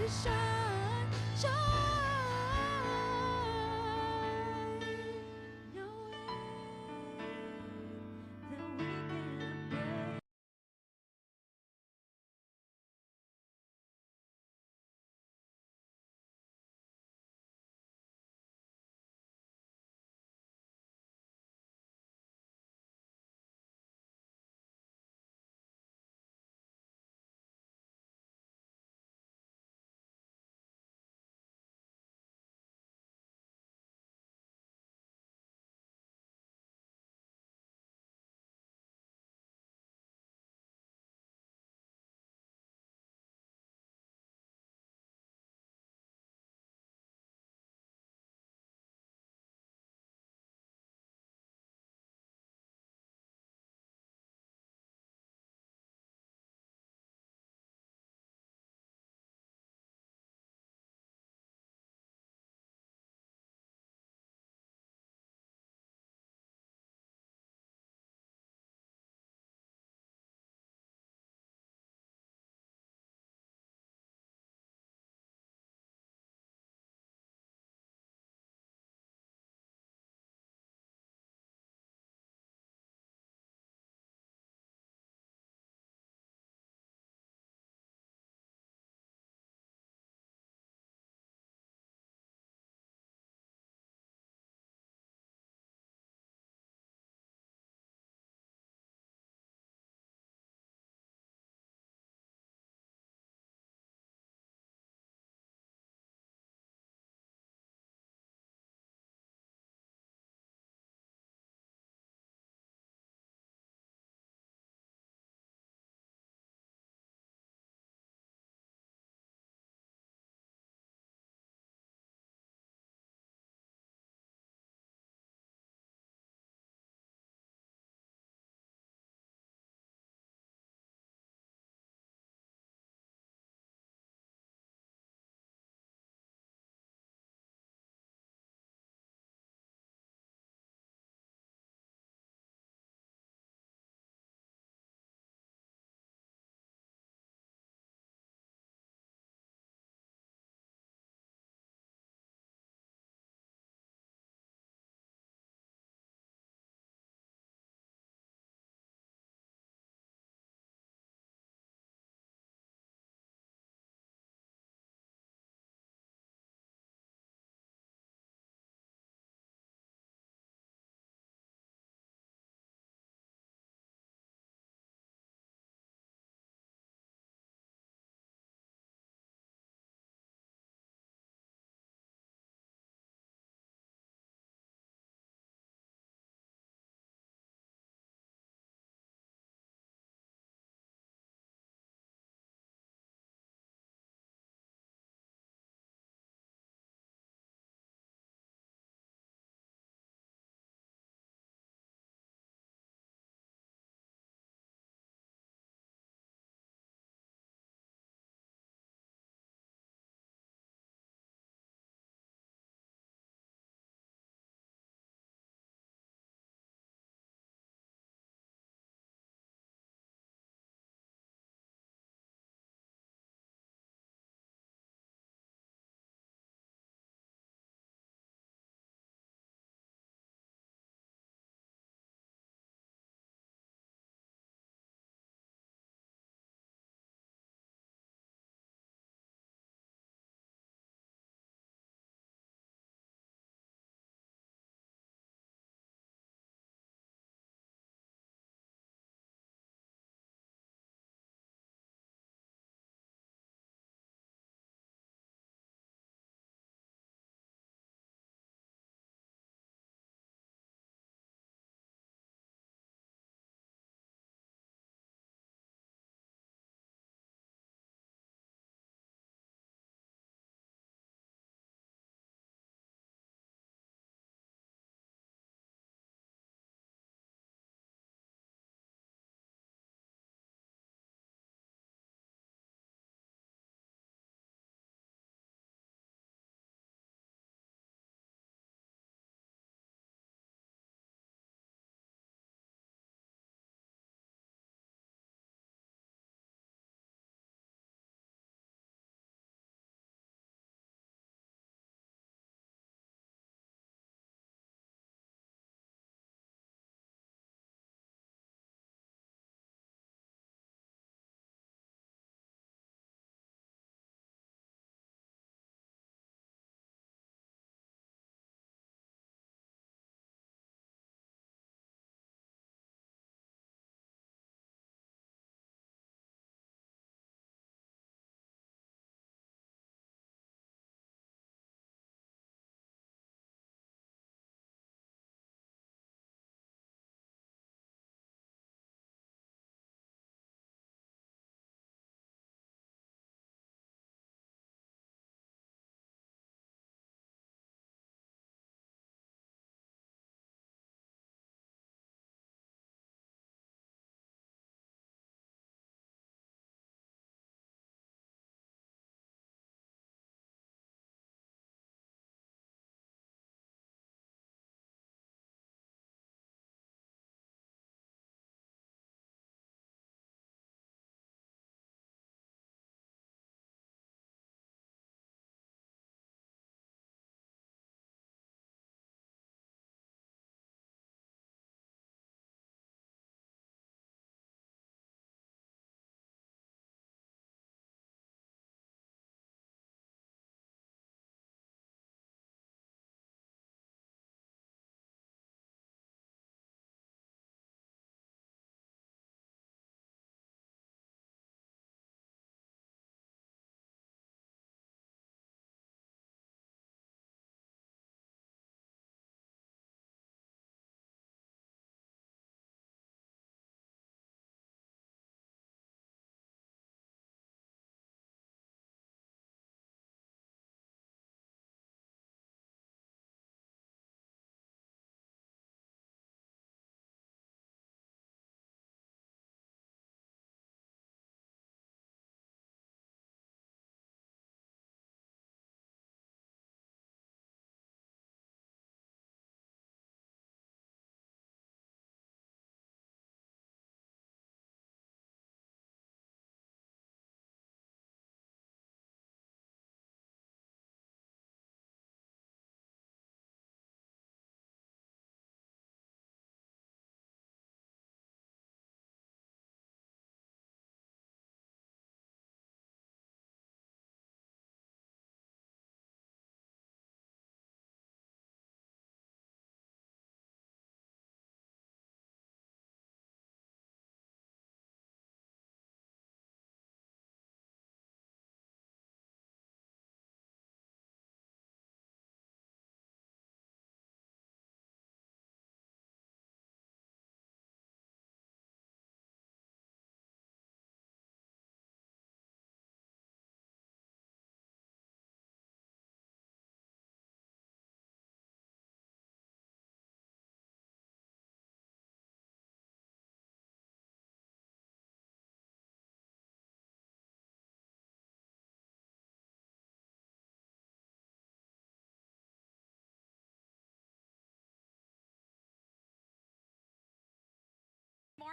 Shine, shine. No way that we can break.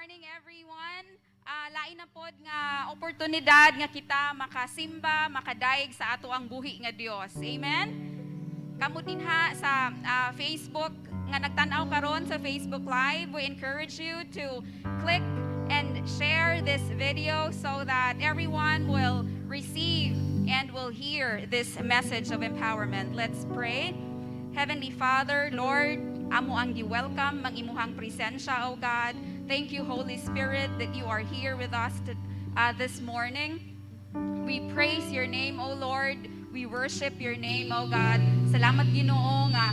Morning, everyone. Lain na pod nga oportunidad nga kita makasimba, makadayeg sa ato ang buhi nga Dios. Amen. Kamo dinha sa Facebook nga nagtan-aw karon sa Facebook Live, we encourage you to click and share this video so that everyone will receive and will hear this message of empowerment. Let's pray. Heavenly Father, Lord, amo ang gi-welcome ang imuhang presensya, O God. Thank you, Holy Spirit, that you are here with us this morning. We praise your name, O Lord. We worship your name, O God. Salamat, Ginoo, nga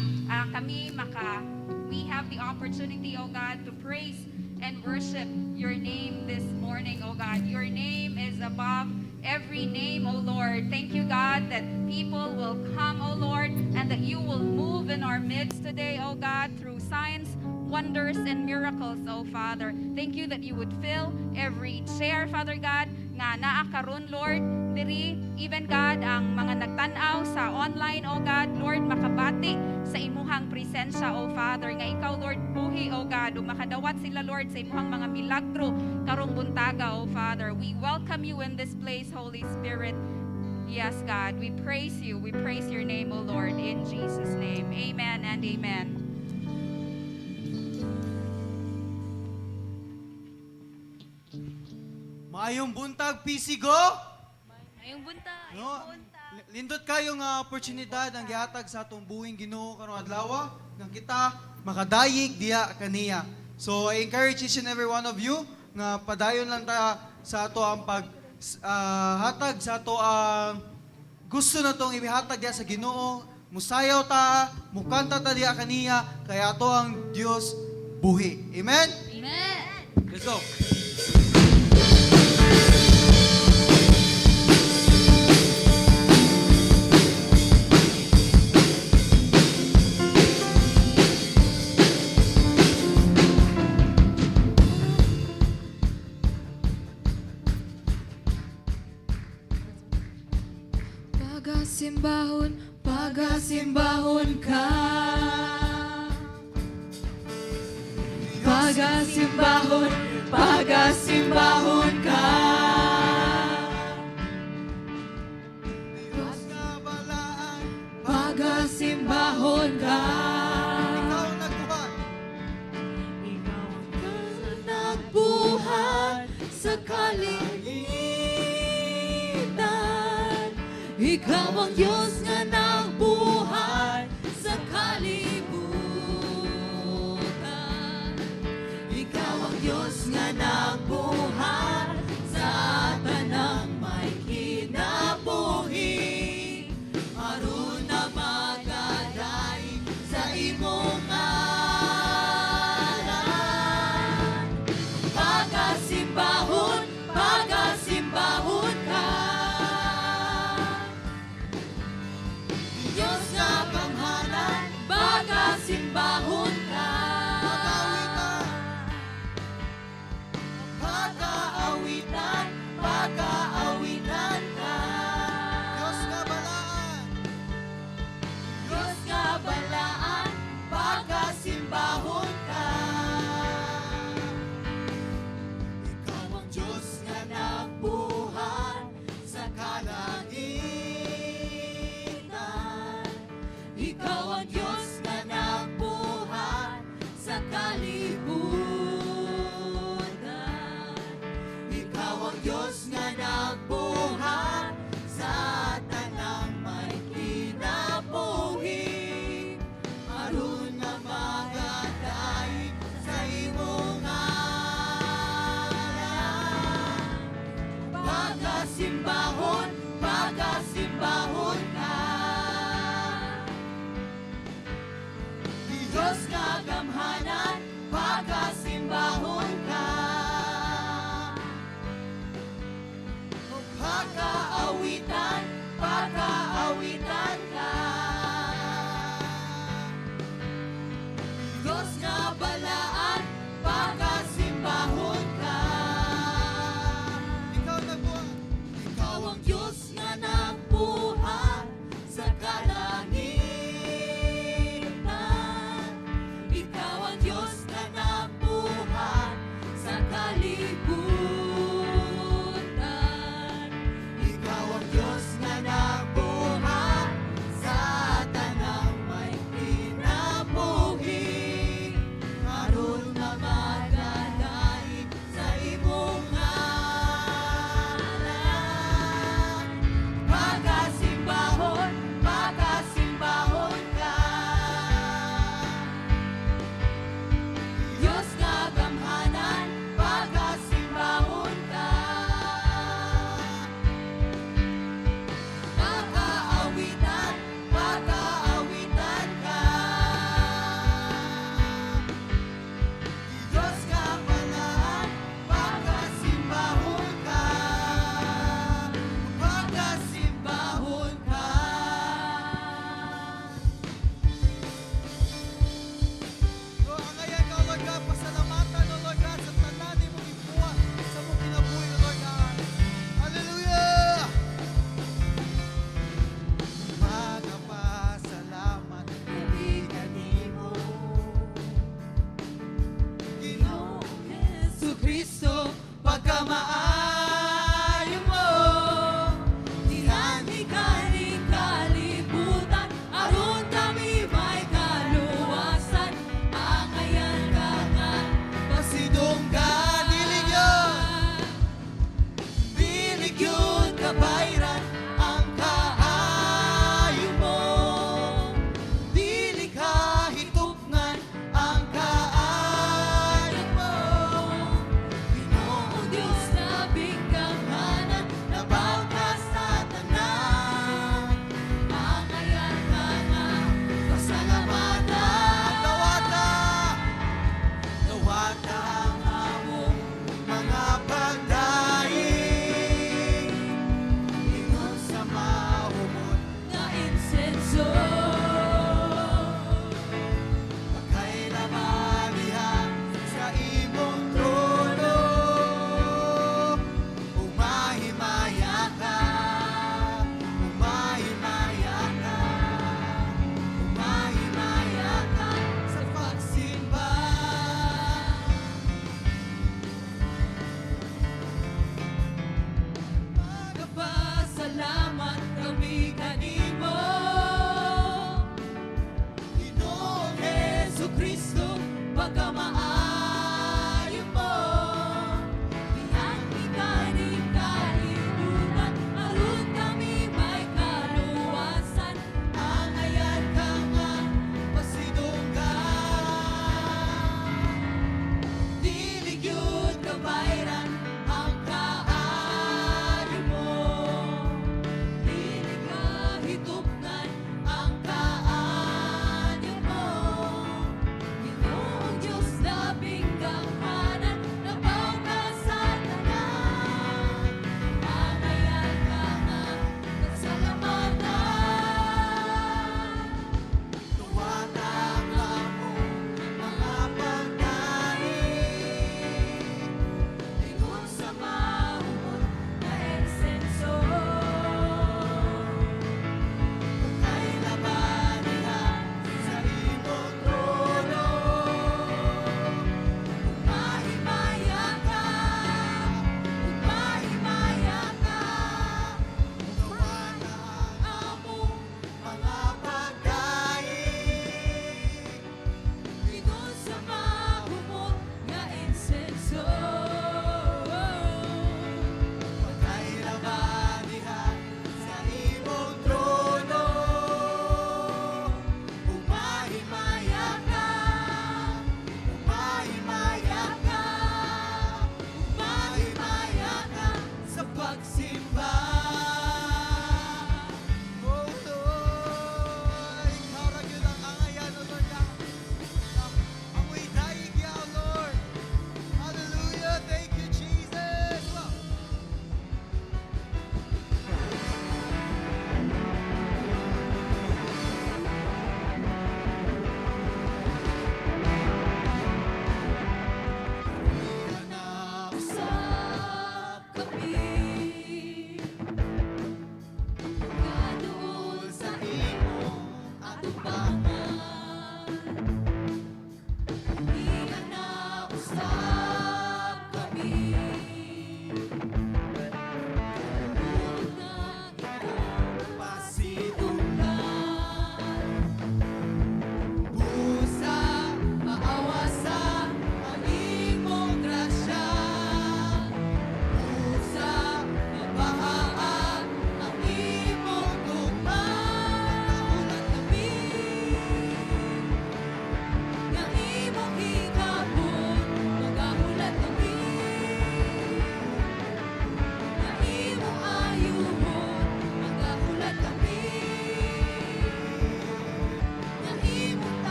kami maka we have the opportunity, O God, to praise and worship your name this morning, O God. Your name is above every name, O Lord. Thank you, God, that people will come, O Lord, and that you will move in our midst today, O God, through signs, wonders, and miracles, O Father. Thank you that you would fill every chair, Father God, nga naa karon, Lord, diri, even God, ang mga nagtan-aw sa online, O God, Lord, makabati sa imuhang presensya, O Father, nga ikaw, Lord, buhi, O God, ug makadawat sila, Lord, sa imuhang mga milagro karong buntaga, O Father. We welcome you in this place, Holy Spirit. Yes, God, we praise you. We praise your name, O Lord, in Jesus' name. Amen and amen. Maayong buntag, PC Go! Maayong buntag. No? Lindot kayo nga oportunidad ang gihatag sa atong buhing Ginoo karong adlaw nga kita makadayeg diha kaniya. So I encourage each and every one of you nga padayon lang ta sa ato ang pag hatag sa ato ang gusto natong ihatag diha sa Ginoo. Musayaw ta, mukanta ta diha kaniya, kay ato ang Dios buhi. Amen? Amen. Let's go. Pagasimbahon, pagasimbahon ka. Pagasimbahon, pagasimbahon ka. Diyos nga balaan, Pagasimbahon ka. Ikaw ang nagbuhat. Ikaw ang nagbuhat sa kalangitan. Ikaw ang Diyos nga nagbuhat sa kalibutan. Ikaw ang Diyos nga nagbuhat sa tanang may kinabuhi. Aron na magadayeg sa imong ngalan. Pagasimbahon, pagasimbahon ka. Diyos nga gamhanan, pagasimbahon ka. Pag-awitan, Pag-aawitan, pag-aawitan ka. Diyos nga balaan, Diyos nga balaan, pagasimbahon ka. Ikaw ang Diyos nga nagbuhat sa kalangitan. Ikaw ang Diyos nga nagbuhat sa kalibutan. Ikaw ang Diyos nga nagbuhat sa tanang may kinabuhi. Aron nga magadayeg sa imong ngalan. Pagasimbahon, pagasimbahon ka. Diyos nga gamhanan, pagasimbahon ka. Pag-aawitan, pag-aawitan ka. Diyos nga balaan, pagasimbahon ka. Ikaw nagbuhat, Ikaw ang Diyos nga nagbuhat sa kalangitan. Ikaw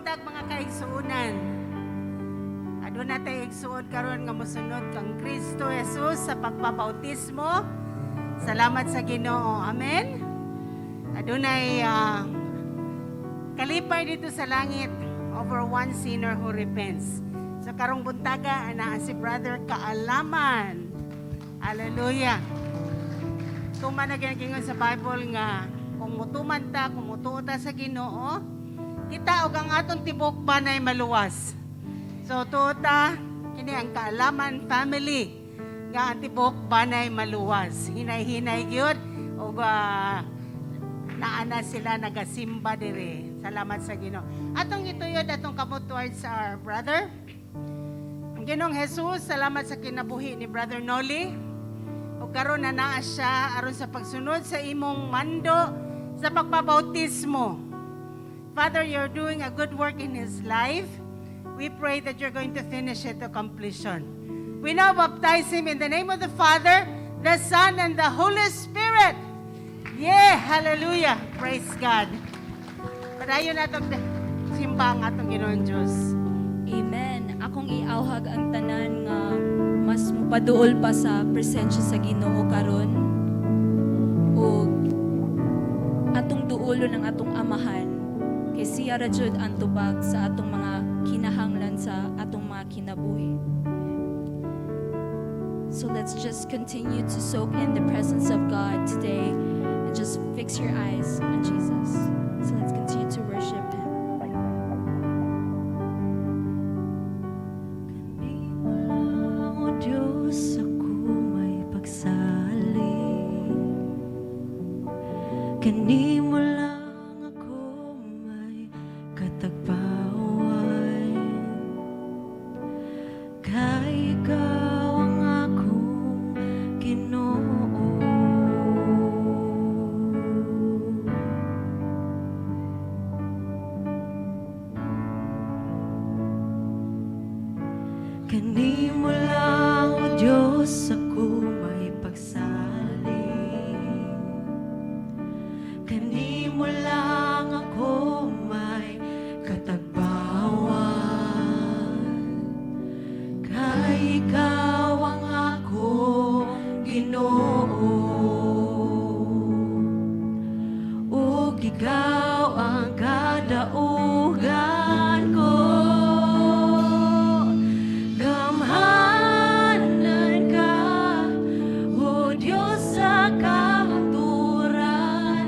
Buntag, mga kaigsuonan. Aduna tay igsuon karon nga mosunod kang Kristo Jesus sa pagpabautismo. Salamat sa Ginoo. Amen. Adunay kalipay dito sa langit over one sinner who repents. So karong buntaga ana si Brother Kaalaman. Hallelujah. Tuman na ginagingon sa Bible nga kung mutuman ta, kung mutuo ta sa Ginoo, kita og ang atong tibok banay maluwas. So tuo ta, kini ang Kaalaman family nga ang tibok banay maluwas. Hinay-hinay gyud og naa na sila nagasimba dire. Salamat sa Ginoo. Atong ituyod atong kamot towards our brother. Ang Ginoong Jesus, salamat sa kinabuhi ni Brother Nolly. Ug karon na naa siya aron sa pagsunod sa imong mando sa pagpabautismo. Father, you're doing a good work in his life. We pray that you're going to finish it to completion. We now baptize him in the name of the Father, the Son, and the Holy Spirit. Yeah, hallelujah. Praise God. Padayon natong simba ang atong Ginoong Diyos. Amen. Akong iawhag ang tanan nga mas mupaduol pa sa presensya sa Ginoo karon ug atong duolon ang atong amahan kay siya ra jud ang tubag sa atong mga kinahanglan sa atong mga kinabuhi. So let's just continue to soak in the presence of God today and just fix your eyes on Jesus. So let's continue to worship Him. Kanimo lang, O Diyos, ako may pagsalig. Kanimo lang ako may katagbawan. Kay ikaw ang akong Ginoo. Kanimo lang, O Diyos, ako may pagsalig. Kanimo lang ako may katagbawan. Kay ikaw ang akong Ginoo. Ug ikaw ang kadaugan ko. Gamhanan ka, O Diyos, sa kahangturan.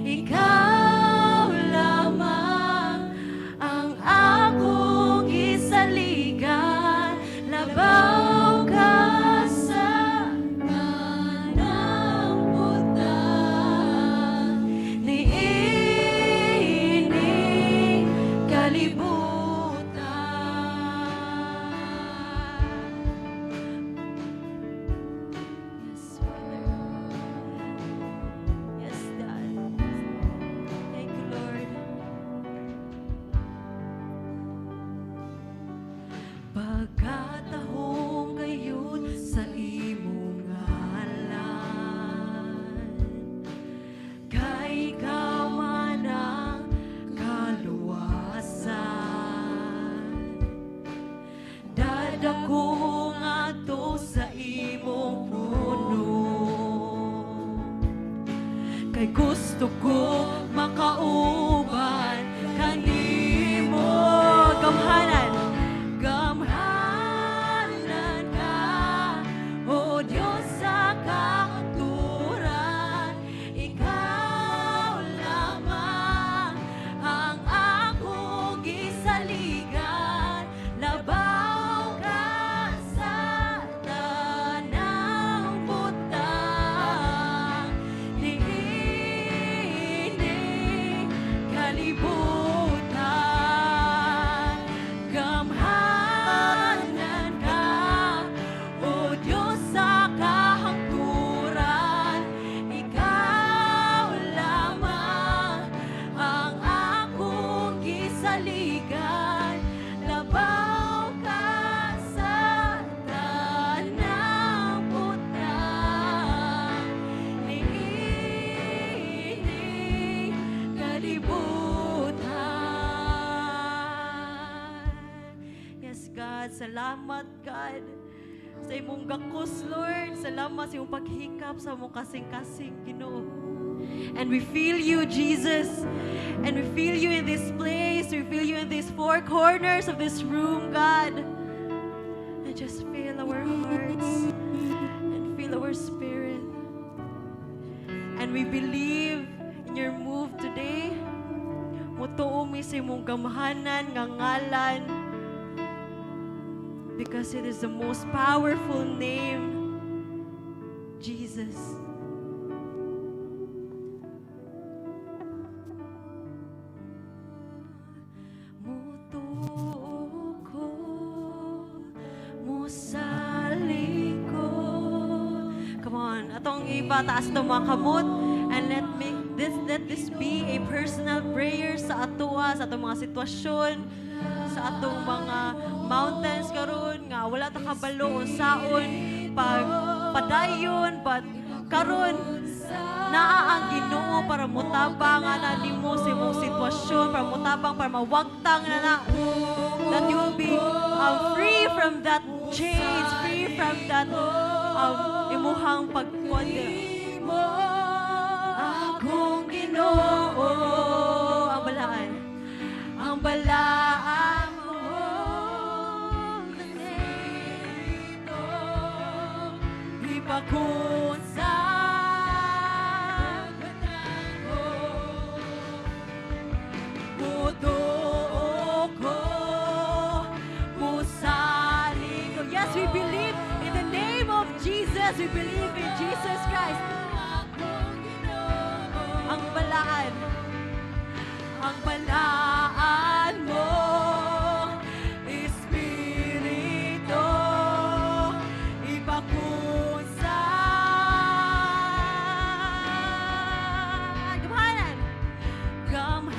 Ikaw lamang ang akong gisaligan. Labaw ka sa tanang butang niining kalibutan. Yes, Father. Yes, Dad. Thank you, Lord. Pagkatahong gayud sa imong ngalan, kay ikaw man ang kaluwasan. Dadako ngadto sa imong trono, kay gusto ko makauban kanimo. Gamhanan, gamhanan ka, O Diyos, sa kahangturan. Ikaw lamang ang akong gisaligan. Labaw ka sa tanang butang niining kalibutan. Salamat, God, sa imong gakos, Lord. Salamat sa imong paghikap sa imong kasing-kasing, Ginoo. And we feel you, Jesus. And we feel you in this place. We feel you in these four corners of this room, God. And just fill our hearts and fill our spirit. And we believe in your move today. Mutuo mi sa imong gamhanan nga ngalan because it is the most powerful name, Jesus. Mutuo ko, musalig ko. Come on, atong ipataas itong mga kamot and let this be a personal prayer sa atoa, sa atong mga sitwasyon, sa atong mga mountains karon nga wala ta kabalo unsaon pag padayon, but karon naa ang Ginoo para motabang ana nimo sa imong sitwasyon, para motabang, para mawagtang na na that you will be free from that chains, free from that imuhang pagkuan. Akong Ginoo, ang balaan, ang balaan mo, dito ipakunsa ko. Mutuo ko, musalig ko. Yes, we believe in the name of Jesus. We believe in Jesus Christ. Ang balaan mo, Espiritu, ipakunsa. Gamhanan! Gamhanan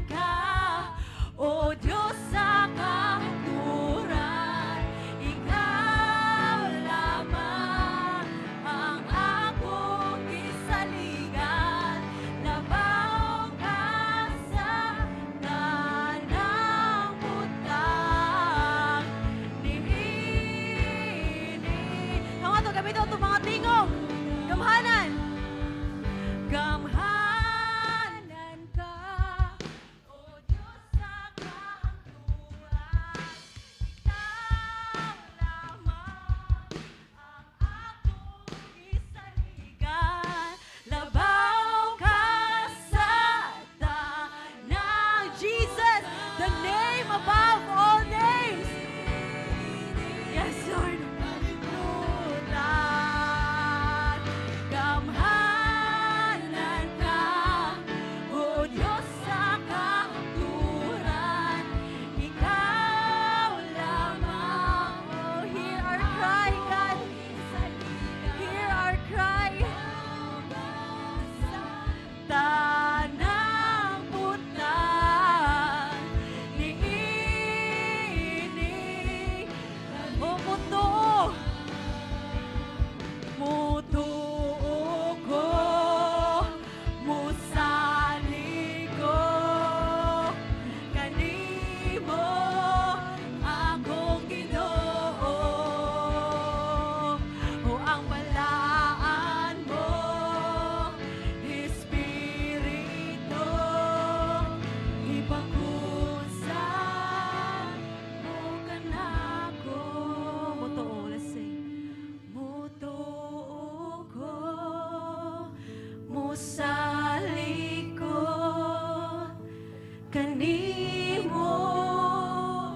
ka, O Diyos sa kahangturan. Ikaw lamang ang akong gisaligan. Labaw ka sa tanang butang niini. Tama to, gamiton itong mga tingog. Gamhanan! Gamhanan ka, O Diyos sa kahangturan. Ikaw lamang ang akong gisaligan. Labaw ka sa tanang. Jesus, the name above all names. Yes, Lord. Lutan. Gamhanan ka, O Diyos sa kahangturan. Ikaw lamang. Oh, hear our cry, God. Hear our cry. Tanang butang niini. O mutuo. Mutuo ko, musalig ko, kanimo, akong Ginoo. O ang balaan mo, Espiritu, ipakunsa mo kanako. Mutuo, let's sing. Mutuo ko, musalig ko, kanimo,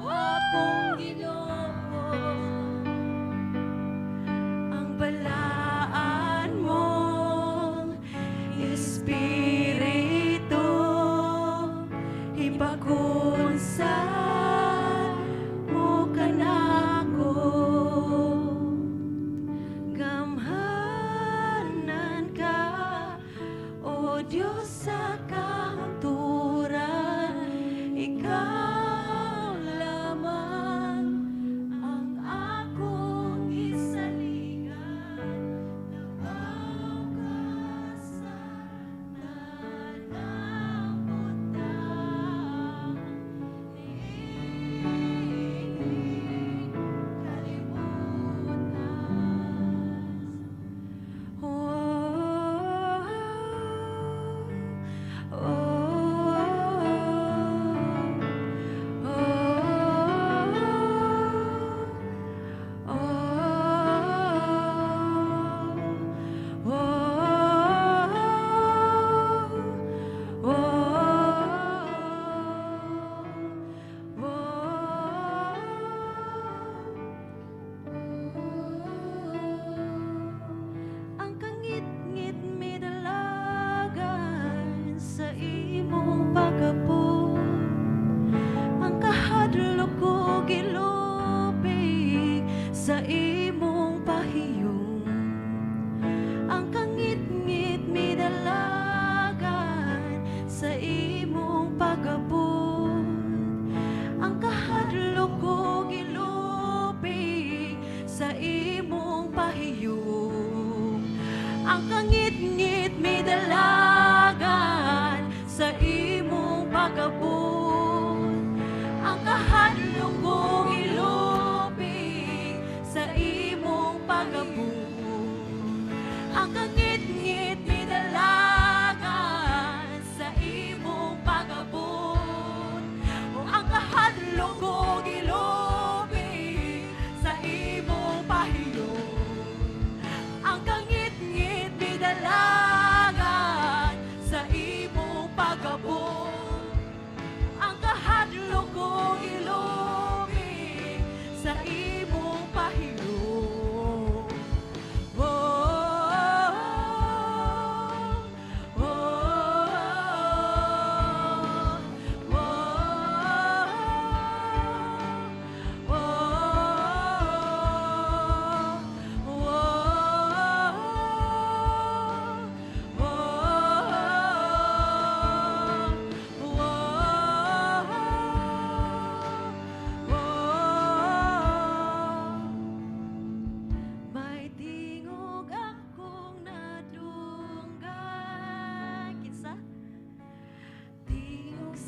akong Ginoo. Ang balaan mong Espiritu, ipakunsa mo kanako. Gamhanan ka, O Diyos sa kahangturan. Ikaw lamang ang akong gisaligan. Labaw ka sa tanang butang niini.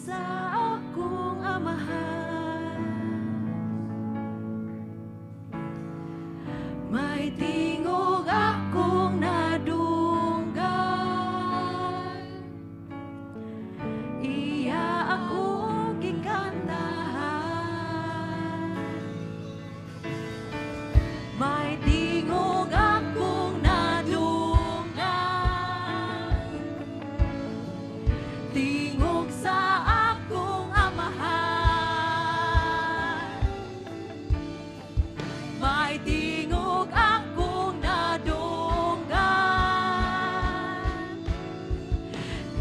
Sa akong Amahan. May tingog akong nadunggan. Iya akong gikantahan. May tingog akong nadunggan. Tingog sa akong Amahan. May tingog akong nadunggan.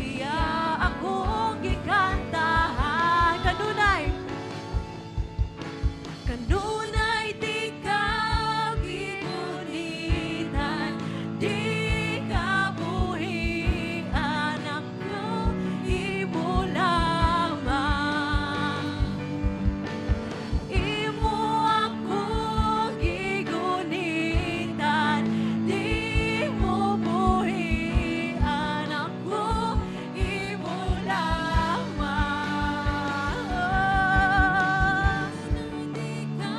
Iya akong gikantahan. Kanunay, kanunay di ka gigunitan, di ka buhian, ako imo lamang. Imo ako gigunitan, di mo buhian, ako imo lamang. Di ka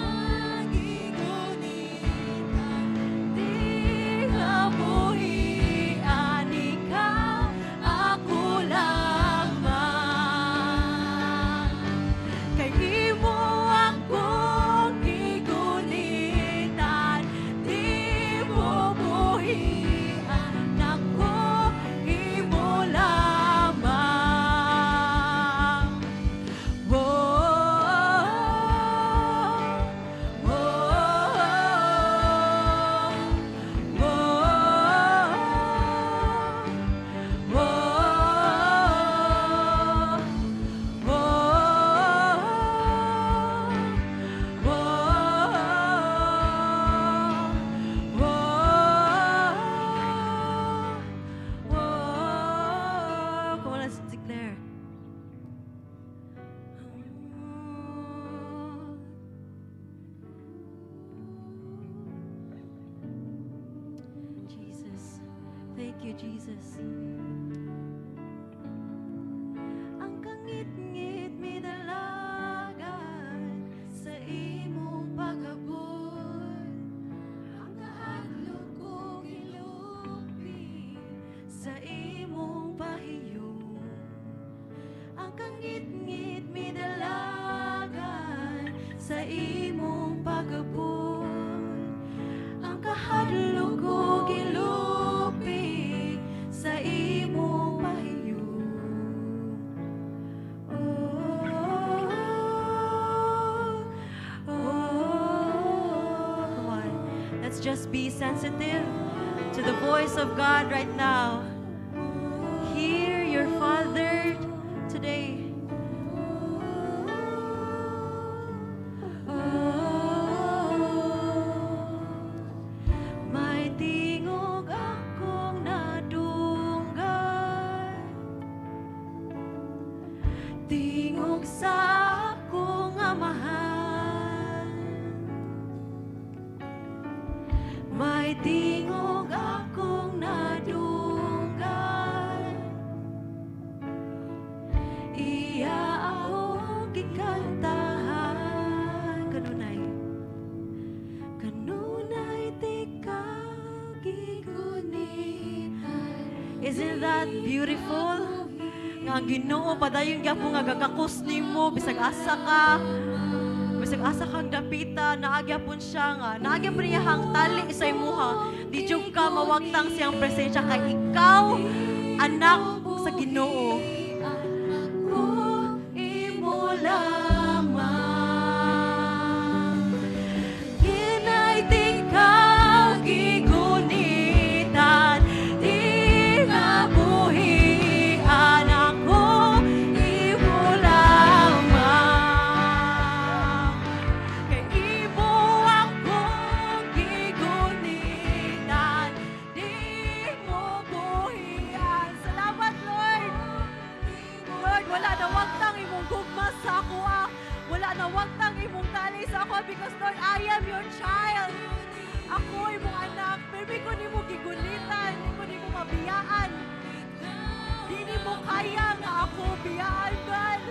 gigunitan, di ka buhian, ikaw ako lamang. Kay imo akong gigunitan, di mo buhian, ako imo lamang. Whoa. Come on, let's declare. Jesus. Thank you, Jesus. Ang kangitngit midalagan sa imong paghabol. Ang kahadlok ko gilupi sa imong pahiyom. Ang kangitngit midalagan sa imong paghabol. Ang kahadlok ko gilupi sa imong pahiyom. Oh. Come on. Let's just be sensitive to the voice of God right now. Hear your Father today. Oh, may tingog akong nadunggan. Tingog sa akong Amahan. May tingog akong nadunggan. Iya akong gikantahan. Kanunay, kanunay di ka gigunitan. Isn't that beautiful? Nga ang Ginoo padayon gyapon nga gagakos nimo bisag asa ka. Bisag asa kang dapita, naa gyapon siya nga. Naa gyapon niya hang tali sa imuha. Di jud ka mawagtang siyang presensya kay ikaw anak sa Ginoo. Ako imo lamang. Ginay di ka gigunitan, di ka buhian, ako imo lamang. Kay imo akong gigunitan, di mo buhian. Salamat, Lord! Lord, wala nawagtang imong gugma sa ako ah. Wala nawagtang imong tali sa ako because, Lord, I am your child. Ako imong anak. Pero ko nimo gigunitan, di ko nimo mabiyaan. Di nimo kaya nga ako biyaan, God.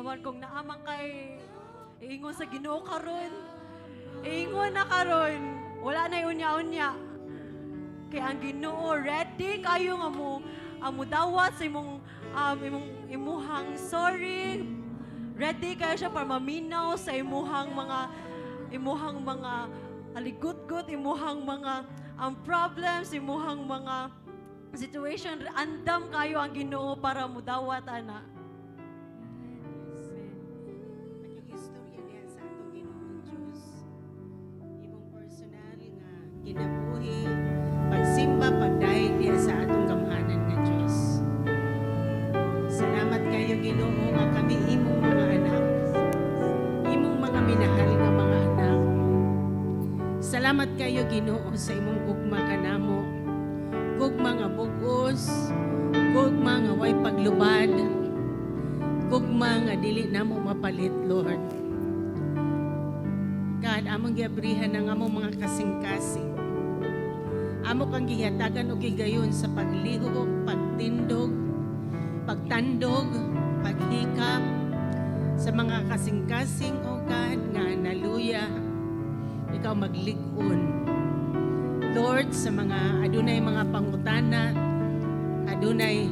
Come on, kung naa man kay iingon sa Ginoo karon, iingon na karon. Wala na unya-unya. Kay ang Ginoo ready kayo nga mo amo dawat sa imong imuhang sorry. Ready kayo siya para maminaw sa imuhang mga aligutgot, imuhang mga problems, imuhang mga situation. Andam kayo ang Ginoo para mudawat ana. Naging diyan sa atong Ginoong Diyos. Imong personal nga kinabuhi, pagsimba, pagdayeg diya sa atong gamhanan nga Diyos. Salamat kayo, Ginoo, nga kami imong mga anak. Imong mga minahal nga mga anak. Salamat kayo, Ginoo, sa imong gugma kanamo. Gugma nga bugos, gugma nga way paglubad, gugma nga dili namo mapalit, Lord. God, among giabrihan ang among mga kasing-kasing. Amo kang gihatagan og higayon sa paglihok, pagtindog, pagtandog, paghikap sa mga kasing-kasing, O God, nga naluya, ikaw maglig-on. Lord, sa mga adunay mga pangutana, adunay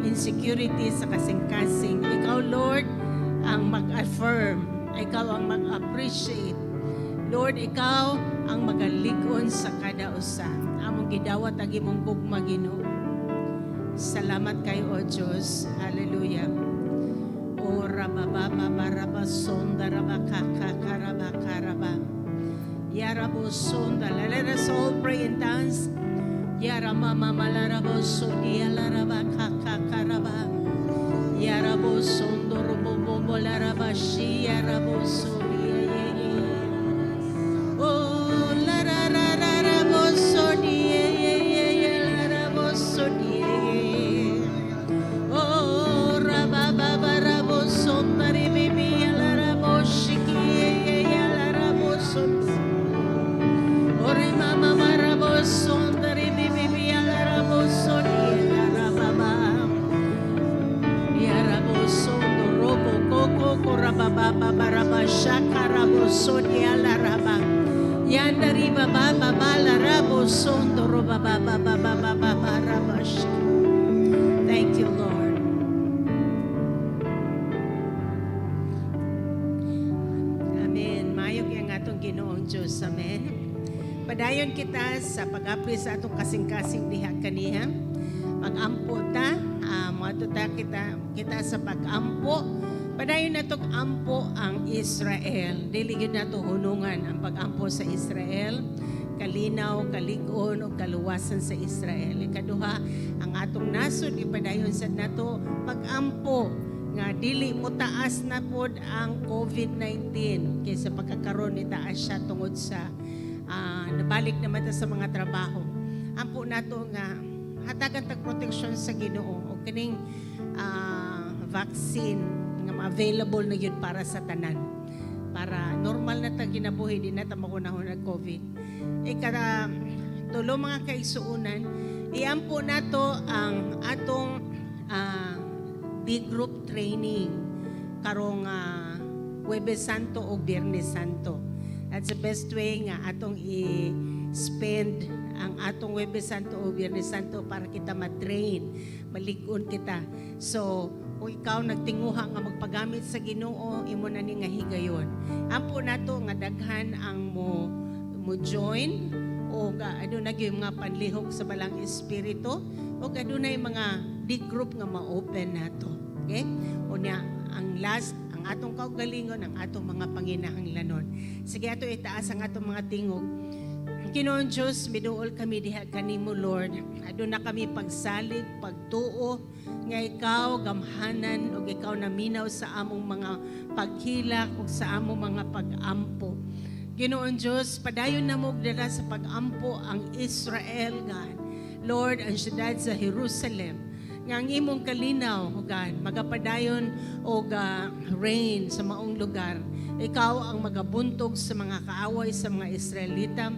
insecurity sa kasing-kasing, ikaw, Lord, ang mag-affirm, ikaw ang mag-appreciate. Lord, ikaw ang magalig-on sa kada usa. Among gidawat ang imong gugma, Ginoo. Salamat kay, O Diyos. Hallelujah. O rababa baraba sonda raba kaka karaba karaba. Yarabo sonda. Let us all pray in tongues. Yarama mama larabo sodia laraba kaka karaba. Yarabo sondo robo bobo laraba shi yarabo sodia ye ye. Oh la ra ra ra ra bo sodia ye ye ye la ra bo sodia ye. Oh raba ba ba ra bo sonda ri bi bi la ra bo shiki ye ye ye la ra bo sonda. Ore mama marabo sonda ri bi bi bi la ra bo sodia la ra ba ba. Yarabo sondo robo koko koraba ba ba baraba shakarabo sodia la raba. Yandari ba ba ba ba la rabo sondo roba ba ba ba ba ba ba ba raba sh- Thank you, Lord. Amen. Mayo kay ang atong Ginoong Diyos. Amen. Padayon kita sa pag-apri sa atong kasing-kasing diha kaniha. Mag-ampo ta, moadto ta kita sa pag-ampo. Padayon natong ampo ang Israel. Dili gyud nato hunungan ang pag-ampo sa Israel. Kalinaw, kalig-on o kaluwasan sa Israel. Ikaduha, ang atong nasod ipadayon sa nato pag-ampo nga dili mo taas na pod ang COVID-19 kaysa pagkakaroon ni taas siya tungod sa nabalik naman ta sa mga trabaho. Ampo nato nga hatagan tag proteksyon sa Ginoo o kining vaccine nga ma-available na yun para sa tanan. Para normal na ta ginabuhi, di na ta makunahon ang COVID. Ika tulo, mga kaigsuonan, iampo nato ang atong D group training karong Huwebes Santo o Biyernes Santo. That's the best way nga atong i-spend ang atong Huwebes Santo o Biyernes Santo para kita ma-train, malig-on kita. So, kung ikaw nagtinguha nga magpagamit sa Ginoo, imo na ni nga higayon. Ampo nato nga daghan ang mo mo join o aduna gyud mga panlihok sa Balang Espiritu o adunay mga D group nga ma-open nato. Okay? Unya, ang last, ang atong kaugalingon, ang atong mga panginahanglanon. Sige, ato itaas ang atong mga tingog. Ginoong Diyos, miduol kami diha kanimo, Lord. Aduna kami pagsalig, pagtuo nga ikaw gamhanan ug ikaw naminaw sa among mga paghilak ug sa among mga pag-ampo. Ginoong Diyos, padayon na mo dala sa pag-ampo ang Israel, God. Lord, ang siyudad sa Jerusalem, nga ang imong kalinaw, O God, magapadayon og reign sa maong lugar. Ikaw ang magabuntog sa mga kaaway sa mga Israelita.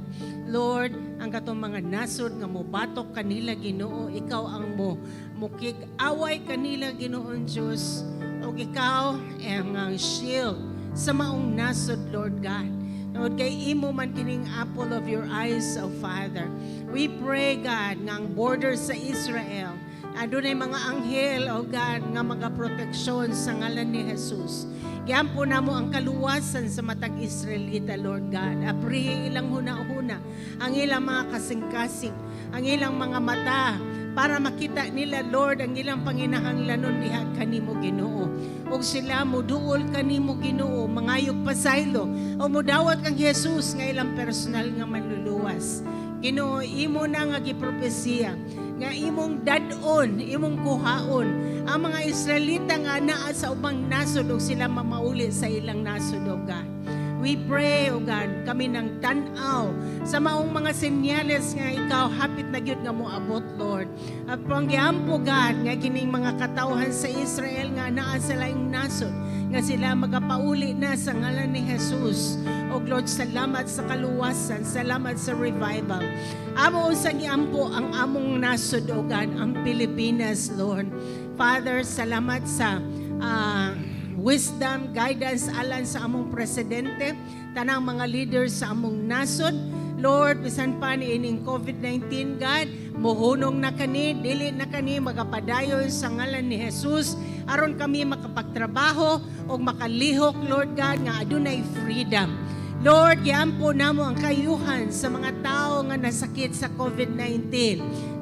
Lord, ang katong mga nasod nga mobatok kanila, Ginoo, ikaw ang mo mukig away kanila, Ginoong Diyos. Ug ikaw ang shield sa maong nasod, Lord God. Lord, kay imo man kining apple of your eyes, O Father. We pray, God, nga ang border sa Israel, adunay mga anghel, O God, nga mga proteksyon sa ngalan ni Jesus. Giampo namo ang kaluwasan sa matag Israelita, Lord God. Abrihi ilang huna-huna, ang ilang mga kasing-kasing, ang ilang mga mata, para makita nila, Lord, ang ilang panginahanglanon diha kanimo, Ginoo. Ug sila muduol kanimo, Ginoo, mangayog pasaylo o mudawat kang Jesus nga ilang personal nga manluluwas. Ginoo, imo na nga gipropesiya nga imong dad-on, imong kuhaon ang mga Israelita nga naa sa ubang nasod ug sila mamauli sa ilang nasod, O God. We pray, O God, kami ng tan-aw sa maong mga senyales nga ikaw hapit na gyud nga moabot, Lord. At panggiampo, God, nga kining mga katawhan sa Israel nga naa sa laing nasod, nga sila magapauli na sa ngalan ni Jesus. O Lord, salamat sa kaluwasan, salamat sa revival. Amo sa giampo ang among nasod, O God, ang Pilipinas, Lord. Father, salamat sa wisdom, guidance alang sa among presidente, tanang mga leaders sa among nasod. Lord, bisan pa ni ining COVID-19, God, muhunong na kani, dili na kani magapadayon sa ngalan ni Jesus aron kami makapagtrabaho ug makalihok, Lord God, nga adunay freedom. Lord, giampo namo ang kayuhan sa mga tao nga nasakit sa COVID-19.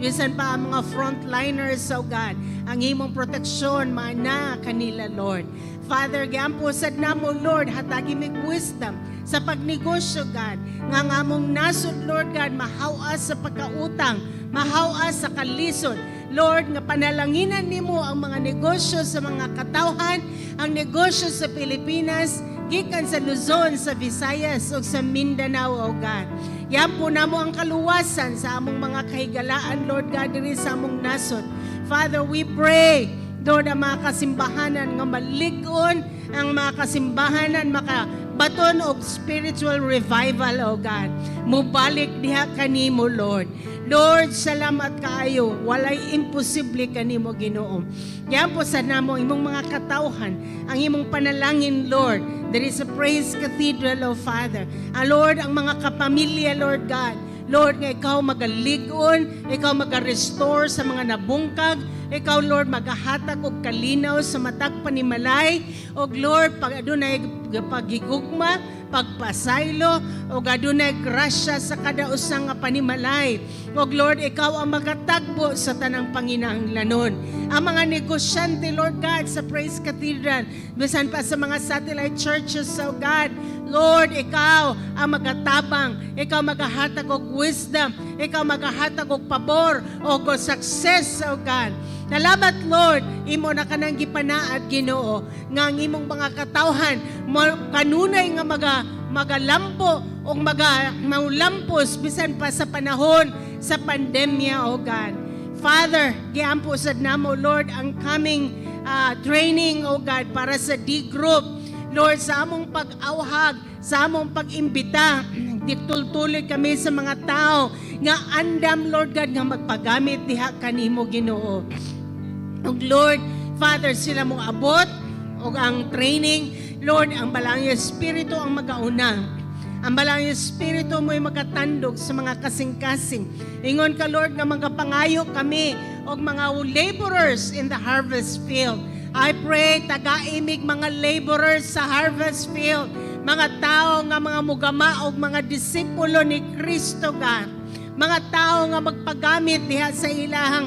Bisan pa ang mga frontliners, oh God, ang imong proteksyon maana kanila, Lord. Father, giampo sad namo, Lord, hatagi mig wisdom sa pagnegosyo, God. Nga ang among nasod, Lord God, mahawas sa pagkautang, mahawas sa kalisod. Lord, nga panalanginan nimo ang mga negosyo sa mga katawhan, ang negosyo sa Pilipinas, gikan sa Luzon, sa Visayas ug sa Mindanao, O God. Giampo namo ang kaluwasan sa among mga kahigalaan, Lord God, diri sa among nasod. Father, we pray, Lord, ang mga kasimbahanan nga malig-on, ang mga kasimbahanan makabaton og spiritual revival, O God. Mubalik diha kanimo, Lord. Lord, salamat kaayo. Walay imposible kanimo, Ginoo. Giampo sa namo imong mga katawhan, ang imong panalangin, Lord. There is a Praise Cathedral, O Father. Ah, Lord, ang mga kapamilya, Lord God. Lord, nga ikaw magalig-on, ikaw maga-restore sa mga nabungkag, ikaw, Lord, magahatag og kalinaw sa matag panimalay, og Lord, pag adunay paghigugma, pagpasaylo, og adunay grasya sa kada usa nga panimalay. Og Lord, ikaw ang magatagbo sa tanang panginahanglanon. Ang mga negosyante, Lord God, sa Praise Cathedral, bisan pa sa mga satellite churches, oh God, Lord, ikaw ang magatabang, ikaw magahatag og wisdom, ikaw magahatag og pabor og success, oh God. Salamat, Lord, imo na kanang gipanaad, Ginoo, nga ang imong mga katawhan kanunay nga magalampo o maulampo bisan pa sa panahon sa pandemya, O God. Father, giampo sad namo, Lord, ang coming training, O God, para sa D group. Lord, sa among pag-awhag, sa among pag-imbita, ditultuloy kami sa mga tao nga andam, Lord God, nga magpagamit diha kanimo, Ginoo. Ug Lord, Father, sila mo abot og ang training, Lord, ang Balaang Espiritu ang magauna. Ang Balaang Espiritu mo'y magatandog sa mga kasing-kasing. Ingon ka, Lord, nga mga pangayo kami og mga laborers in the harvest field. I pray, tagai mig mga laborers sa harvest field, mga tao nga mga mugama og mga disipulo ni Kristo, God. Mga tao nga magpagamit diha sa ilang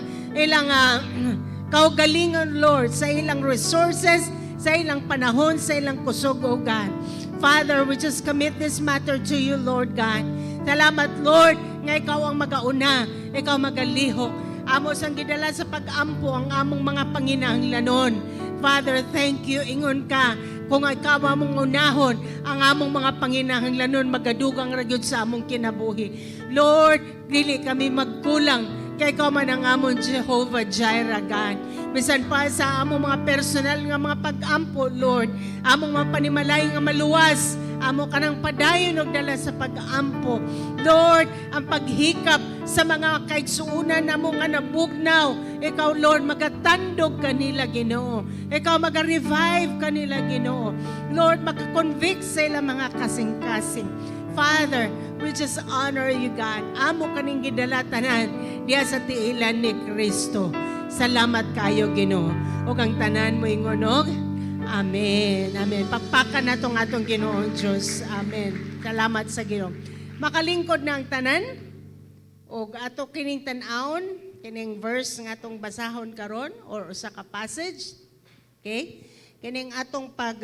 kaugalingon, Lord, sa ilang resources, sa ilang panahon, sa ilang kusog, O God. Father, we just commit this matter to you, Lord God. Salamat, Lord, nga ikaw ang magauna, ikaw magalihok. Amo sang gidala sa pag-ampo ang among mga panginahanglanon. Father, thank you. Ingon ka, kung ikaw among unahon, ang among mga panginahanglanon magadugang ra gyud sa among kinabuhi. Lord, dili kami magkulang kay ikaw man ang among Jehovah Jireh, God. Bisan pa sa among mga personal nga mga pag-ampo, Lord, among mga panimalay nga maluwas, among Amo ka nang padayon og dala sa pag-ampo. Lord, ang paghikap sa mga kaigsuunan namo nga nabugnaw. Ikaw, Lord, magatandog kanila, Ginoo. Ikaw maga-revive kanila, Ginoo. Lord, maka-convict sa ilang mga kasing-kasing. Father, we just honor you, God. Amo kaning gidala tanan diya sa tiilan ni Kristo. Salamat kayo, Ginoo. Ug ang tanan moingon og Amen. Amen. Pakpakan nato ang atong Ginoong Diyos. Amen. Salamat sa Ginoo. Makalingkod na ang tanan. Og ato kining tan-awon, kining verse nga atong basahon karon or usa ka passage. Okay? Kining atong pag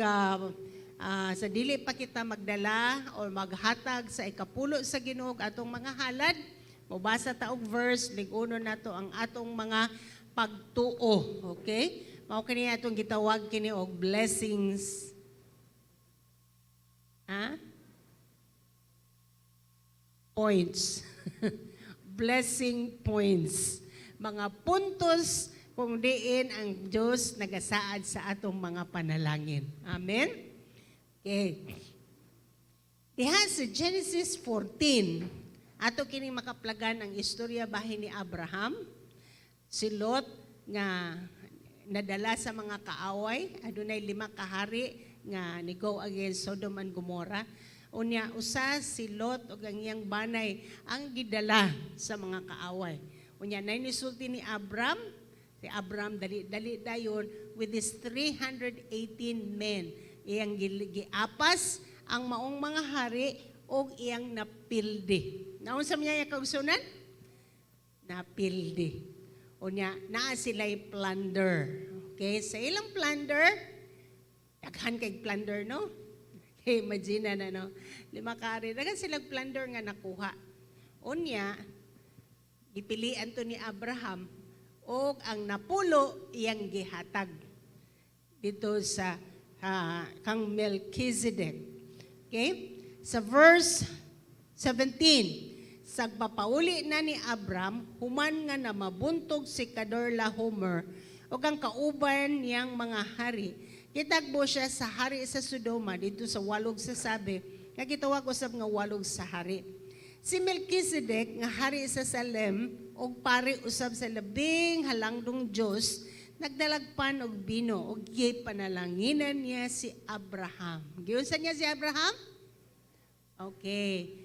sa dili pa kita magdala or maghatag sa ikapulo sa Ginoo og atong mga halad, mobasa ta og verse, lig-unon nato ang atong mga pagtuo. Okay? Mao kini atong gitawag kini og blessings. Ha? Points. Blessing points. Mga puntos kung diin ang Diyos nagasaad sa atong mga panalangin. Amen? Okay. Diha sa Genesis 14, ato kini makaplagan ang istorya bahin ni Abraham, si Lot nga nadala sa mga kaaway, adunay lima ka hari nga ni go against Sodom and Gomorrah. Unya usa si Lot ug ang iyang banay ang gidala sa mga kaaway. Unya nay nisulti ni Abram, si Abram dali dali dayon with his 318 men, iyang giapas ang maong mga hari og iyang napildi. Naunsa man niya kaugsunan? Napildi. Unya, naa sila'y plunder. Okay, sa ilang plunder, daghan kay plunder, no? Okay, imagine na, no? Lima ka hari, daghan silang plunder nga nakuha. Unya, gipilian to ni Abraham og ang napulo iyang gihatag dito sa kang Melchizedek. Okay? Sa verse 17, sagpapauli na ni Abram, human nga na mabuntog si Kadorlahomer ug ang kauban niyang mga hari. Kitagbo siya sa hari sa Sodoma dito sa walog sa Sabe, nga gitawag usab nga walog sa hari. Si Melchizedek nga hari sa Salem ug pari usab sa labing halangdong Dios, nagdalagpan og bino ug gipanalanginan niya si Abraham. Giunsa niya si Abraham? Okay.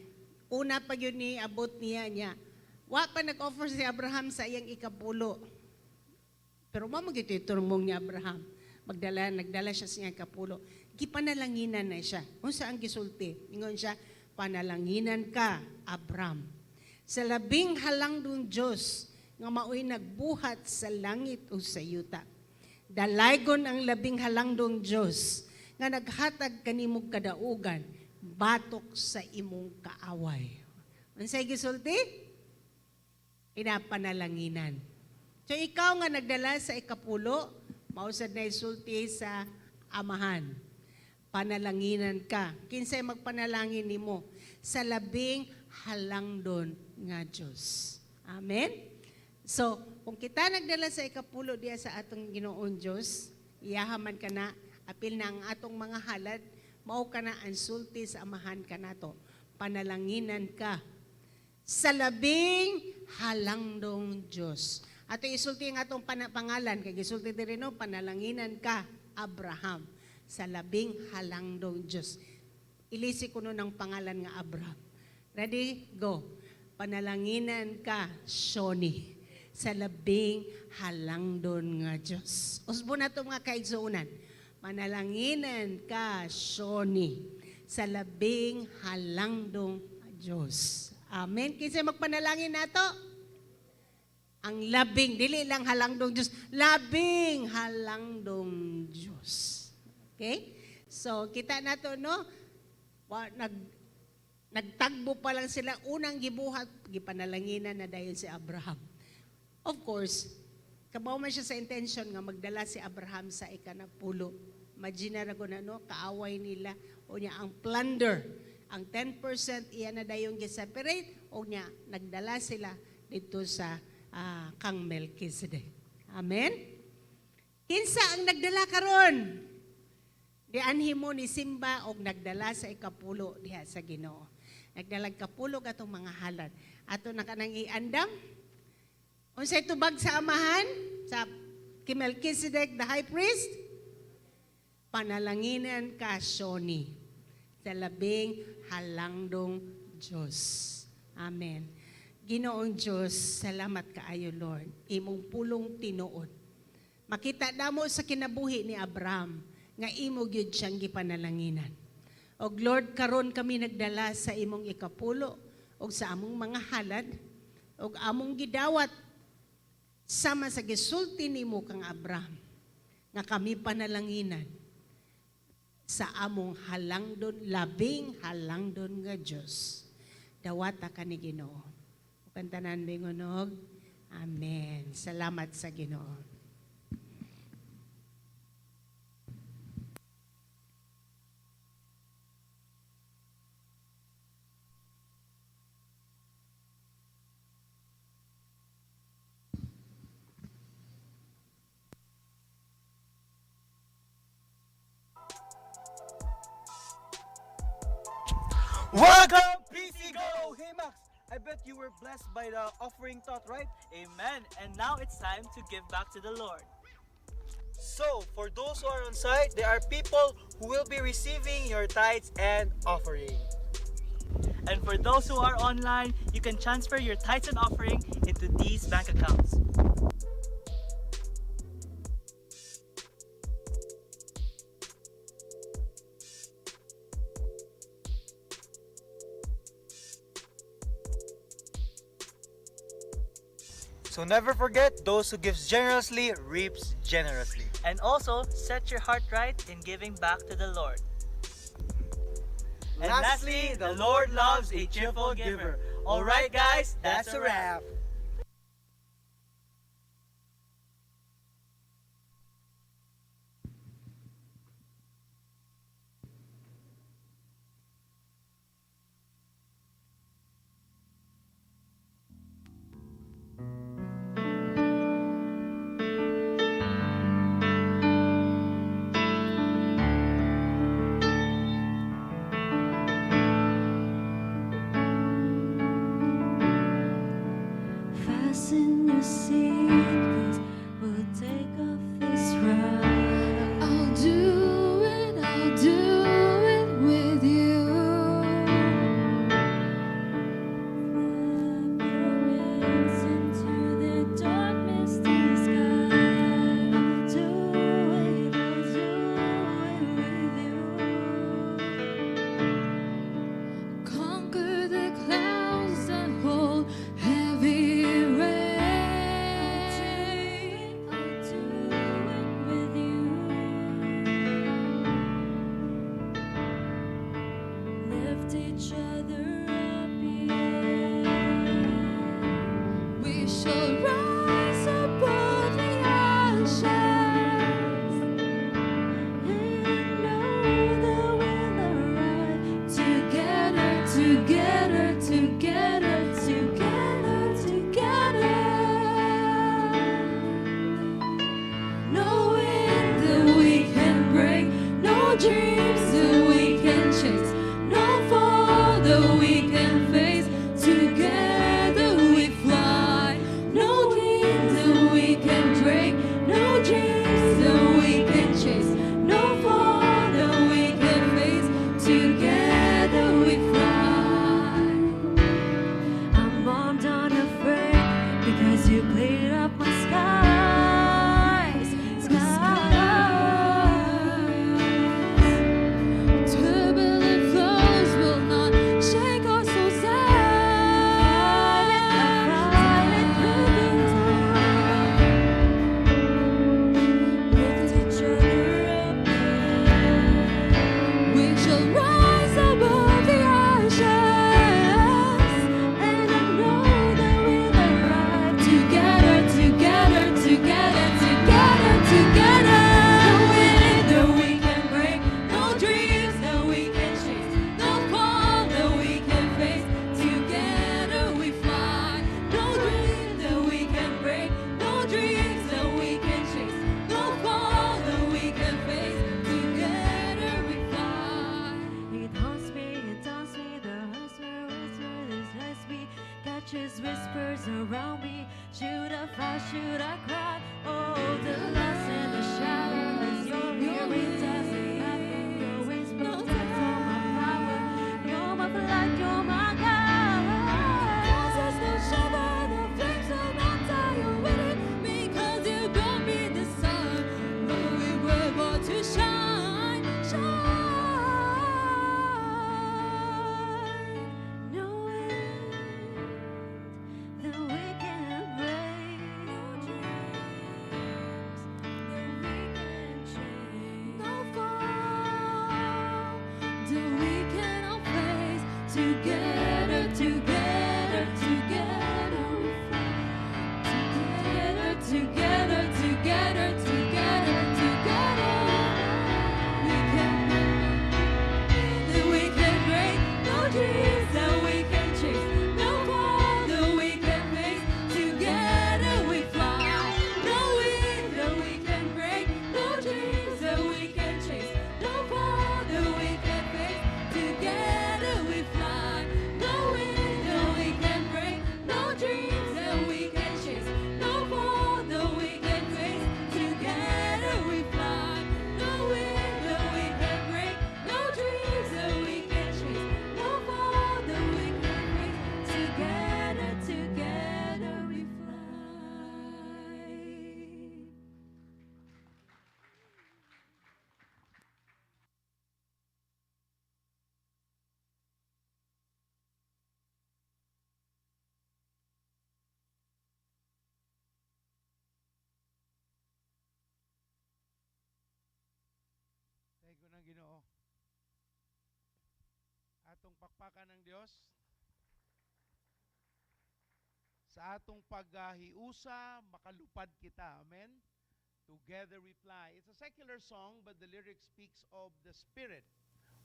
Una pa yun ni abot niya niya. Wa pa nag-offer si Abraham sa iyang ikapulo. Pero mao man gyud ni Abraham. Nagdala siya sa iyang ikapulo. Gipanalanginan na siya. Unsa ang gisulti? Ingon siya, "Panalanginan ka, Abram, sa labing halangdong Dios nga maoy nagbuhat sa langit ug sa yuta. Dalaygon ang labing halangdong Dios nga naghatag kanimong kadaugan batok sa imong kaaway." Unsay gisulti? Pinapanalanginan. So ikaw nga nagdala sa ikapulo, mao sad na isulti sa Amahan. Panalanginan ka. Kinsay magpanalangin nimo? Sa labing halangdon nga Dios. Amen? So, kung kita nagdala sa ikapulo diya sa atong Ginoong Dios, iyaha man kana, apil na ang atong mga halad, mao kana ang sulti sa Amahan kanato. Panalanginan ka sa labing halangdong Dios. Ato isulti ang atong pangalan kay gisulti diri, no, "Panalanginan ka, Abraham, sa labing halangdong Dios." Ilisi ko nun ang pangalan nga Abraham. Ready? Go. "Panalanginan ka, Shoni, sa labing halangdon nga Dios." Usbo na ito, mga kaigsuunan. "Panalanginan ka, Shoni, sa labing halangdong Diyos." Amen. Kinsa magpanalangin nato? Ang labing, dili lang halangdong Diyos, labing halangdong Diyos. Okay? So, kita nato, no? Wa, nagtagbo pa lang sila, unang gibuhat, gipanalanginan na dayon si Abraham. Of course, kabaw man siya sa intention nga magdala si Abraham sa ikanapulo. Imagine ra ko na, no, kaaway nila o niya ang plunder. Ang 10% iya na dayong giseparate o niya nagdala sila dito sa kang Melchizedek. Amen? Kinsa ang nagdala karon? Dianhi mo ni simba og nagdala sa ikapulo diha sa Ginoo. Nagdalag kapulo atong mga halad. Ato na kanang iandam. Unsay tubag sa amahan sa kay Melchizedek the high priest? Panalanginan ka, Shoni, sa labing halangdong Diyos. Amen. Ginoong Diyos, salamat kaayo, Lord. Imong pulong tinuod. Makita namo sa kinabuhi ni Abraham nga imo gyud siyang gipanalanginan. Og Lord, karon kami nagdala sa imong ikapulo og sa among mga halad og among gidawat sama sa gisulti nimo kang Abraham nga kami panalanginan sa among halangdon, labing halangdon nga Dios. Dawata ka ni Ginoo. Ug ang tanan moingon og Amen. Salamat sa Ginoo. Welcome, PC Go! Hey Max, I bet you were blessed by the offering thought, right? Amen. And now it's time to give back to the Lord. So, for those who are on site, there are people who will be receiving your tithes and offering. And for those who are online, you can transfer your tithes and offering into these bank accounts. So never forget, those who gives generously reaps generously. And also, set your heart right in giving back to the Lord. And lastly, the Lord loves a cheerful giver. All right, guys, that's a wrap. Fasten your seatbelts, we'll take off this ride. I'll do it with you. Flap your wings into the dark, misty sky. I'll do it, I'll do it with you. Conquer the clouds that hold heavy rain. I'll do it with you. Lift each other up, yeah. We shall rise above the ashes. And know that we'll arrive Together, together, together, together, together. No wind that we can break, no dreams that we can chase, no fall that we Just whispers around me. Should I fight? Should I cry? Oh, the lost and the shadows. You're here, it doesn't matter. Your wings protect all my power. You're my light, you're my guide. There's no shiver, the flames will not die. You're with me 'cause you brought me the sun. When we were born to shine, shine. No wind that we can break. No dreams that we can chase. No fall that we cannot face. Together, together, together we fly. Together, together, together, together, together. We can that we can break. No dreams that we can chase. No fall that we can face. Together we fly. No wind that we can break. No dreams that we can chase. No fall that we can face. Together we fly. No wind that we can break. No dreams that we can chase. No fall that we can face. Together we fly. No wind that we can break. No dreams that we can chase. No fall that we can face. Together, together we fly. Thank you ng Ginoo. Atong pakpakan ng Dios sa atong paghiusa, makalupad kita. Amen. Together We Fly. It's a secular song, but the lyric speaks of the spirit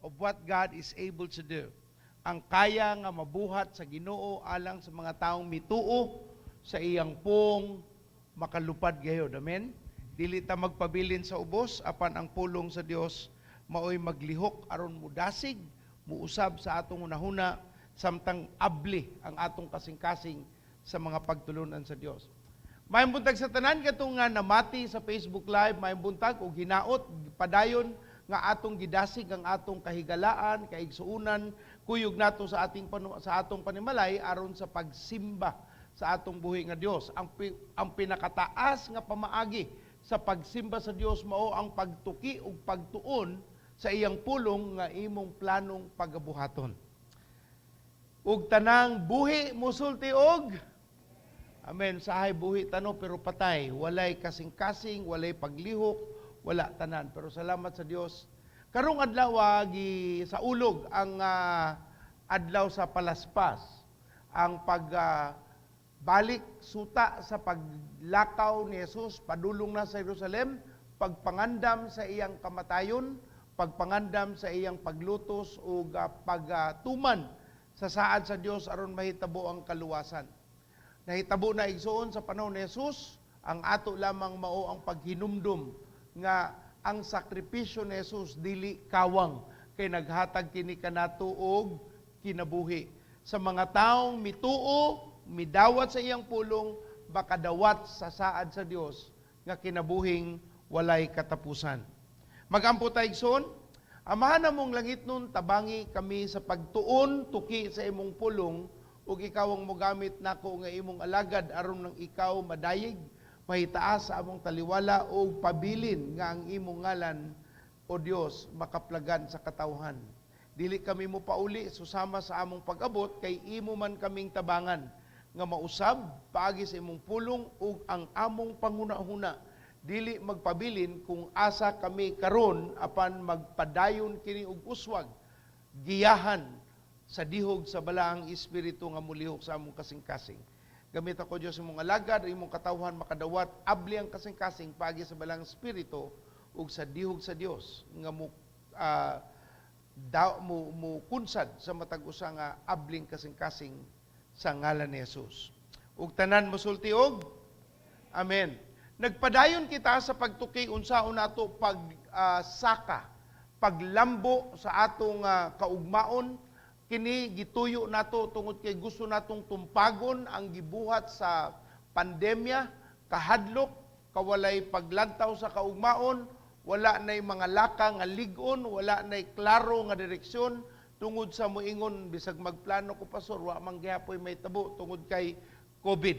of what God is able to do. Ang kaya nga mabuhat sa Ginoo alang sa mga taong mituo sa iyang pulong, makalupad gayod. Amen. Dili ta magpabilin sa ubos apan ang pulong sa Dios maoy maglihok aron mudasig, muusab sa atong hunahuna samtang abli ang atong kasing-kasing sa mga pagtulunan sa Dios. Maayong buntag sa tanan katong nga namati sa Facebook Live, maayong buntag ug hinaot padayon nga atong gidasig ang atong kahigalaan, kaigsuunan, kuyog nato sa atong panimalay aron sa pagsimba sa atong buhi nga Dios. Ang pinakataas nga pamaagi sa pagsimba sa Dios mao ang pagtuki ug pagtuon sa iyang pulong nga imong planong pagabuhaton. Ug tanang buhi musulti og Amen. Sahay buhi tano pero patay. Walay kasing-kasing, walay paglihok, wala tanan. Pero salamat sa Dios. Karong adlaw gi sa ulog ang adlaw sa palaspas. Ang pag balik suta sa paglakaw ni Jesus padulong na sa Jerusalem, pagpangandam sa iyang kamatayon, pagpangandam sa iyang paglutos ug pagtuman sa saad sa Dios aron mahitabo ang kaluwasan. Nahitabo na, igsuon, sa panahon ni Jesus, ang ato lamang mao ang paghinumdum nga ang sakripisyo ni Jesus dili kawang kay naghatag kini kanato og kinabuhi. Sa mga taong mituo, midawat sa iyang pulong, makadawat sa saad sa Dios nga kinabuhing walay katapusan. Magampo ta, igsoon. Amahan namong langitnon, tabangi kami sa pagtuon tuki sa imong pulong ug ikaw ang mogamit nako nga imong alagad aron nang ikaw madayeg, mahitaas sa among taliwala ug pabilin nga ang imong ngalan, o Dios, makaplagan sa katawhan. Dili kami mo pauli susama sa among pag-abot kay imo man kaming tabangan nga mausab paagi sa imong pulong ug ang among panghuna-huna dili magpabilin kung asa kami karon apan magpadayon kini og uswag, giyahan sa dihog sa balaang espiritu nga mulihok sa among kasing-kasing. Gamit ako, Diyos, imong alagad, imong katawhan makadawat abli ang kasing-kasing paagi sa balaang espiritu ug sa dihog sa Dios nga mo da, mo kunsad sa matag usa nga abling kasing-kasing sa ngalan ni Jesus. Ug tanan mosulti og Amen. Nagpadayon kita sa pagtuki unsaon nato pag saka, paglambo sa atong kaugmaon. Kini gituyo nato tungod kay gusto natong tumpagon ang gibuhat sa pandemya, kahadlok, kawalay paglantaw sa kaugmaon, wala nay mga laka nga lig-on, wala nay klaro nga direksyon tungod sa moingon bisag magplano ko, pastor, wa man gihapoy mahitabo tungod kay COVID.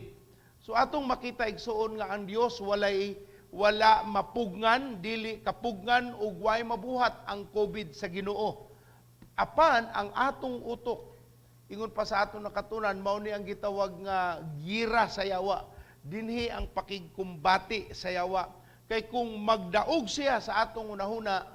So atong makita, igsuon, nga ang Dios wala mapugngan, dili kapugngan ug way mabuhat ang COVID sa Ginoo. Apan ang atong utok, ingon pa sa atong nakatunan, mao ni ang gitawag nga gira sa yawa. Dinhi ang pakigkumbati sa yawa. Kay kung magdaog siya sa atong unahuna,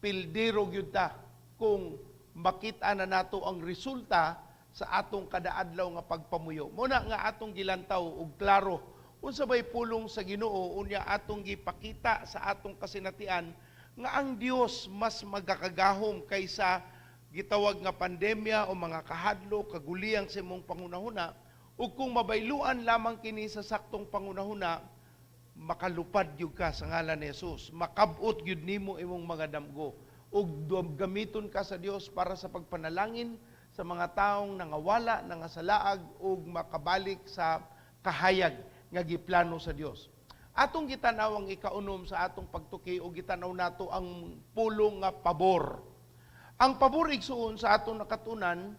pildiro gyud ta kung makita na nato ang resulta sa atong kadaadlaw nga pagpamuyo. Muna nga atong gilantaw og klaro unsa bay pulong sa Ginoo, unya atong gipakita sa atong kasinatian nga ang Dios mas magakagahom kaysa gitawag nga pandemya o mga kahadlok, kaguliyang sa imong pangunahuna, ug kung mabayluan lamang kini sa saktong pangunahuna, makalupad gyud ka sa ngalan ni Jesus. Makab-ot gyud nimo imong mga damgo. Ug gamiton ka sa Dios para sa pagpanalangin sa mga taong nangawala, nangasalaag ug makabalik sa kahayag nga giplano sa Dios. Atong gitanaw ang ikaunom sa atong pagtuki o gitanaw nato ang pulong nga pabor. Ang pabor, igsuon, sa atong nakatunan,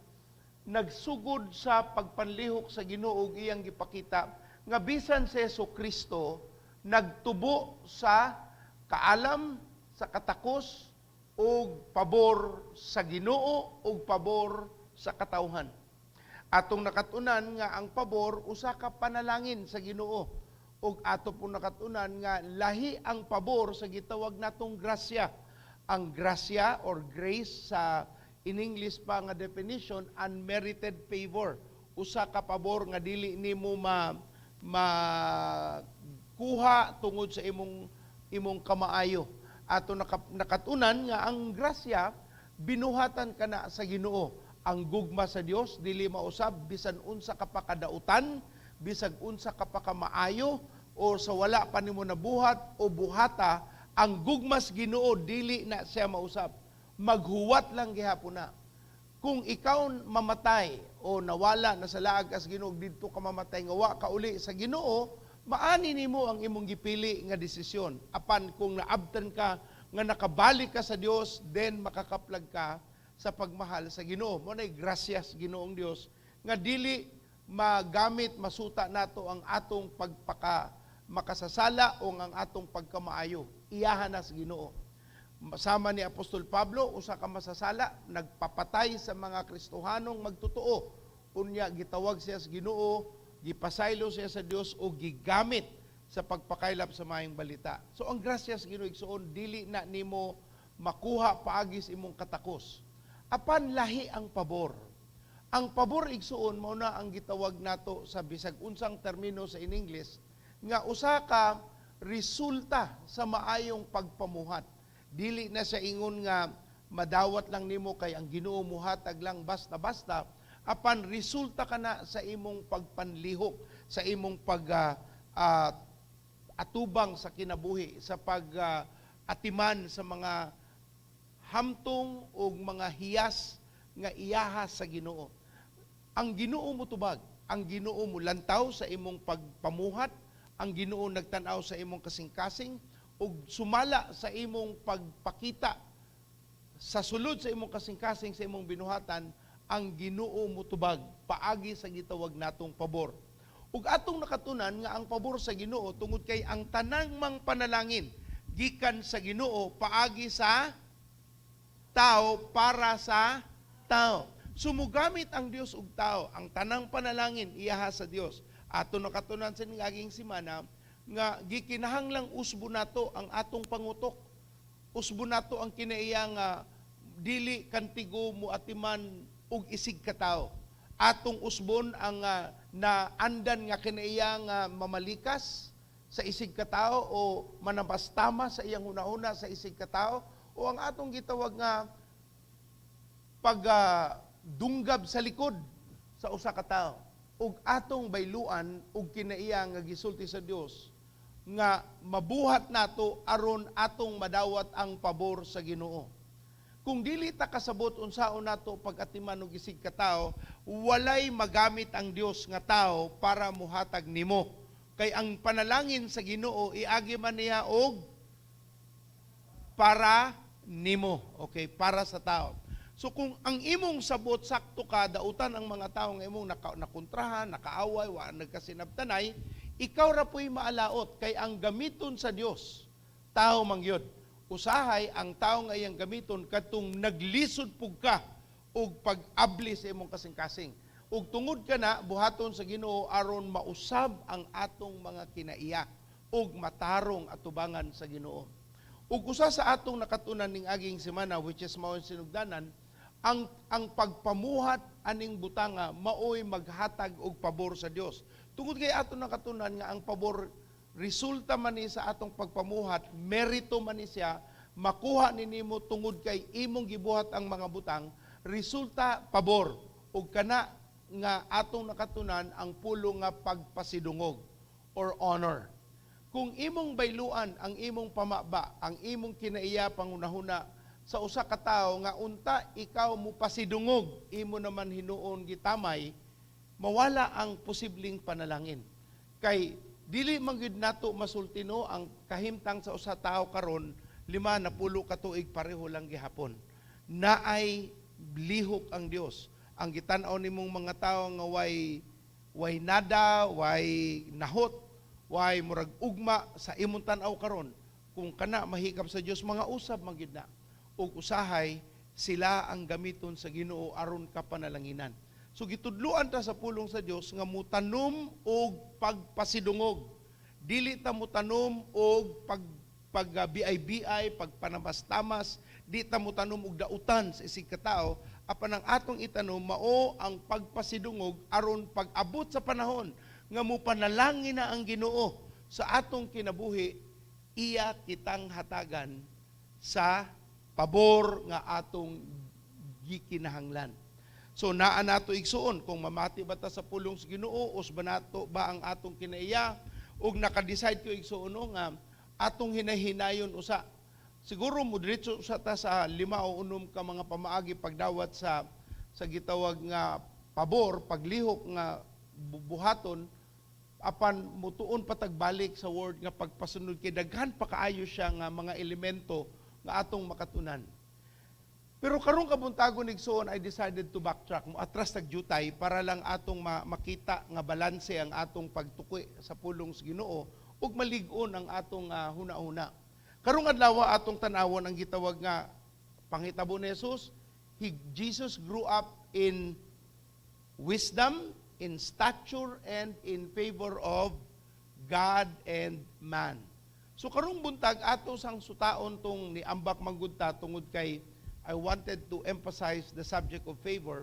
nagsugod sa pagpanlihok sa Ginoo ug iyang gipakita nga bisan si Hesus Kristo nagtubo sa kaalam, sa katakos ug pabor sa Ginoo ug pabor sa katawhan. Atong nakatunan nga ang pabor usa ka panalangin sa Ginoo, ug ato po nakatunan nga lahi ang pabor sa gitawag natong grasya. Ang grasya or grace, sa in English pa nga definition, unmerited favor. Usa ka pabor nga dili nimo ma makuha tungod sa imong imong kamaayo. Ato nakatunan nga ang grasya binuhatan kana sa Ginoo. Ang gugma sa Dios dili mausab bisan unsa ka pa kadautan, bisag unsa ka pa kamaayo o sa wala pa nimo nabuhat o buhata, ang gugma sa Ginoo dili na siya mausab. Maghuwat lang gihapon na. Kung ikaw mamatay o nawala na sa laag ka sa Ginoo, didto ka mamatay nga wa ka uli sa Ginoo, maani nimo ang imong gipili nga desisyon. Apan kung naabtan ka nga nakabalik ka sa Dios, then makakaplag ka sa pagmahal sa Ginoo. Mo nay grasyas Ginoong Dios nga dili magamit masuta nato ang atong pagpaka makasasala o ang atong pagkamaayo. Iyahan na sa Ginoo. Sama ni Apostol Pablo, usa ka masasala, nagpapatay sa mga Kristohanong magtotoo. Unya gitawag siya sa Ginoo, gipasaylo siya sa Dios o gigamit sa pagpakaylap sa maayong balita. So ang grasya sa Ginoo, igsuon, dili na nimo makuha paagi sa imong katakos. Apan lahi ang pabor. Ang pabor, igsuon, mao na ang gitawag nato sa bisag unsang termino sa in English nga usa ka resulta sa maayong pagpamuhat. Dili na siya ingon nga madawat lang nimo kay ang Ginoo muhatag lang basta-basta, apan resulta kana sa imong pagpanlihok, sa imong pag atubang sa kinabuhi, sa pag atiman sa mga hamtong ug mga hiyas nga iyaha sa Ginoo. Ang Ginoo motubag, ang Ginoo mulantaw sa imong pagpamuhat, ang Ginoo nagtan-aw sa imong kasing-kasing ug sumala sa imong pagpakita sa sulod sa imong kasing-kasing sa imong binuhatan, ang Ginoo motubag paagi sa gitawag natong pabor. Ug atong nakatunan nga ang pabor sa Ginoo, tungod kay ang tanang mang panalangin gikan sa Ginoo paagi sa tao para sa tao. Sumugamit ang Dios og tao, ang tanang panalangin iyaha sa Dios. Ato nakatunan sa niaging simana nga gikinahanglang usbo nato ang atong pangutok. Usbo nato ang kinaiya nga dili kantigo mo atiman og isig ka tao. Atong usbon ang naandan nga kinaiya nga mamalikas sa isig ka tao o manabastama sa iyang hunahuna sa isig ka tao o ang atong gitawag nga pag dunggab sa likod sa usa ka tawo, ug atong bayluan og kinaiya nga gisulti sa Dios nga mabuhat nato aron atong madawat ang pabor sa Ginoo. Kung dili ta kasabot unsaon nato pag-atiman og isig ka tawo, walay magamit ang Dios nga tao para muhatag nimo. Kay ang panalangin sa Ginoo, iagi man niya og para nimo. Okay, para sa tao. So kung ang imong sabot sakto ka, dautan ang mga tao nga imong nakontrahan, nakaaway, wa nagkasinabtanay, ikaw ra po'y maalaot kay ang gamiton sa Dios tao man gyud. Usahay ang tao nga iyang gamiton kadtong naglisod pug ka og pag-abli sa imong kasing-kasing. Ug tungod kana buhaton sa Ginoo aron mausab ang atong mga kinaiya ug matarong atubangan sa Ginoo. Ug usa sa atong nakatunan ning aging semana, which is mao sinugdanan, ang pagpamuhat aning butanga maoy maghatag og pabor sa Dios. Tungod kay ato nakatunan nga ang pabor resulta man ni sa atong pagpamuhat, merito man ni siya, makuha ni nimo tungod kay imong gibuhat ang mga butang, resulta pabor. Ug kana nga atong nakatunan ang pulong nga pagpasidungog or honor. Kung imong bayluan ang imong pamaba, ang imong kinaiya pangunahuna sa usa ka tawo nga unta ikaw mo pasidungog, imo naman hinuon gitamay, mawala ang posibleng panalangin. Kay dili man gyud nato masultino ang kahimtang sa usa tawo karon, 50 ka tuig pareho lang gihapon. Naay lihok ang Dios. Ang gitan-aw nimong mga tawo nga way nada, way nahot, way murag ugma sa imong tan-aw karon, kung kana mahikap sa Dios, mga usab man gyud na. Ug usahay sila ang gamiton sa Ginoo aron kapanalanginan. So gitudluan ta sa pulong sa Dios nga mutanom og pagpasidungog. Dili ta mutanom og pag BI-BI, pagpanamastamas, di ta mutanom og dautan sa isig ka tao, apan ang atong itanom mao ang pagpasidungog aron pag-abot sa panahon nga mopanalangin na ang Ginoo sa atong kinabuhi, iya kitang hatagan sa pabor nga atong gikinahanglan. So naa nato igsuon kung mamati ba ta sa pulong sa Ginoo, usba nato ba ang atong kinaiya, ug naka-decide ko igsuon no, nga atong hinahinayon usa. Siguro mo diretso usa ta sa 5 o 6 ka mga pamaagi pagdawat sa gitawag nga pabor, paglihok nga buhaton, apan mutuon patagbalik sa word nga pagpasunod kay daghan pa kaayo siya nga mga elemento nga atong makatunan. Pero karong kabuntagon igsuon, I decided to backtrack mo atras tag jutay para lang atong makita nga balanse ang atong pagtukoy sa pulong sa Ginoo ug malig-on ang atong huna-huna. Karong adlaw atong tan-awon ang gitawag nga panghitabo ni Jesus. Jesus grew up in wisdom, in stature, and in favor of God and man. So karong buntag ato sang sutaon tong niambak manggud ta tungod kay I wanted to emphasize the subject of favor,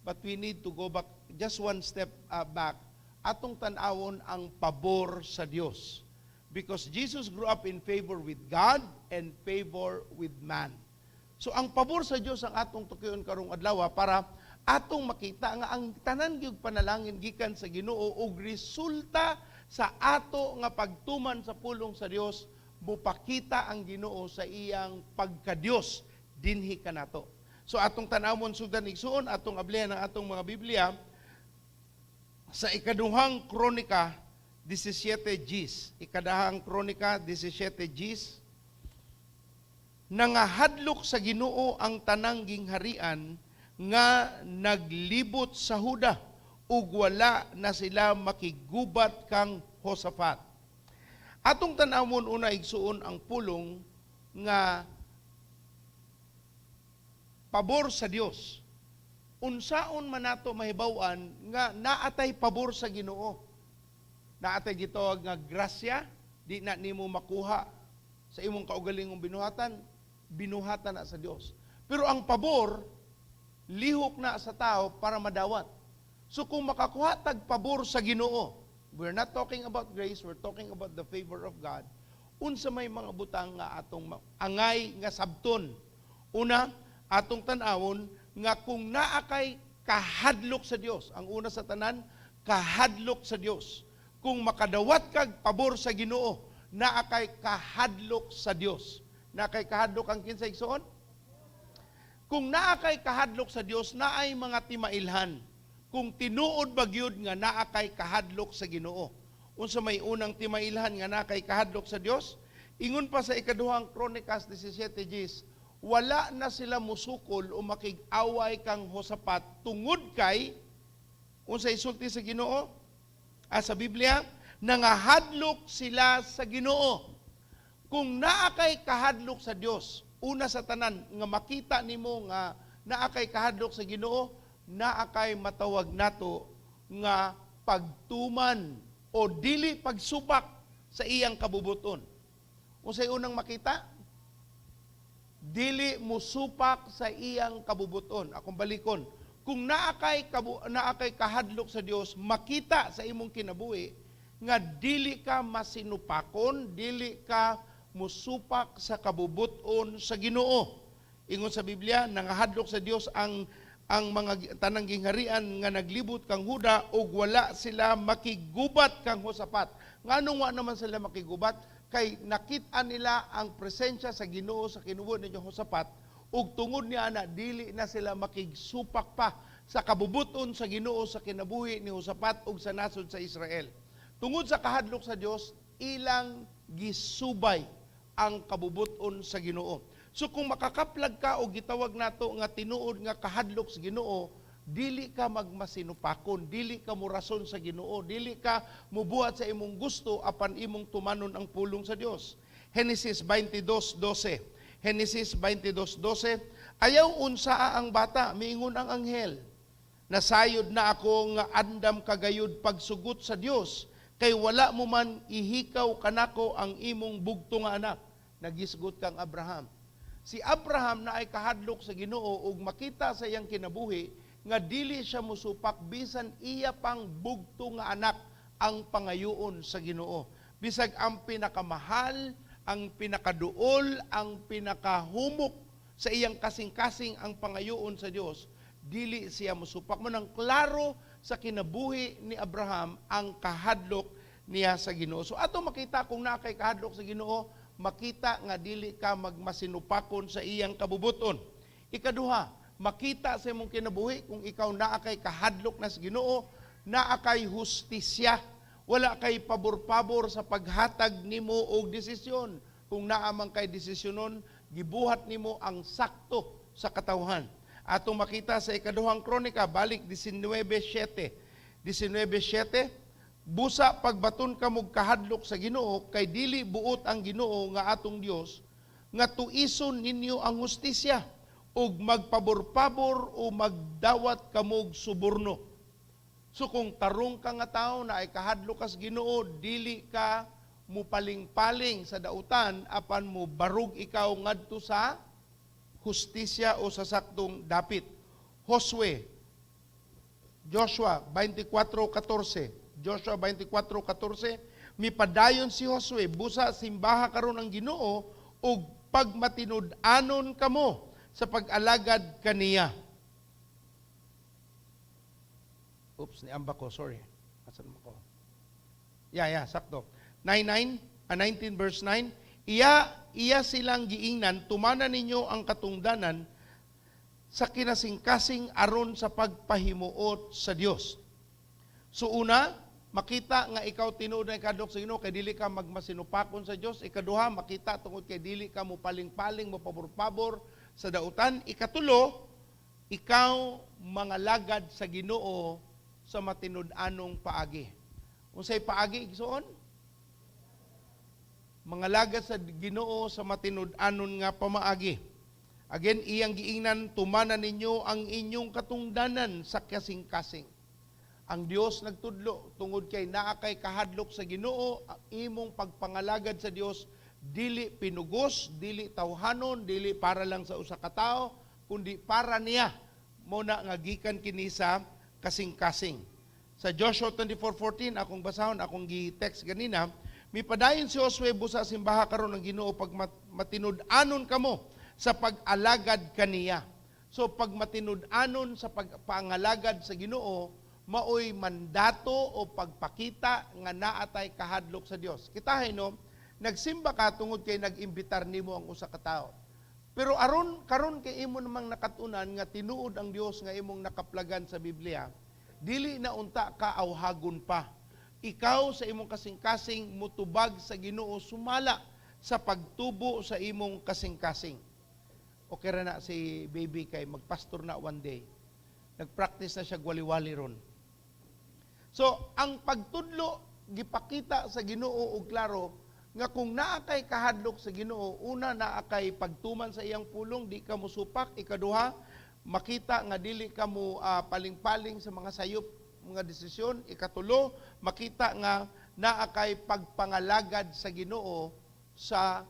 but we need to go back just one step back. Atong tan-awon ang pabor sa Dios. Because Jesus grew up in favor with God and favor with man. So ang pabor sa Dios ang atong tukion karong adlaw para atong makita nga ang tanan gyud panalangin gikan sa Ginoo ug resulta sa ato nga pagtuman sa pulong sa Dios, mupakita ang Ginoo sa iyang pagkadiyos dinhi kanato. So atong tan-awon sugdan igsuon, atong ablihan ang atong mga Biblia sa Ikaduhang Kronika 17 Gs. Ikadahang Kronika 17 Gs. Nangahadlok sa Ginoo ang tanang gingharian nga naglibot sa Huda ug wala na sila makigubat kang Josafat. Atong tan-awon una igsuon ang pulong nga pabor sa Dios. Unsaon man nato mahibaw-an nga naatay pabor sa Ginoo? Naatay gitawag nga grasya, di na nimo makuha sa imong kaugalingong binuhatan, binuhatan na sa Dios. Pero ang pabor, lihok na sa tao para madawat. So kung makakuha tag pabor sa Ginoo, we're not talking about grace, we're talking about the favor of God. Unsa may mga butang nga atong angay nga sabton? Una, atong tan-awon nga kung naa kay kahadlok sa Dios. Ang una sa tanan, kahadlok sa Dios. Kung makadawat kag pabor sa Ginoo, naa kay kahadlok sa Dios. Naa kay kahadlok ang kinsa igsuon? Kung naa kay kahadlok sa Dios, naay mga timailhan. Kung tinuod ba gyud nga naa kay kahadlok sa Ginoo. Unsa may unang timailhan nga naa kay kahadlok sa Dios? Ingon pa sa Ikaduhang Kronikas 17:10, wala na sila musukol o makig-away kang Josapat tungod kay unsa isulti sa Ginoo? Sa Biblia, nangahadlok sila sa Ginoo. Kung naa kay kahadlok sa Dios, una sa tanan nga makita nimo nga naa kay kahadlok sa Ginoo, naa kay matawag nato nga pagtuman o dili pagsupak sa iyang kabubuton. Unsay unang makita? Dili musupak sa iyang kabubuton. Akong balikon. Kung naa kay kahadlok sa Dios, makita sa imong kinabuhi nga dili ka masinupakon, dili ka musupak sa kabubuton sa Ginoo. Ingon sa Biblia, nangahadlok sa Dios ang mga tanang gingharian nga naglibot kang Huda ug wala sila makigubat kang Josapat. Nganong wa naman sila makigubat? Kay nakita nila ang presensya sa Ginoo sa kinabuhi ni Josapat ug tungod niya na dili na sila makigsupak pa sa kabubuton sa Ginoo sa kinabuhi ni Josapat ug sa nasod sa Israel. Tungod sa kahadlok sa Dios, ilang gisubay ang kabubuton sa Ginoo. So kung makakaplag ka o gitawag nato nga tinuod nga kahadlok sa Ginoo, dili ka magmasinupakon, dili ka murason sa Ginoo, dili ka mubuhat sa imong gusto apan imong tumanon ang pulong sa Dios. Genesis 22:12. Genesis 22:12, "Ayaw unsaa ang bata," miingon ang anghel. "Nasayod na ako nga andam kagayod pagsugot sa Dios, kay wala mo man ihikaw kanako ang imong bugto nga anak." Nagisgot kang Abraham. Si Abraham naay kahadlok sa Ginoo ug makita sa iyang kinabuhi nga dili siya musupak bisan iya pang bugto nga anak ang pangayoon sa Ginoo. Bisag ang pinakamahal, ang pinakaduol, ang pinakahumok sa iyang kasing-kasing ang pangayoon sa Dios, dili siya musupak. Mao nang klaro sa kinabuhi ni Abraham ang kahadlok niya sa Ginoo. So ato makita kung naa kay kahadlok sa Ginoo, makita nga dili ka magmasinupakon sa iyang kabubuton. Ikaduha, makita sa imong kinabuhi kung ikaw naa kay kahadlok na sa Ginoo, naa kay hustisya. Wala kay pabor-pabor sa paghatag nimo og desisyon. Kung naa man kay desisyonon, gibuhat nimo ang sakto sa katawhan. Atong makita sa Ikaduhang Kronika, balik 19:7. 19:7, "Busa pagbaton kamog kahadlok sa Ginoo, kay dili buot ang Ginoo nga atong Dios nga tuison ninyo ang hustisya ug magpabor-pabor o magdawat kamog suborno." So kung tarong ka nga tao naay kahadlok ka sa Ginoo, dili ka mupaling-paling sa dautan apan mo barug ikaw ngadto sa hustisya o sa saktong dapit. Josue Joshua 24:14. Joshua 24:14, mipadayon si Josue, "Busa simbaha karon ang Ginoo ug pagmatinud-anon kamo sa pag-alagad kaniya." Oops, niamba ko, sorry. Asan mo ko? Yeah, sakto. 9:9, 19 verse 9, iya silang giingnan, "Tumana ninyo ang katungdanan sa kinasingkasing aron sa pagpahimuot sa Dios." So una, makita nga ikaw tinuod na kahadlok sa Ginoo kay dili ka magmasinupakon sa Dios. Ikaduha, makita tungod kay dili ka mo paling-paling, mo pabor-pabor sa dautan. Ikatulo, ikaw mangalagad sa Ginoo sa matinud-anong paagi. Unsay paagi, igsoon? Mangalagad sa Ginoo sa matinud-anon nga pamaagi. Again, iyang giingnan, "Tumana ninyo ang inyong katungdanan sa kasing-kasing." Ang Dios nagtudlo, tungod kay naa kay kahadlok sa Ginoo, ang imong pagpangalagad sa Dios dili pinugos, dili tawhanon, dili para lang sa usa ka tawo, kundi para niya. Mao na nga gikan kini sa kasing-kasing. Sa Joshua 24:14, akong basahon, akong gi-text ganina, mipadayon si Josue, "Busa simbaha karon ang Ginoo pag matinud-anon kamo sa pag-alagad kaniya." So pag matinud-anon sa pagpangalagad sa Ginoo, maoy mandato o pagpakita nga naa tay kahadlok sa Dios. Kitahay no, nagsimba ka tungod kay nag-imbitar nimo ang usa ka tawo. Pero aron karon kay imo namang nakatunan nga tinuod ang Dios nga imong nakaplagan sa Biblia, dili na unta ka awhagon pa. Ikaw sa imong kasing-kasing mutubag sa Ginoo sumala sa pagtubo sa imong kasing-kasing. Okay ra na si baby kay magpastor na one day. Nagpractice na siya gwali-wali ron. So, ang pagtudlo gipakita sa Ginoo og klaro nga kung naa kay kahadlok sa Ginoo, una, naa kay pagtuman sa iyang pulong, di ka mosupak. Ikaduha, makita nga dili ka mo paling-paling sa mga sayop mga desisyon. Ikatulo, makita nga naa kay pagpangalagad sa Ginoo sa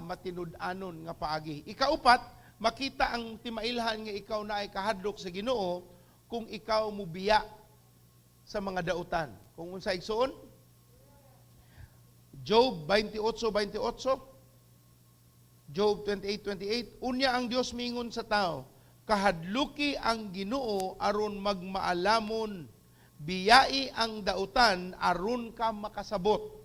matinud-anon nga paagi. Ikaupat, makita ang timailhan nga ikaw naay kahadlok sa Ginoo kung ikaw mubiya sa mga dautan. Kung unsa, igsuon? Job 28:28. Job 28:28. Unya ang Dios mingon sa tao, "Kahadluki ang Ginoo aron magmaalamon, biyai ang dautan aron ka makasabot."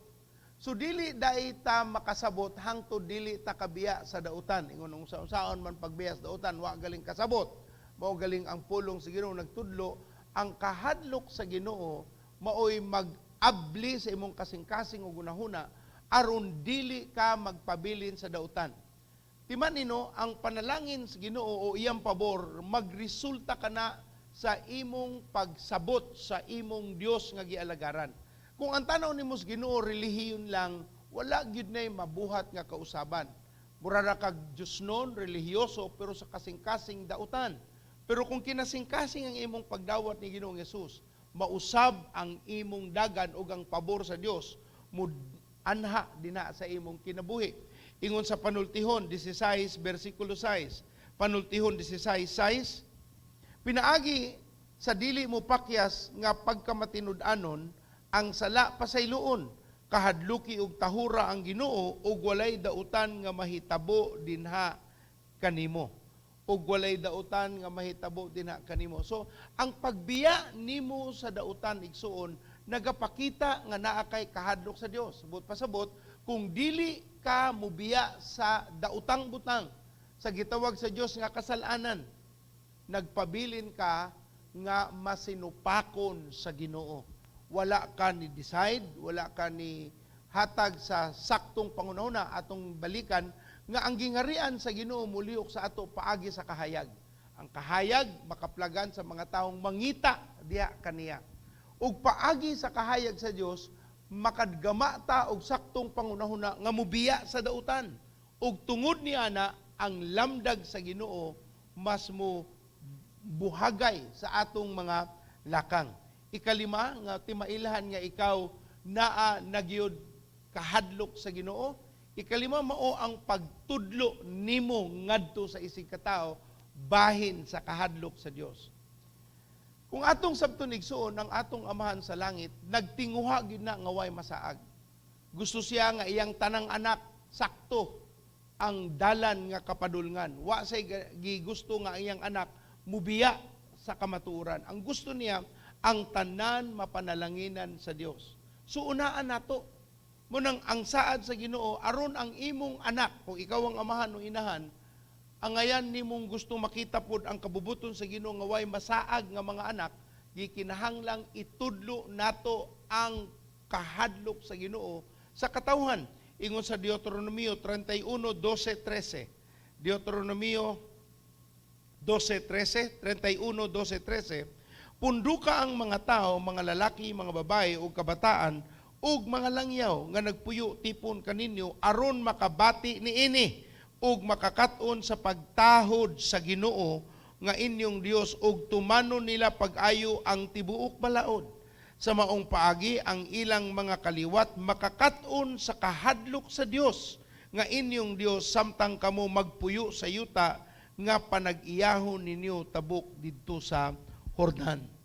So dili dai ta makasabot hangtod dili ta kabiya sa dautan. Ingon unsa-unsaon man pagbiya sa dautan, wa galing kasabot. Mao galing ang pulong sa Ginoo nagtudlo, ang kahadlok sa Ginoo maoy mag-abli sa imong kasing-kasing ug hunahuna aron dili ka magpabilin sa dautan. Timan nino, ang panalangin sa Ginoo o iyang pabor magresulta kana sa imong pagsabot sa imong Dios nga gialagaran. Kung ang tanaw nimo sa Ginoo relihiyon lang, wala gyud nay mabuhat nga kausaban. Mura ra kag Diyosnon, relihiyoso, pero sa kasing-kasing dautan. Pero kung kinasing-kasing ang imong pagdawat ni Ginoong Hesus, mausab ang imong dagan ug ang pabor sa Dios mud anha dinha sa imong kinabuhi. Ingon sa Panultihon 16 bersikulo 6. Panultihon 16:6, pinaagi sa dili mo pakyas nga pagkamatinud-anon, ang sala pasayloon, kahadluki og tahura ang Ginoo ug walay dautan nga mahitabo dinha kanimo. Ug walay dautan nga mahitabo dinha kanimo. So, ang pagbiya nimo sa dautan, igsuon, nagapakita nga naa kay kahadlok sa Dios. Sabot pasabot, kung dili ka mubiya sa dautang butang, sa gitawag sa Dios nga kasalanan, nagpabilin ka nga masinupakon sa Ginoo. Wala ka ni decide, wala ka ni hatag sa saktong pangunahuna. Atong balikan nga ang gingarian sa Ginoo mulihok sa ato paagi sa kahayag. Ang kahayag makaplagan sa mga taong mangita diha kaniya. Ug paagi sa kahayag sa Dios makadgama ta og saktong pangunahuna nga mubiya sa dautan. Ug tungod ni ana, ang lamdag sa Ginoo mas mo buhagay sa atong mga lakang. Ikalima nga timailhan nga ikaw naa nagyod kahadlok sa Ginoo. Ikalima, mao ang pagtudlo nimo ngadto sa isig katao bahin sa kahadlok sa Dios. Kung atong sabton, igsuon, ang atong Amahan sa langit nagtinguha gyud na nga way masaag. Gusto siya nga iyang tanang anak sakto ang dalan nga kapadulngan. Wa say gigusto nga iyang anak mubiya sa kamatuoran. Ang gusto niya, ang tanan mapanalanginan sa Dios. So unaan nato. Munang ang saad sa Ginoo aron ang imong anak, kung ikaw ang amahan o inahan, angayan nimong gusto makita pod ang kabubuton sa Ginoo nga way masaag nga mga anak, gikinahanglang itudlo nato ang kahadlok sa Ginoo sa katawhan. Ingon sa Deuteronomio 31:12-13. Deuteronomio 12:13, 31:12-13, "Punduka ang mga tao, mga lalaki, mga babae ug kabataan ug mga langyaw nga nagpuyo tipon kaninyo aron makabati niini ug makakaton sa pagtahod sa Ginoo nga inyong Dios ug tumanon nila pag-ayo ang tibuok balaod. Sa maong paagi ang ilang mga kaliwat makakaton sa kahadlok sa Dios nga inyong Dios samtang kamo magpuyo sa yuta nga panag-iyahon ninyo tabok didto sa Jordan."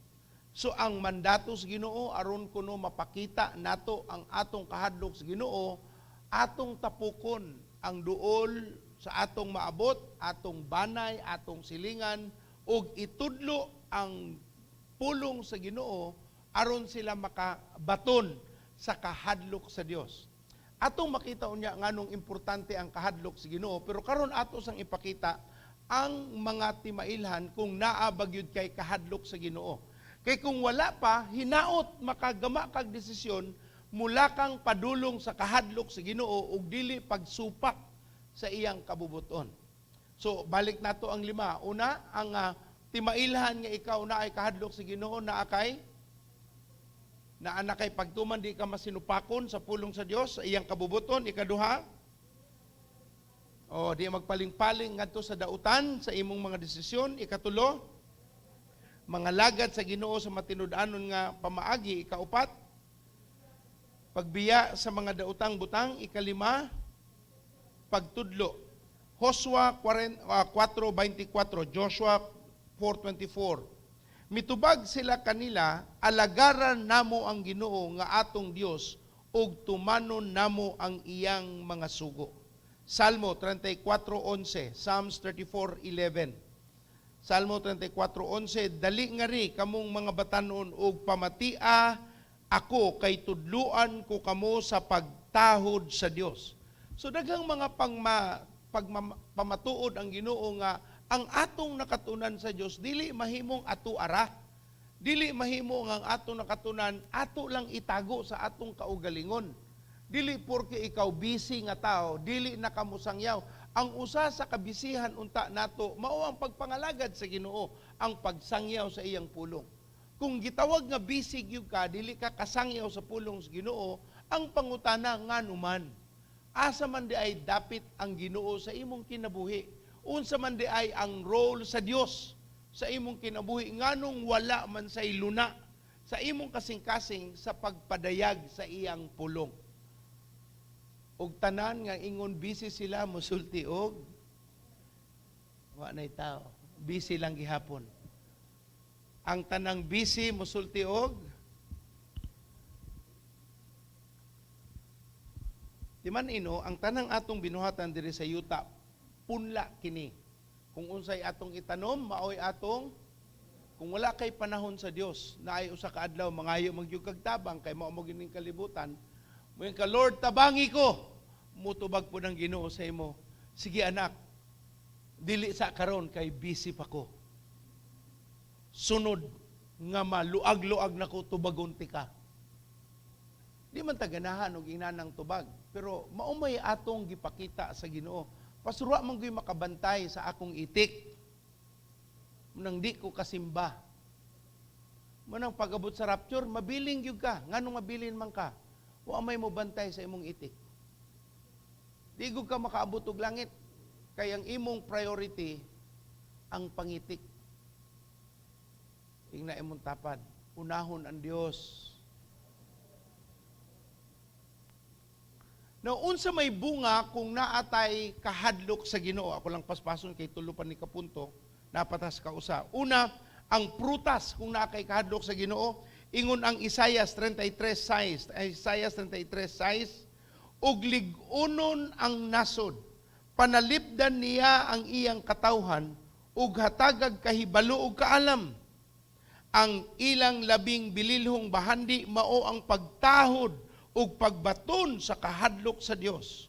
So ang mandato sa Ginoo aron kuno mapakita nato ang atong kahadlok sa Ginoo, atong tapukon ang duol sa atong maabot, atong banay, atong silingan ug itudlo ang pulong sa Ginoo aron sila makabaton sa kahadlok sa Dios. Atong makita unya nganong importante ang kahadlok sa Ginoo, pero karon ato sang ipakita ang mga timailhan kung naa ba gyud kay kahadlok sa Ginoo. Kay kung wala pa, hinaot makagama kag desisyon mula kang padulong sa kahadlok sa Ginoo ug dili pagsupak sa iyang kabubuton. So balik nato ang lima. Una, ang timailhan nga ikaw naay kahadlok sa Ginoo, naa kay naa na kay pagtuman, di ka masinupakon sa pulong sa Dios sa iyang kabubuton. Ikaduha, oh, di magpaling-paling ngadto sa dautan sa imong mga desisyon. Ikatulo, mangalagad sa Ginoo sa matinud-anon nga pamaagi. Ikaupat, pagbiya sa mga dautang butang. Ikalima, pagtudlo. Josua 4:24, Joshua 4:24. Mitubag sila kanila, "Alagaran namo ang Ginoo nga atong Dios ug tumanon namo ang iyang mga sugo." Salmo 34:11, Psalms 34:11. Salmo 34:11, "Dali ngari kamong mga batanon ug pamatia ako kay tudluan ko kamo sa pagtahod sa Dios." So daghang mga pamatuod ang Ginoo nga ang atong nakatunan sa Dios dili mahimong ato ara. Dili mahimo nga ang atong nakatunan ato lang itago sa atong kaugalingon. Dili porke ikaw busy nga tao, dili na kamusangyaw. Ang usa sa kabisihan unta nato mao ang pagpangalagad sa Ginoo, ang pagsangyaw sa iyang pulong. Kung gitawag nga busy gyud ka, dili ka kasangyaw sa pulong sa Ginoo, ang pangutana, nganuman? Asa man di ay dapit ang Ginoo sa imong kinabuhi? Unsa man di ay ang role sa Dios sa imong kinabuhi? Nganong wala man say luna sa imong kasing-kasing sa pagpadayag sa iyang pulong? Og tanan nga ingon busy sila, musulti og wa nay tao. Busy lang gihapon. Ang tanang busy musulti og di man ino ang tanang atong binuhatan diri sa yuta, punla kini. Kung unsay atong itanom, maoy atong. Kung wala kay panahon sa Dios, naay usa ka adlaw mangayo man gyud kag tabang kay mao mo gining kalibutan. Moingon ka, "Lord, tabangi ko." Mutubag po ng Ginoo sa imo, "Sige anak, dili sa karon kay busy pa ko. Sunod nga maluag-luag nako, tubagon tika." Di man ta ganahan og inanang tubag, pero mao may atong gipakita sa Ginoo. "Pastor, wa man gyud makabantay sa akong itik. Nang di ko kasimba." Manang pag-abot sa rapture, mabiling gyud ka. Nganong mabilin man ka? Wa may mobantay sa imong itik. Di gud ka makaabot og langit kay ang imong priority ang pangitik. Ingna imong tapad, "Unahon ang Dios." Now, unsa may bunga kung naatay kahadlok sa Ginoo? Ako lang paspason kay tulo pa ni kapunto, napatas ka usa. Una, ang prutas kung naa kay kahadlok sa Ginoo, ingon ang Isaias 33:6, Isaias 33:6, "Ug lig-unon ang nasod. Panalipdan niya ang iyang katawhan ug hatagag kahibalo ug kaalam. Ang ilang labing bililhong bahandi mao ang pagtahod ug pagbaton sa kahadlok sa Dios."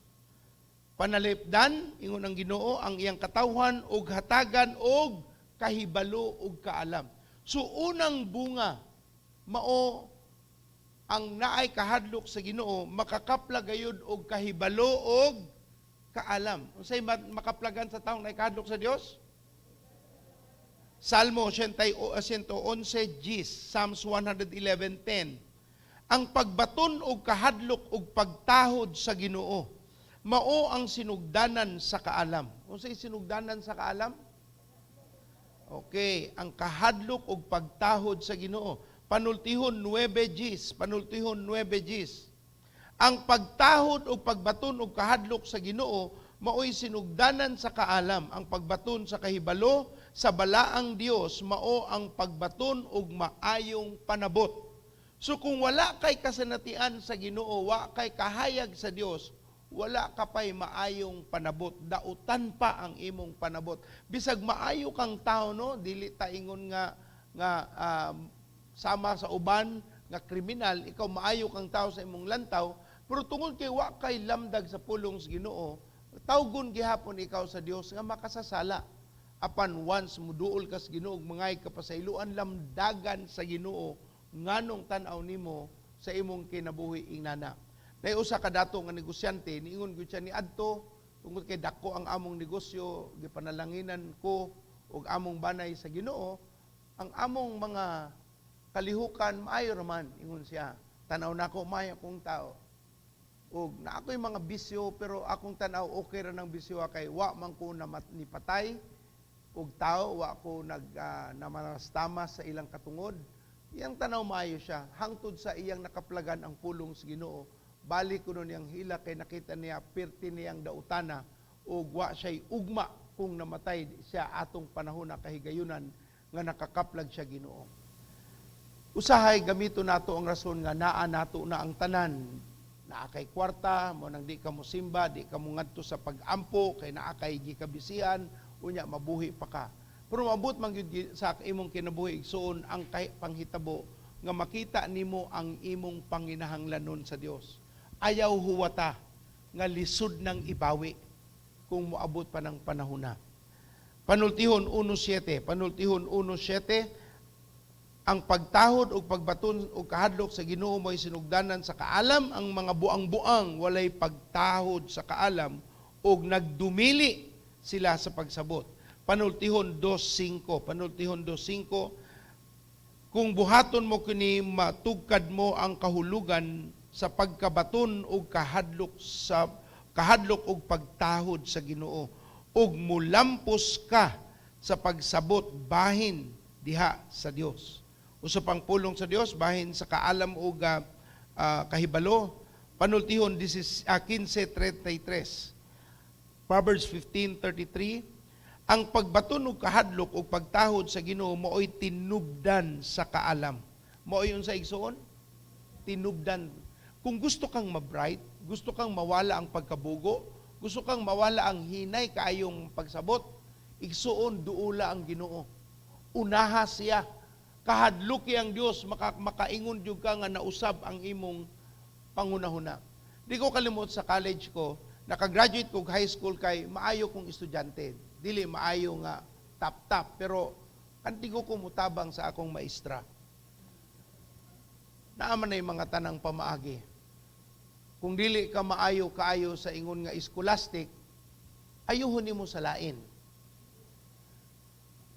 Panalipdan, ingon ang Ginoo, ang iyang katawhan ug hatagan og kahibalo ug kaalam. So unang bunga mao ang naay kahadlok sa Ginoo, makakapla gayud og kahibalo og kaalam. Unsay makaplagan sa taong naay kahadlok sa Dios? Salmo 111:10, Psalms 111:10. "Ang pagbaton og kahadlok og pagtahod sa Ginoo mao ang sinugdanan sa kaalam." Unsay sinugdanan sa kaalam? Okay, ang kahadlok og pagtahod sa Ginoo. Panultihon 9:10, Panultihon 9:10. "Ang pagtahod og pagbaton og kahadlok sa Ginoo maoy sinugdanan sa kaalam. Ang pagbaton sa kahibalo sa balaang Dios mao ang pagbaton og maayong panabot." So kung wala kay kasanatian sa Ginoo, wa kay kahayag sa Dios, wala ka pay maayong panabot. Dautan pa ang imong panabot. Bisag maayo kang tao, no, dili ta ingon nga sama sa uban nga kriminal, ikaw maayo kang tao sa imong lantaw, Pero tungod kay wa kay lamdag sa pulong sa Ginoo, tawgon gihapon ikaw sa Dios nga makasasala. Apan once muduol ka sa Ginoo ug mangay ka pasayloan, lamdagan sa Ginoo nganong tan-aw nimo sa imong kinabuhi ingnana. Nay usa ka dato nga negosyante, niingon gyud siya ni adto, tungod kay dako ang among negosyo, gipanalanginan ko ug among banay sa Ginoo, ang among mga kalihukan maayo raman, ingon siya. Tanaw nako maayo kong tao. Ug na ako'y mga bisyo, pero akong tanaw okay ra ng bisyo kay wa man ko na ni patay ug tao, wa ko nag namarastamas sa ilang katungod. Iyang tanaw maayo siya hangtod sa iyang nakaplagan ang pulong sa Ginoo. Balik kuno niyang hila kay nakita niya pirti niyang dautana ug wa siya'y ugma kung namatay siya atong panahon na kahigayunan nga nakakaplag siya Ginoo. Usahay gamito nato ang rason nga naa nato na ang tanan. Naa kay kwarta, mo nang di ka mo simba, di ka mo ngadto sa pag-ampo kay naa kay gikabisihan, unya mabuhi pa ka. Pero maabot man gyud sa imong kinabuhi, igsuon, ang kay panghitabo nga makita nimo ang imong panginahanglanon sa Dios. Ayaw huwata nga lisod nang ibawi kung moabot pa ng panahon na. Panultihon 1.7, Panultihon 1.7, ang pagtahod ug pagbaton og kahadlok sa Ginoo mo'y sinugdanan sa kaalam, ang mga buang-buang walay pagtahod sa kaalam ug nagdumili sila sa pagsabot. Panultihon 2.5, Panultihon 2.5, kung buhaton mo kini, matugkad mo ang kahulugan sa pagkabaton ug kahadlok sa kahadlok ug pagtahod sa Ginoo ug mulampos ka sa pagsabot bahin diha sa Dios. Usa pang pulong sa Dios bahin sa kaalam ug kahibalo, Panultihon 15:33. Proverbs 15:33, ang pagbaton og kahadlok ug pagtahod sa Ginoo maoy tinubdan sa kaalam. Maoy unsa, igsuon? Tinubdan. Kung gusto kang ma-bright, gusto kang mawala ang pagkabugo, gusto kang mawala ang hinay kaayong pagsabot, igsuon, duula ang Ginoo. Unaha siya. Kahadluki ang Dios, makaingon jud ka nga nausab ang imong pangunahuna. Di ko kalimot sa college ko, nakagraduate ko high school kay maayo kong estudyante. Dili maayo nga top-top, pero kantigo ko mutabang sa akong maestra. Naa man na mga tanang pamaagi. Kung dili ka maayo kaayo sa ingon nga scholastic, ayuhon nimo sa lain.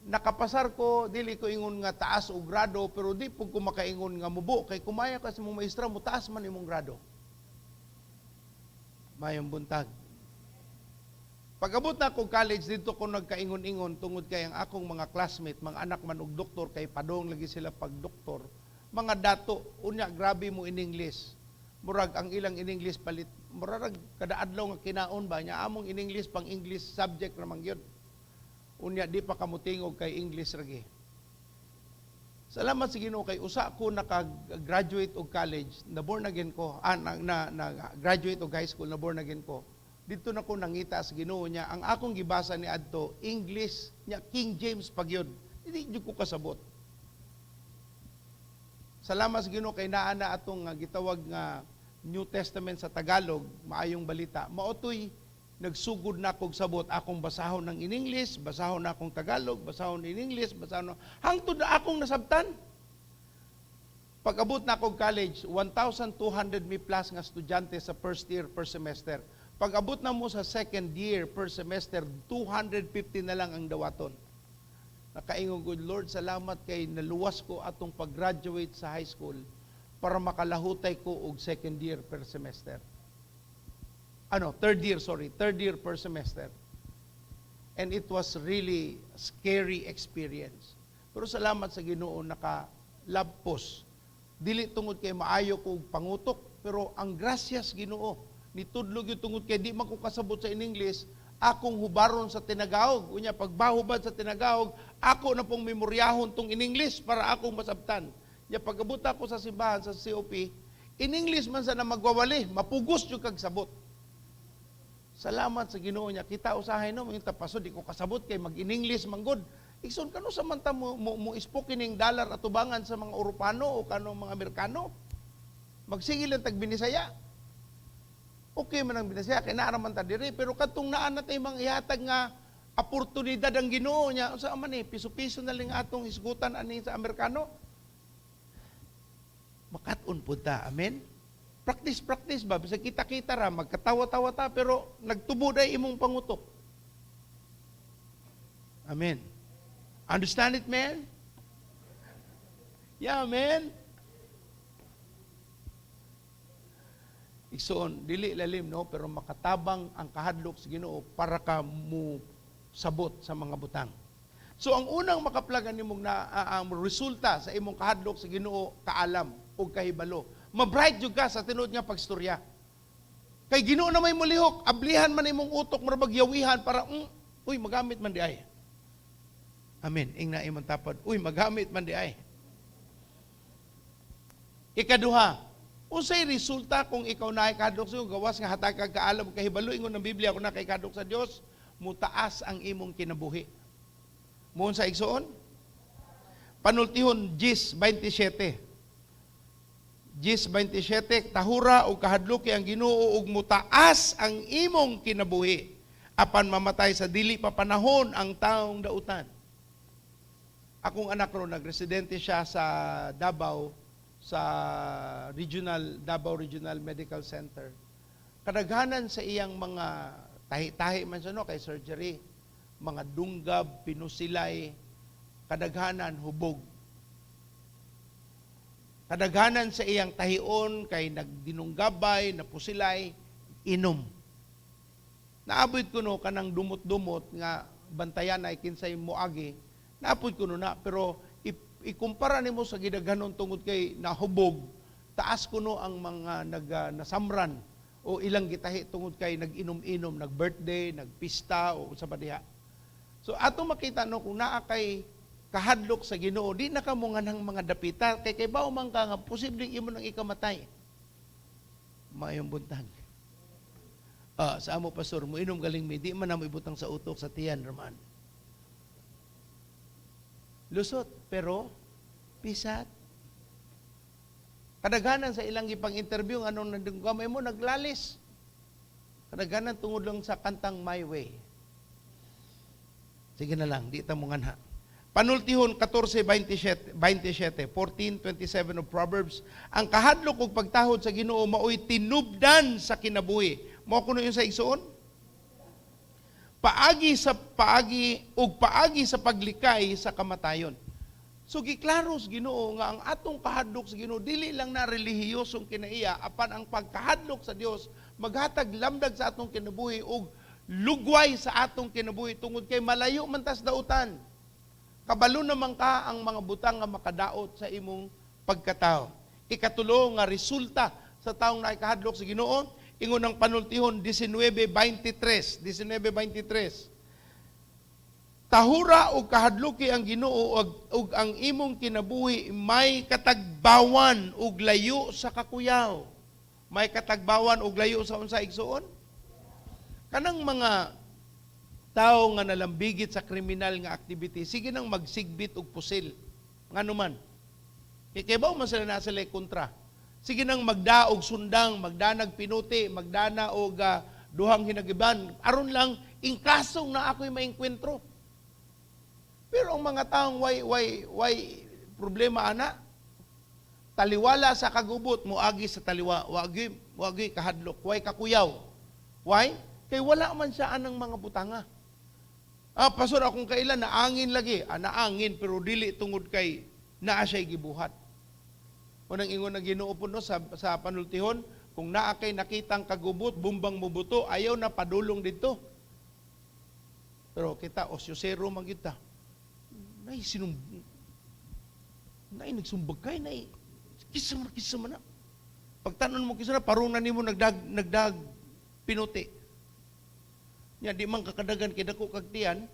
Nakapasar ko, dili ko ingon nga taas og grado, pero di pud ko makaingon nga mubo kay kumaya ka sa imong maestra, mo taas man imong grado. Mayong buntag. Pag-abot na akong college, dito ko nagkaingon-ingon tungod kay ang akong mga classmate, mga anak man og doktor, kay padong lagi sila pag doktor. Mga dato, unya grabe mo in English. Murag ang ilang in English palit, murag kada adlaw nga kinaon ba nya among in English pang English subject ra man gyud. Unya di pa kamutingog kay English ragi. Salamat sa Ginoo kay usa ko naka-graduate og college, na born again ko, na graduate og high school, na born again ko. Dito na ko nangita sa Ginoo niya. Ang akong gibasa ni adto English nya King James pa gyud. Hindi jud ko kasabot. Salamat sa Ginoo kay naa na atong nga gitawag nga New Testament sa Tagalog, Maayong Balita. Mao to'y nagsugod na akong sabot, akong basahon ng in English, basahon na akong Tagalog, basahon in English, basahon na, hangtod na akong nasabtan. Pag-abot na akong college, 1,200 mi plus nga estudyante sa first year per semester. Pag-abot na mo sa second year per semester, 250 na lang ang dawaton. Nakaingon good Lord, salamat kay naluwas ko atong pag-graduate sa high school para makalahutay ko og second year per semester. Ano, third year, sorry, third year per semester. And it was really scary experience. Pero salamat sa Ginoo, nakalabpos. Dili tungod kay maayo ko og pangutok, pero ang grasyas Ginoo nitudlo gyud tungod kay di man ko kasabot sa in English, akong hubaron sa tinagahog. Unya pagbahubad sa tinagahog, ako na pong memoryahon tong in English para akong masabtan. Nya pag-abot ako sa simbahan sa COP, in English man sa na magwawali, mapugos yung kag sabot. Salamat sa Ginoo niya. Kita usahay no, mga tapaso di ko kasabot kay mag in English man gud. Igsoon, kano sa man ta mo spoken ning dollar atubangan sa mga Europano o kano mga Amerikano? Magsige lang tag Binisaya. Okay man ang Binasaya kay naa man ta diri, pero kadtong naa na tay mga ihatag nga oportunidad ang Ginoo niya, unsa man eh, piso-piso na lang atong hisgutan ani sa Amerikano. Makat-on pud ta, amen. Practice, practice ba, bisag kita-kita ra, magkatawa-tawa ta, pero nagtubo day imong pangutok. Amen. Understand it, man? Yeah, man. Igsoon, dili lalim, no, pero makatabang ang kahadlok sa Ginoo para ka mo sabot sa mga butang. So ang unang makaplagan nimong na ang resulta sa imong kahadlok sa Ginoo, kaalam ug kahibalo. Ma-bright jud ka sa tinuod nga pagstorya. Kay Ginoo na may mulihok, ablihan man imong utok, murag yawihan para uy, magamit man di ay. Amen. Ingna imong tapad, uy, magamit man di ay. Ikaduha, unsay resulta kung ikaw naay kahadlok sa Ginoo, gawas nga hatag kag kaalam kahibalo, ingon ng Biblia, kung naa kay kahadlok sa Dios, mutaas ang imong kinabuhi. Muon sa igsoon? Panultihon 10:27. 10:27, tahura og kahadluki ang Ginoo ug mutaas ang imong kinabuhi apan mamatay sa dili pa panahon ang taong dautan. Akong anak ron, nagresidente siya sa Davao, sa Davao Regional Medical Center. Kadaghanan sa iyang mga tahi-tahi man siya, no, kay surgery, mga dunggab, pinusilay, kadaghanan hubog. Kadaghanan sa iyang tahion kay nagdinunggabay, napusilay, inom. Naabot ko no kanang dumot-dumot nga bantayan ay kinsay moagi. Naabot ko no na, pero ikumpara nimo sa gidaghanon tungod kay nahubog, taas kuno ang mga nasamran o ilang gitahi tungod kay nag-inom-inom, nag-birthday, nagpista o sa pa diha. So ato makita no kung naa kay kahadlok sa Ginoo, di na ka mo nganang mga dapita kay bao man ka nga posibleng imo nang ikamatay. Maayong buntag. Sa amo pastor, mo inom galing mi, di man namo ibutang sa utok sa tiyan raman. Lusot pero pisat. Kadaghanan sa ilang gipang-interview anong nandunggamay mo naglalis. Kadaghanan tungod lang sa kantang My Way. Sige na lang, di ta mo nganha. Panultihon 14:27, 14:27 of Proverbs, ang kahadlok ug pagtahod sa Ginoo maoy tinubdan sa kinabuhi. Mao kuno yung sa igsoon? Paagi sa paagi ug paagi sa paglikay sa kamatayon. So giklaro sa Ginoo nga ang atong kahadlok sa Ginoo dili lang na relihiyosong kinaiya, apan ang pagkahadlok sa Dios maghatag lamdag sa atong kinabuhi ug lugway sa atong kinabuhi tungod kay malayo man tas dautan. Kabalo naman ka ang mga butang nga makadaot sa imong pagkatao. Ikatulo nga resulta sa taong nakikahadlok sa Ginoo, ingon ang panultihon 19:23, 19:23. Tahura og kahadluki ang Ginoo ug ang imong kinabuhi may katagbawan ug layo sa kakuyaw. May katagbawan ug layo sa unsa, igsuon? Kanang mga tao nga nalambigit sa kriminal nga activity, sige nang magsigbit og pusil. Ngano man? Kay kibaw man sila naa sila kontra. Sige nang magda og sundang, magdanag pinuti, magdana og duhang hinagiban, aron lang ingkasong na ako'y maengkwentro. Pero ang mga taong way problema ana, taliwala sa kagubot, moagi sa taliwa, wagi kahadlok, way kakuyaw. Why? Kay wala man siya anang mga butanga. Pastor, akong kailan naangin lagi. Naangin pero dili tungod kay naa siya'y gibuhat. Unang ingon ng Ginoo po no, sa panultihon, kung naa kay nakitang kagubot, bumbang mubuto, ayaw na padulong dito. Pero kita, osyosero man kita. Nay, sinum, nay, nagsumbag kay, nay, kisa man, kisa man na. Pagtanon mo kisa na, parong na nimo nagdag pinuti. Nya, di man kakadagan kay dako kag tiyan,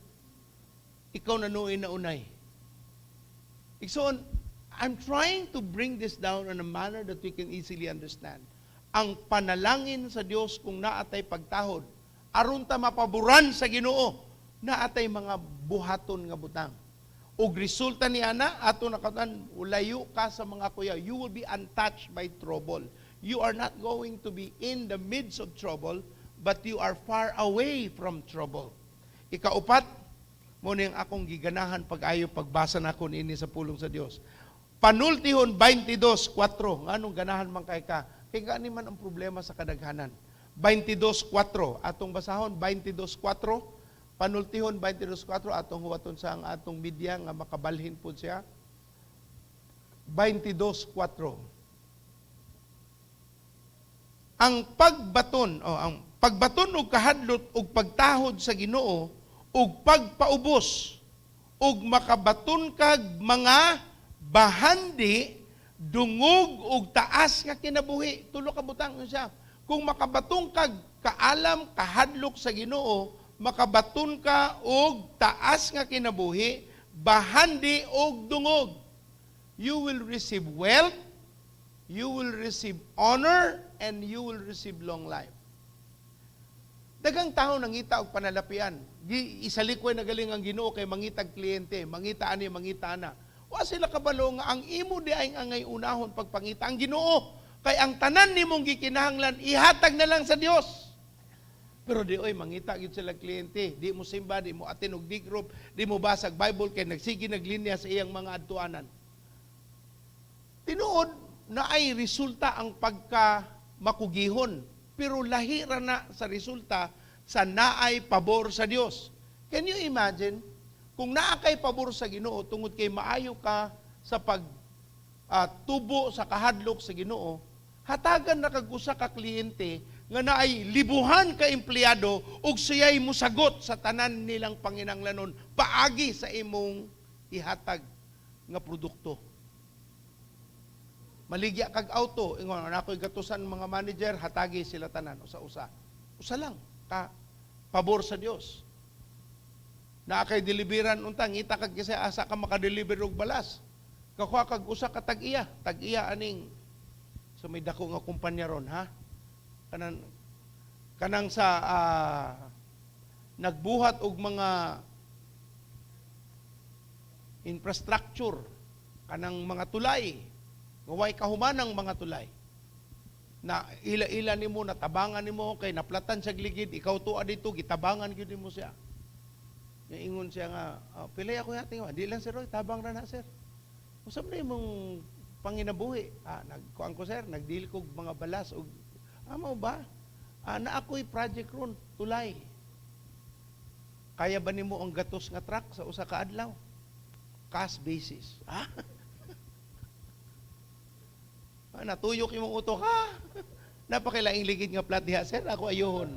ikaw na nuoy na unay. Igsoon, I'm trying to bring this down in a manner that we can easily understand. Ang panalangin sa Dios kung naatay pagtahod, aron ta mapaboran sa Ginoo, naatay mga buhaton nga butang. Og resulta ni ana, ato nakatan, layo ka sa mga kuya, you will be untouched by trouble. You are not going to be in the midst of trouble, but you are far away from trouble. Ikaupat, mao ning akong giganahan pag-ayo pagbasa nako niini sa pulong sa Dios. Panultihon 22:4. Nganong ganahan man kay ka? Kay gani man ang problema sa kadaghanan. 22:4. Atong basahon 22:4. Panultihon 22:4, atong huwaton sa ang atong media nga makabalhin pud siya. 22:4. Ang pagbaton og kahadlok ug pagtahod sa Ginoo ug pagpaubos ug makabaton kag mga bahandi, dungog ug taas nga kinabuhi. Tulo ka butang siya. Kung makabaton kag kaalam, kahadlok sa Ginoo, makabaton ka og taas nga kinabuhi, bahandi og dungog. You will receive wealth, you will receive honor, and you will receive long life. Daghang tao nangita og panalapian. Isalikway na galing ang Ginoo kay mangitag kliyente, mangita ani, mangita ana. Wa sila kabalo nga ang imo diay angay unahon pagpangita ang Ginoo. Kay ang tanan nimong gikinahanglan ihatag na lang sa Dios. Pero di oy mangita gyud sila kliyente, di mo simba, di mo attend og D group, di mo basag Bible kay nagsige naglinya sa iyang mga adtuanan. Tinuod na ay resulta ang pagka makugihon, pero lahi ra na sa resulta sa naay pabor sa Dios. Can you imagine kung naa kay pabor sa Ginoo tungod kay maayo ka sa pag tubo sa kahadlok sa Ginoo, hatagan na kag usa ka kliyente nga naay libuhan ka empleyado ug siya'y musagot sa tanan nilang panginanglanon paagi sa imong ihatag nga produkto? Maligya kag auto, ingon ana ako'y gatusan mga manager, hatagi sila tanan usa-usa. Usa lang ka pabor sa Dios. Naa kay deliveran unta, ngita kag kasi asa ka makadeliver og balas. Kakuha kag usa ka tag-iya, tag-iya aning sa may dako nga kumpanya ron, ha. Kanang sa nagbuhat og mga infrastructure, kanang mga tulay, nga way kahumanang mga tulay na ila-ila nimo, natabangan nimo kay naplatan siya ligid, ikaw tuwa dito, gitabangan gyud nimo siya. Nga ingon siya nga, "Oh, pilay ako yating, di lang, sir, oy, tabang ra na, sir. Unsa man imong panginabuhi?" "Ah, nagkuan ko, sir, nagdeal kog mga balas og." "Amo ba? Ah, na ako'y project ron, tulay. Kaya ba nimo ang gatos nga truck sa usa ka adlaw? Cash basis." Ah? Ah, natuyok imong utok ha. Napakilaing ligid nga plat diha, sir, ako ayuhon.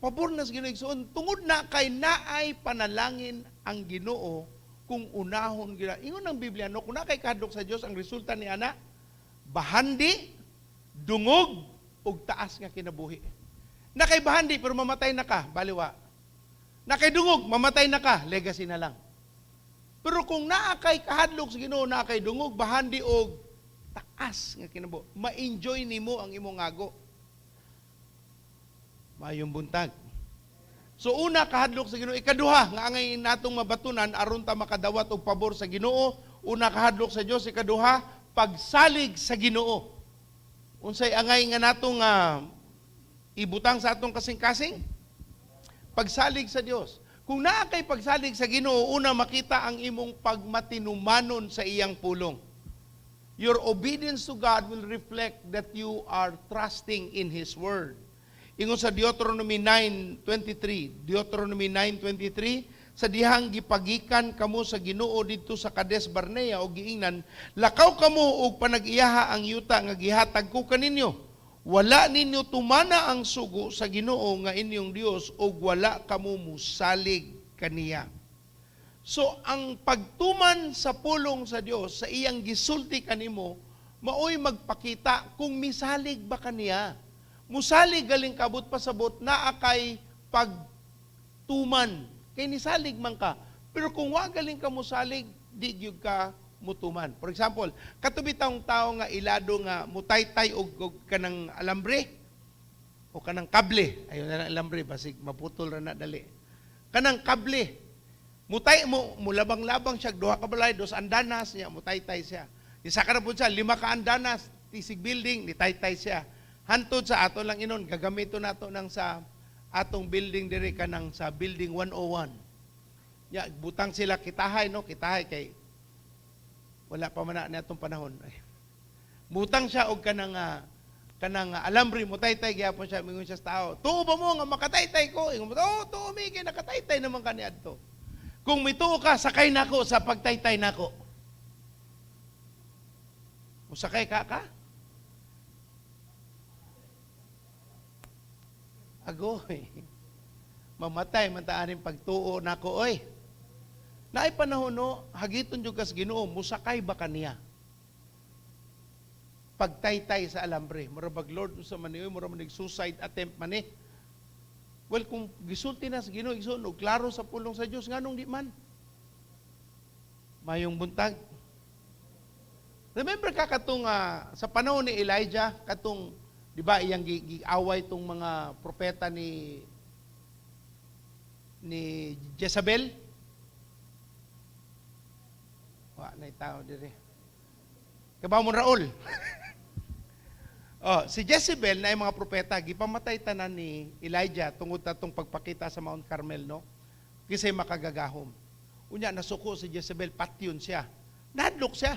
Pabor na sa Ginoo, igsoon, tungod na kay naay panalangin ang Ginoo kung unahon gila. Ingon ang Biblia, no, kung naa kay kahadlok sa Dios, ang resulta ni ana bahandi, dungog ug taas nga kinabuhi. Na kay bahandi pero mamatay na ka, baliwa. Na kay dungog, mamatay na ka, legacy na lang. Pero kung naa kay kahadlok sa Ginoo, naa kay dungog, bahandi og taas nga kinabuhi, ma-enjoy nimo ang imong ago. Maayong buntag. So una, kahadlok sa Ginoo. Ikaduha nga angay natong mabatunan aron ta makadawat og pabor sa Ginoo, una, kahadlok sa Dios, ikaduha, pagsalig sa Ginoo. Unsay angay nga natong ibutang sa atong kasing-kasing? Pagsalig sa Dios. Kung naa kay pagsalig sa Ginoo, una, makita ang imong pagmatinumanon sa iyang pulong. Your obedience to God will reflect that you are trusting in His Word. Ingon sa Deuteronomy 9:23, Deuteronomy 9:23, sa dihang gipagikan kamo sa Ginoo didto sa Kadesh Barnea og giingnan, "Lakaw kamo og panag-iyaha ang yuta nga gihatag ko kaninyo. Wala ninyo tumana ang sugo sa Ginoo nga inyong Dios ug wala kamo musalig kaniya." So ang pagtuman sa pulong sa Dios, sa iyang gisulti kanimo, maoy magpakita kung misalig ba kaniya. Musalig galing kabut pasabot naa kay pagtuman. Kay nisalig man ka. Pero kung wa galing ka musalig, di gyud ka mutuman. For example, kato bitawng tao nga ilado nga mutaytay og kanang alambre o kanang kable. Ayon na lang alambre, basig maputol ra na dali. Kanang kable. Mutay mo mulabang-labang siya, duha ka balay, dos andanas niya mutaytay siya. Isa ka na pud siya, lima ka andanas. Tisig building, ni taytay siya. Hantod sa ato lang inon, gagamito nato nang sa atong building diri kanang sa building 101. Ya, butang sila kitahay, no, kitahay kay wala pa man na atong panahon. Ay. Butang siya og kanang alambre, mo taytay gyapon siya, mingon siya sa tao. "Tuo ba mo nga makataytay ko?" Ingon mo, "Oh, tuo mi kay nakataytay naman kaniadto." "Kung mituo ka, sakay nako sa pagtaytay nako." Musakay ka ka? Agoy. Mamatay man ta aning pagtuo nako oy. Naay panahon, no, hagiton jud kas Ginoo, musakay ba kaniya? Pagtaytay sa alambre, mura bag, "Lord, unsa man ni oy, mura man suicide attempt man ni." Well, kung gisulti na sa Ginoo, igsoon, og klaro sa pulong sa Dios, nganong di man? Mayong buntag. Remember ka katong sa panahon ni Elijah, katong di ba iyang giaway tong mga propeta ni Jezebel? Wa na tao dire. Kabaw mo Raul. Oh, si Jezebel na yung mga propeta gipamatay tanan ni Elijah tungod tatong pagpakita sa Mount Carmel, no? Kisay makagagahom. Unya nasuko si Jezebel, patyon siya. Nahadlok siya.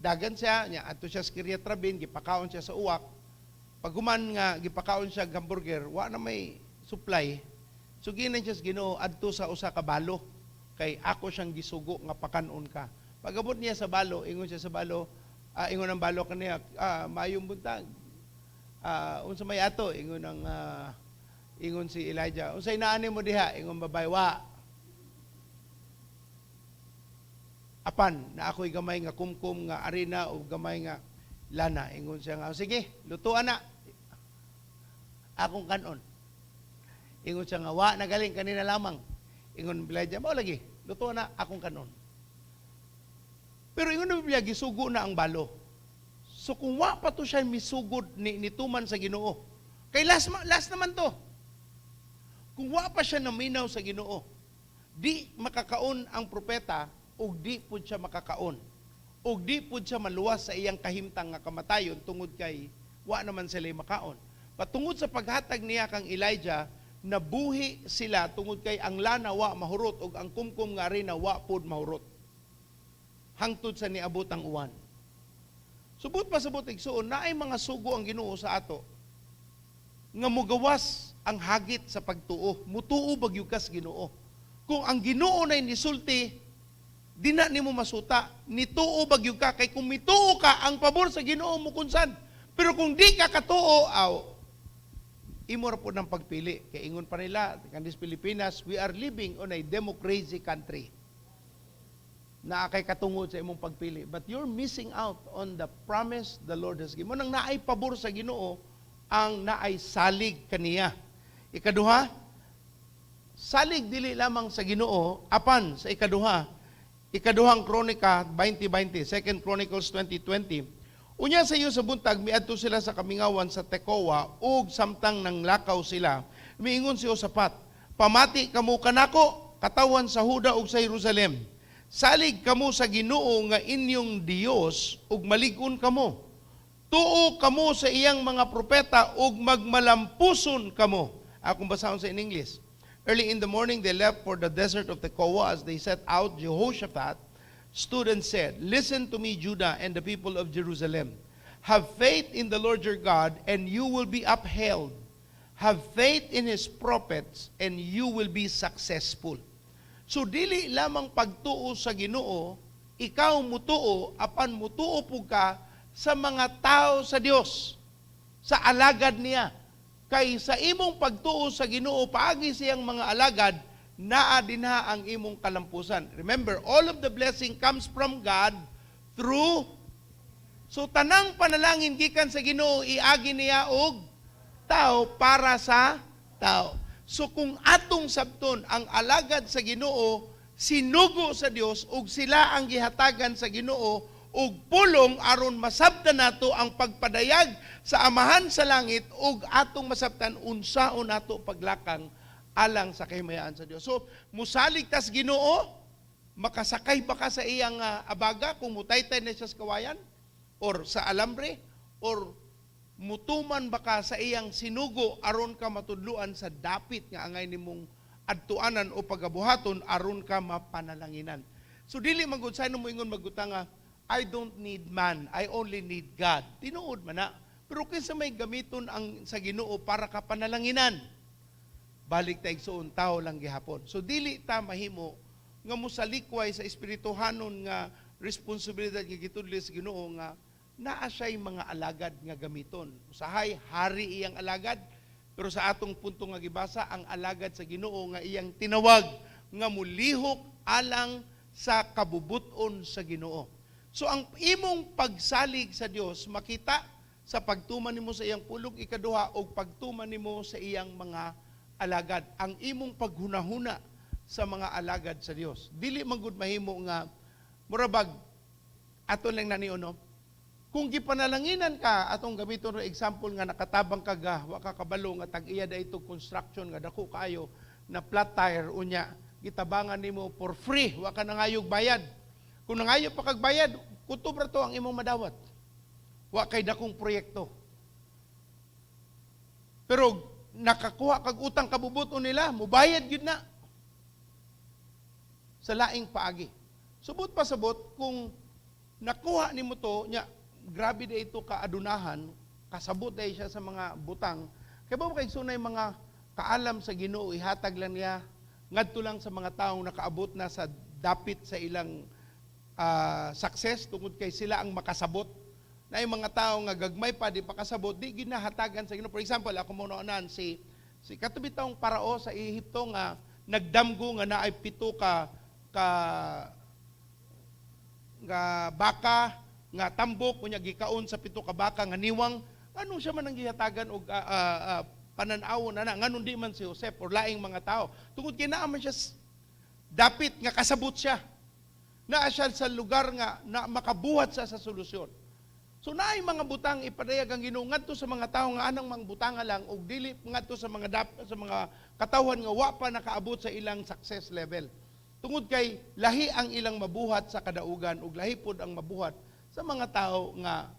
Dagan siya, nya adto siya sa Kiryat Rabin, gipakaon siya sa uwak. Pag human nga gipakaon siya og hamburger, wa na may supply. So ginan siya sa Ginoo adto sa usa ka balo kay ako siyang gisugo nga pakanon ka. Pag-abot niya sa balo, ingon siya sa balo, ingon ang balo kaniya, "Maayong buntag. Unsa may ato?" Ingon si Elijah. "Unsay naani mo diha?" Ingon babae, "Wa. Apan na ako'y gamay nga kumkum nga arena o gamay nga lana." Ingon siya nga, "Sige, lutuan na. Akong kanon." Ingon siya nga, "Wa na galing kanina lamang." Ingon Elijah, "Mao lagi, lutuan na akong kanon." Pero ingon ng Biblia, gisugo na ang balo. So kung wa pa to siya misugod ni nituman sa Ginoo, kay last naman to. Kung wa pa siya naminaw sa Ginoo, di makakaon ang propeta ug di pud siya makakaon. Ug di pud siya maluwas sa iyang kahimtang nga kamatayon tungod kay wa naman sila makaon. Patungod sa paghatag niya kang Elijah, nabuhi sila tungod kay ang lana wa mahurot ug ang kumkum nga arena wa pud mahurot. Hangtod sa niabot ang uwan. Subot pa sabot, igsuon, naay mga sugo ang Ginoo sa ato nga mugawas ang hagit sa pagtuo. Mutuo bagyug kas Ginoo. Kung ang Ginoo na nisulti, di na nimo masuta. Nituo bagyug ka kay kung mituo ka, ang pabor sa Ginoo mukunsan. Pero kung di ka katuo, aw, imo ra pod ng pagpili. Kay ingon pa nila, kandis Pilipinas, we are living on a democracy country. Naa kay katungod sa imong pagpili. But you're missing out on the promise the Lord has given. Mao nang naay pabor sa Ginoo ang naay salig kaniya. Ikaduha, salig dili lamang sa Ginoo apan sa ikaduha, Ikaduhang Kronika 20:20, Second Chronicles 20:20. Unya sa iyo sa buntag miadto sila sa kamingawan sa Tekoa ug samtang nanglakaw sila, miingon si Josaphat, "Pamati kamo kanako, katawan sa Huda ug sa Jerusalem. Salig kamo sa Ginoo nga inyong Dios ug malig-on kamo. Tuo kamo sa iyang mga propeta ug magmalampuson kamo." Akong basahon sa in English. Early in the morning they left for the desert of Tekoa. As they set out, Jehoshaphat stood and said, "Listen to me, Judah and the people of Jerusalem. Have faith in the Lord your God, and you will be upheld. Have faith in His prophets, and you will be successful." So dili lamang pagtuo sa Ginoo, ikaw mutuo, apan mutuo pud ka sa mga tao sa Dios, sa alagad niya. Kay sa imong pagtuo sa Ginoo paagi siyang mga alagad, naa dinha ang imong kalampusan. Remember, all of the blessing comes from God through. So tanang panalangin gikan sa Ginoo, iagi niya og tao para sa tao. So kung atong sabton ang alagad sa Ginoo sinugo sa Dios ug sila ang gihatagan sa Ginoo og pulong aron masabtan nato ang pagpadayag sa Amahan sa langit ug atong masabtan unsaon nato paglakang alang sa kahimayaan sa Dios. So musalig tas Ginoo, makasakay ba ka sa iyang abaga kung mutaytay na siya sa kawayan or sa alambre Or mutuman ba ka sa iyang sinugo aron ka matudluan sa dapit nga angay nimong adtuanan o pagabuhaton aron ka mapanalanginan? So dili man gud sa mo ingon maguta nga, "I don't need man, I only need God." Tinuod man na. Pero kinsa may gamiton ang sa Ginoo para ka panalanginan? Balik ta, igsuon, tao lang gihapon. So dili ta mahimo nga mosalikway sa espirituhanon nga responsibilidad nga gitudli sa Ginoo nga naa siya'y mga alagad nga gamiton. Usahay hari iyang alagad, pero sa atong punto nga gibasa, ang alagad sa Ginoo nga iyang tinawag nga mulihok alang sa kabubuton sa Ginoo. So ang imong pagsalig sa Dios makita sa pagtuman nimo sa iyang pulong, ikaduha, og pagtuman nimo sa iyang mga alagad. Ang imong paghunahuna sa mga alagad sa Dios. Dili man gud mahimo nga murabag ato lang nani no. Kung gipanalanginan ka, atong gamiton ro example nga nakatabang ka ga, wa ka kabalo nga tag-iya da ito construction nga dako kaayo na flat tire, unya gitabangan nimo for free, wa ka nangayog bayad. Kung nangayo pa kag bayad, kutob ra to ang imong madawat. Wa kay dakong proyekto. Pero nakakuha kag utang kabubuton nila, mubayad gyud na sa laing paagi. Subot pa sabot kung nakuha nimo to nya, grabe da ito ka adunahan, kasabot dahil siya sa mga butang. Kay ba kay sunay mga kaalam sa Ginoo, ihatag lang niya ngadto lang sa mga taong nakaabot na sa dapit sa ilang success, tungod kay sila ang makasabot na yung mga tao nga gagmay pa, di pa kasabot, di ginahatagan sa Ginoo. For example, ako mo naan si katubitawng parao sa Ehipto nga nagdamgo nga naay pito ka ka nga baka nga tambok, unya gikaon sa pito ka baka nga niwang. Anong siya man ang gihatagan og panan-awon na nganong di man si Joseph or laing mga tao? Tungod kay naa man siya dapit nga kasabot siya, naa siya sa lugar nga na makabuhat siya sa solusyon. So naay mga butang ipadayag ang Ginoo ngadto sa mga tawo nga anang mga butanga lang ug dili ngadto sa mga katawhan nga wa pa nakaabot sa ilang success level. Tungod kay lahi ang ilang mabuhat sa kadaugan ug lahi pod ang mabuhat sa mga tao nga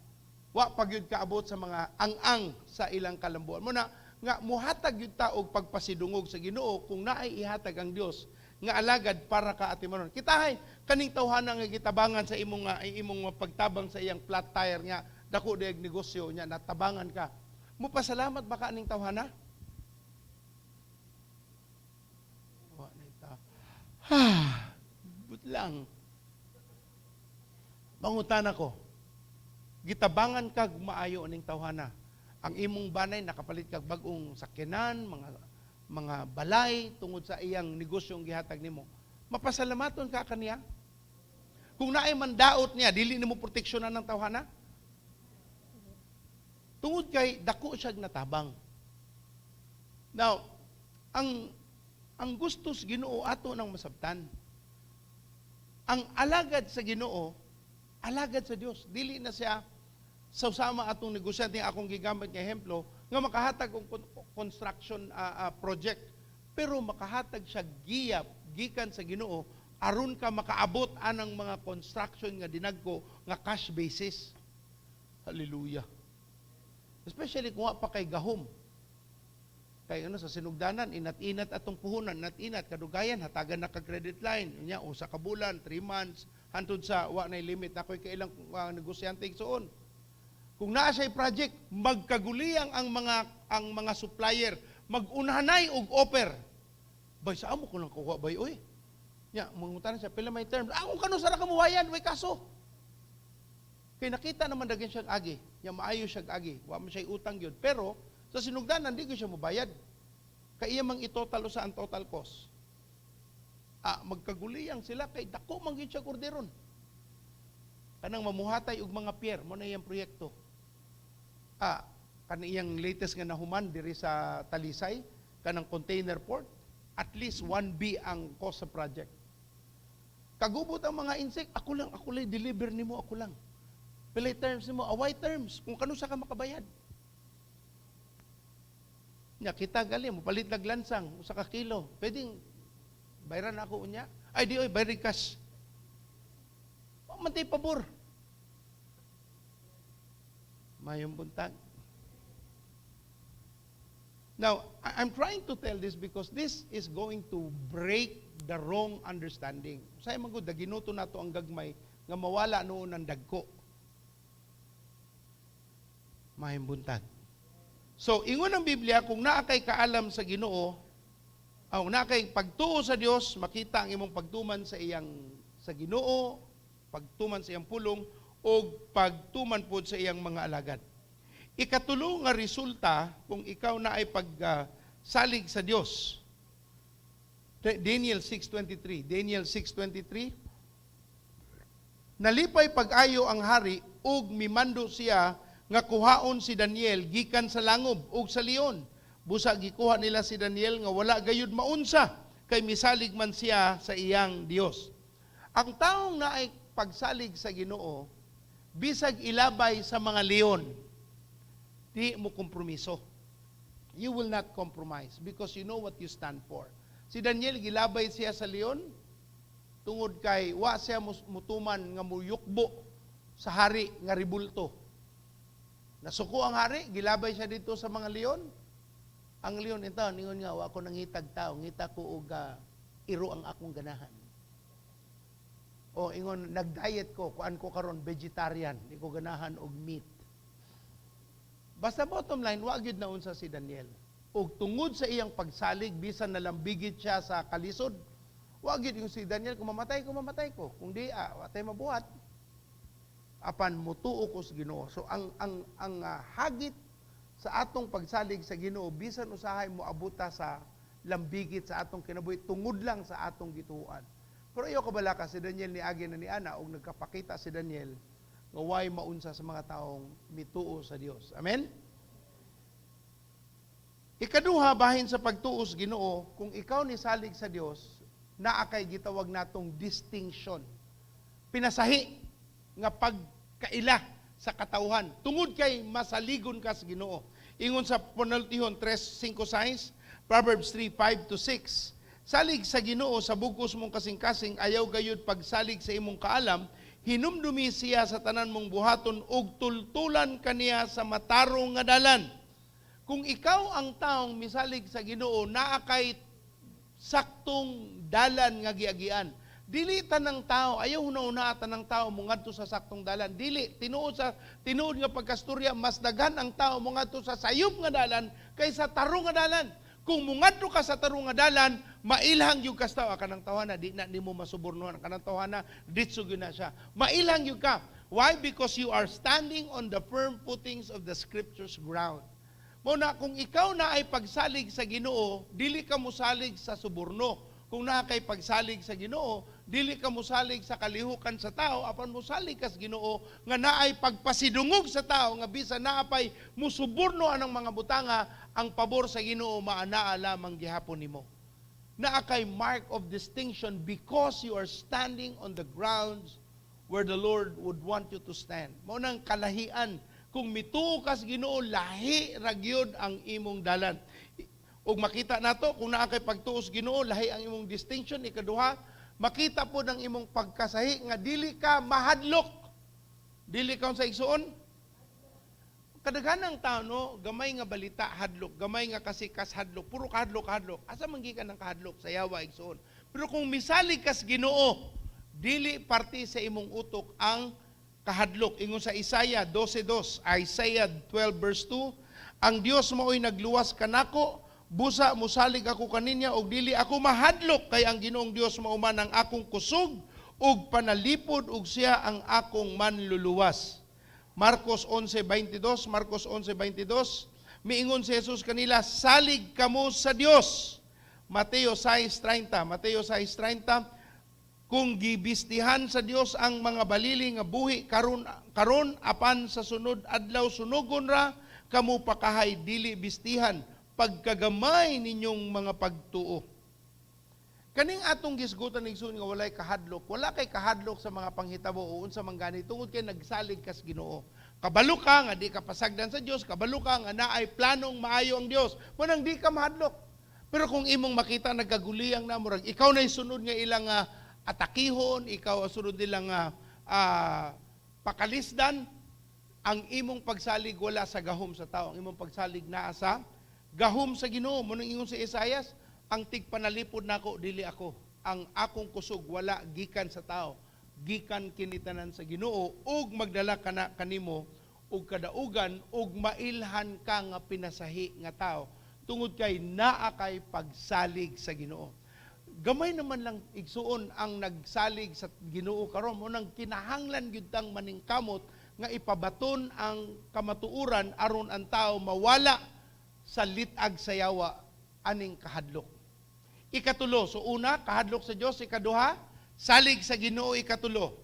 wa pa gyud kaabot sa mga ang-ang sa ilang kalambuan. Muna nga muhatag gyud ta og pagpasidungog sa Ginoo kung naay ihatag ang Dios nga alagad para ka atimanon. Kita hay kaning tawhana nga gitabangan sa imong pagtabang sa iyang flat tire nga dako diay negosyo niya, natabangan ka. Mupasalamat ba ka aning tawhana? Wa na ita. Ha, but lang. Mangutana ko. Gitabangan kag maayo aning tawhana. Ang imong banay nakapalit kag bag-ong sakyanan, mga balay tungod sa iyang negosyong gihatag nimo. Mapasalamaton ka kaniya? Kung naay mandaot niya, dili nimo proteksyonan ng tawhana? Tungod kay dako siyag natabang. Now, ang gusto sa Ginoo ato nang masabtan. Ang alagad sa Ginoo, alagad sa Dios. Dili na siya sa sama atong negosyante nga akong gigamit nga ehemplo nga makahatag og construction project, pero makahatag siya giya gikan sa Ginoo aron ka makaabot anang mga construction nga dinagko nga cash basis. Hallelujah. Especially kung wa pa kay gahom. Kay ano sa sinugdanan, inat-inat atong puhunan, inat-inat kadugayan hatagan na ka credit line unya usa ka bulan, 3 months, hantod sa wa nay limit. Ako'y kailang negosyante, igsuon. Kung naa siya project, magkaguliyang ang mga supplier, magunhanay og offer. "Bay, sa amo ko lang kuha, bay, oy." Nya, mangutana siya, "Pila may terms?" "Ah, kung kano sa ra ka muwayan, way kaso." Kay nakita naman dagen siyang agi, nya maayo siyang agi, wa man siya utang gyud. Pero sa sinugdanan di gyud siya mobayad. Kay iya mang itotal sa ang total cost. Ah, magkaguliyang sila kay dako man gyud siya orderon. Kanang mamuhatay og mga pier, mo na iyang proyekto. Ah, kaniyang latest nga nahuman diri sa Talisay, kanang container port, at least 1B ang cost sa project. Kagubot ang mga insect, Ako lang deliver nimo, ako lang. Pilay terms nimo?" "Away terms, kung kano sa ka makabayad." Nya kita gali mo palit lag lansang usa ka kilo. "Pwedeng bayran ako unya?" "Ay di oy, bayri cash." Wa man tay pabor. Mayong buntag. Now, I'm trying to tell this because this is going to break the wrong understanding. Say man gud, ginuto nato ang gagmay nga mawala noon ang dagko. Mayong buntag. So, ingon ang Biblia, kung naa kay kaalam sa Ginoo, aw naa kay pagtuo sa Dios, makita ang imong pagtuman sa iyang sa Ginoo, pagtuman sa iyang pulong o pagtuman pod sa iyang mga alagad. Ikatulo nga resulta kung ikaw na ay pagsalig sa Dios. Daniel 6:23. Daniel 6:23. Nalipay pag-ayo ang hari ug mimando siya nga kuhaon si Daniel gikan sa langob ug sa leon. Busa gikuha nila si Daniel nga wala gayud maunsa kay misalig man siya sa iyang Dios. Ang taong naay pagsalig sa Ginoo, bisag ilabay sa mga leon, di mo kompromiso. You will not compromise because you know what you stand for. Si Daniel, gilabay siya sa leon tungod kay wa siya mutuman nga muyukbo sa hari nga ribulto. Nasuko ang hari, gilabay siya dito sa mga leon. Ang leon ito, ningon nga, wa ko nangitag tao, ngita ko og iro ang akong ganahan. O ingon, nag-diet ko, kuan ko karon vegetarian, di ko ganahan og meat. Basta bottom line, wa gyud naunsa si Daniel. Og tungod sa iyang pagsalig, bisan nalambigit siya sa kalisod, wa gyud yung si Daniel, kung mamatay ko, mamatay ko. Kung di, wa tay mabuhat. Apan mutuo ko sa Ginoo. So ang hagit sa atong pagsalig sa Ginoo, bisan usahay mo abuta sa lambigit sa atong kinabuhi tungod lang sa atong gituohan. Pero ayaw kabalaka, si Daniel niagi na ni ana og nagkapakita si Daniel nga way maunsa sa mga taong mituo sa Dios. Amen? Ikaduha, bahin sa pagtuo sa Ginoo, kung ikaw nisalig sa Dios, naa kay gitawag natong distinction. Pinasahi nga pagkaila sa katawhan tungod kay masaligon ka sa Ginoo. Ingon sa Panultihon 3:5-6, Proverbs 3:5 to 6. Salig sa Ginoo sa bugos mong kasing-kasing, ayaw gayud pagsalig sa imong kaalam, hinumdumi siya sa tanan mong buhaton ug tultulan kaniya sa matarong nga dalan. Kung ikaw ang taong misalig sa Ginoo, naa kay saktong dalan nga giagian. Dili tanang tao, ayaw huna-huna tanang tao mongadto sa saktong dalan. Dili tinuod, sa tinuod nga pagkastorya, mas daghan ang tao mongadto sa sayop nga dalan kaysa tarong nga dalan. Kung mongadto ka sa tarong nga dalan, mailhang gyud ka sa tao, kanang tawhana di na nimo masubornohan, kanang tawhana ditso gyud na siya. Mailhang gyud ka. Why? Because you are standing on the firm footings of the scriptures ground. Mao na kung ikaw na ay pagsalig sa Ginoo, dili ka mosalig sa suborno. Kung naa kay pagsalig sa Ginoo, dili ka mosalig sa kalihukan sa tao, apan mosalig ka sa Ginoo nga naay pagpasidungog sa tao nga bisan naa pay musuborno anang mga butanga, ang pabor sa Ginoo maanaa lamang gihapon nimo. Naa kay mark of distinction because you are standing on the grounds where the Lord would want you to stand. Mao nang kalahian kung mituo ka sa Ginoo, lahi ra gyud ang imong dalan. Ug makita nato kung naa kay pagtuo sa Ginoo, lahi ang imong distinction. Ikaduha, makita pod ang imong pagkasahi nga dili ka mahadlok. Dili ka sa igsuon. Kadaghan ng tao, no, gamay nga balita hadlok, gamay nga kasikas hadlok, puro kahadlok hadlok. Asa man gikan ang kahadlok? Sa yawa, igsuon. Pero kung misalig kas Ginoo, dili parte sa imong utok ang kahadlok. Ingon sa Isaiah 12:2, Isaiah 12 verse 2, ang Dios maoy nagluwas kanako, busa musalig ako kaninya og dili ako mahadlok, kay ang Ginoong Dios mao man ang akong kusog ug panalipod ug siya ang akong manluluwas. Marcos 11:22, Marcos 11:22, miingon si Jesus kanila, "Salig kamo sa Dios." Mateo 6:30, Mateo 6:30, kung gibistihan sa Dios ang mga balili nga buhi karon karon apan sa sunod adlaw sunugon ra, kamo pakahay dili bistihan, pagkagamay ninyong mga pagtuo? Kaning atong gisgutan, igsoon, nga walay kahadlok, wala kay kahadlok sa mga panghitabo o unsa man gani tungod kay nagsalig kas Ginoo. Kabalo ka nga di ka pasagdan sa Dios, kabalo ka nga naay planong maayo ang Dios. Mao nang di ka mahadlok. Pero kung imong makita nagkaguliyang na, murag ikaw na sunod nga ilang atakihon, ikaw ang sunod nilang pakalisdan, Ang imong pagsalig wala sa gahom sa tao, ang imong pagsalig naa sa gahom sa Ginoo. Mao nang ingon si Isaias, "Ang tigpanalipod nako dili ako. Ang akong kusog wala gikan sa tao. Gikan kini tanan sa Ginoo ug magdala kana kanimo og kadaugan ug mailhan ka nga pinasahi nga tao tungod kay naa kay pagsalig sa Ginoo." Gamay naman lang, igsuon, ang nagsalig sa Ginoo karon. Mao nang kinahanglan gyud tang maningkamot nga ipabaton ang kamatuoran aron ang tao mawala sa litag sa yawa aning kahadlok. Ikatulo, so una, kahadlok sa Dios; ikaduha, salig sa Ginoo; ikatulo,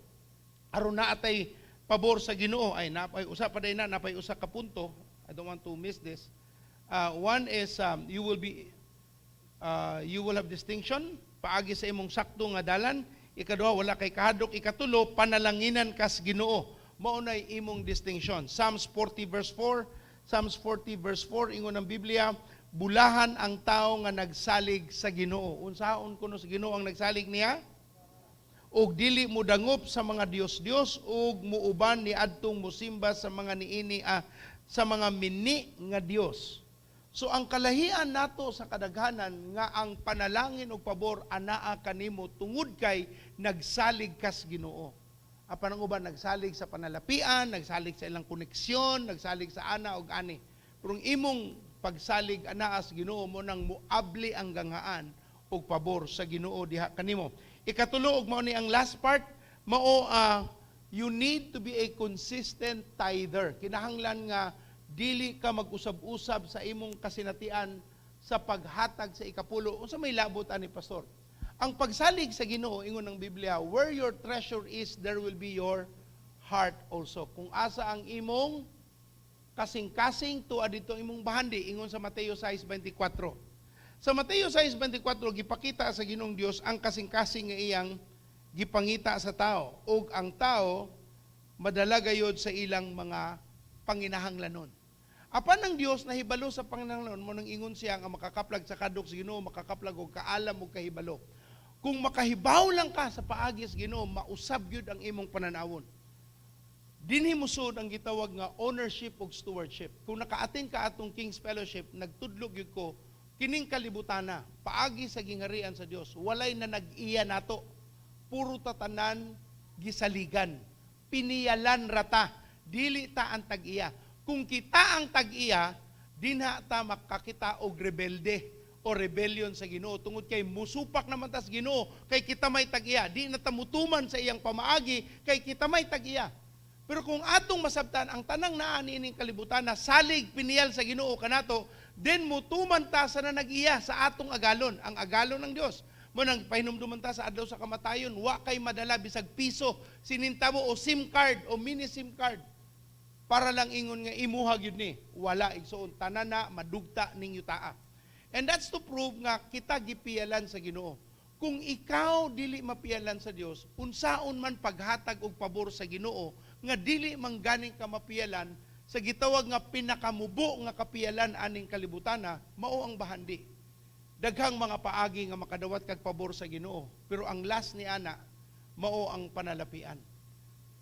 aron naa tay pabor sa Ginoo. Ay, napay usa pa day na, napay usa ka punto. I don't want to miss this. One is you will have distinction paagi sa imong sakto nga dalan. Ikaduha, wala kay kahadlok. Ikatulo, panalanginan kas Ginoo. Mao nay imong distinction. Psalms 40 verse 4, Psalms 40 verse 4, ingon ang Biblia, "Bulahan ang tao nga nagsalig sa Ginoo." Unsaon kuno sa Ginoo ang nagsalig niya? "Ug dili modangop sa mga dios-dios ug muuban ni adtong musimba sa mga niini sa mga mini nga dios." So ang kalahian nato sa kadaghanan nga ang panalangin og pabor anaa kanimo tungod kay nagsalig kas Ginoo. Apan ang uban nagsalig sa panalapian, nagsalig sa ilang koneksyon, nagsalig sa ana og ani. Pero ang imong pagsalig anaa sa Ginoo, mao nang muabli ang ganghaan og pabor sa Ginoo diha kanimo. Ikatulo ug mao ni ang last part, mao you need to be a consistent tither. Kinahanglan nga dili ka mag-usab-usab sa imong kasinatian sa paghatag sa ikapulo. Unsa may labot ani, Pastor? Ang pagsalig sa Ginoo, ingon ng Biblia, "Where your treasure is, there will be your heart also." Kung asa ang imong kasing-kasing, tua didto ang imong bahandi, ingon sa Mateo 6:24. Sa Mateo 6:24, gipakita sa Ginoong Dios ang kasing-kasing nga iyang gipangita sa tao ug ang tao madala gayod sa ilang mga panginahanglanon. Apan ang Dios nahibalo sa panginahanglanon, mao nang ingon siya nga makakaplag sa kahadlok sa Ginoo, makakaplag og kaalam ug kahibalo. Kung makahibaw lang ka sa paagi sa Ginoo, mausab gyud ang imong pananawon. Dinhi mosud ang gitawag nga ownership ug stewardship. Kung naka-attend ka atong King's Fellowship, nagtudlo gyud ko kining kalibutana paagi sa gingharian sa Dios, walay na nag-iya nato. Puro tatanan gisaligan. Piniyalan rata, dili ta ang tag-iya. Kung kita ang tag-iya, dinha ta makakita og rebelde o rebellion sa Ginoo tungod kay musupak naman ta sa Ginoo kay kita may tag-iya. Di na ta mutuman sa iyang pamaagi kay kita may tag-iya. Pero kung atong masabtan ang tanang naa niining kalibutan na salig piniyal sa Ginoo kanato, then mutuman ta sa na nag-iya sa atong agalon, ang agalon ng Dios. Mao nang pahinumduman ta sa adlaw sa kamatayon, wa kay madala bisag piso, sinintabo o SIM card o mini SIM card para lang ingon nga imuha gyud ni. Wala, igsuon, tanan na madugta ning yutaa. And that's to prove nga kita gipiyalan sa Ginoo. Kung ikaw dili mapiyalan sa Dios, unsaon man paghatag og pabor sa Ginoo nga dili man ganing ka mapiyalan sa gitawag nga pinakamubo nga kapiyalan aning kalibutana, mao ang bahandi? Daghang mga paagi nga makadawat kag pabor sa Ginoo, pero ang last ni ana mao ang panalapian.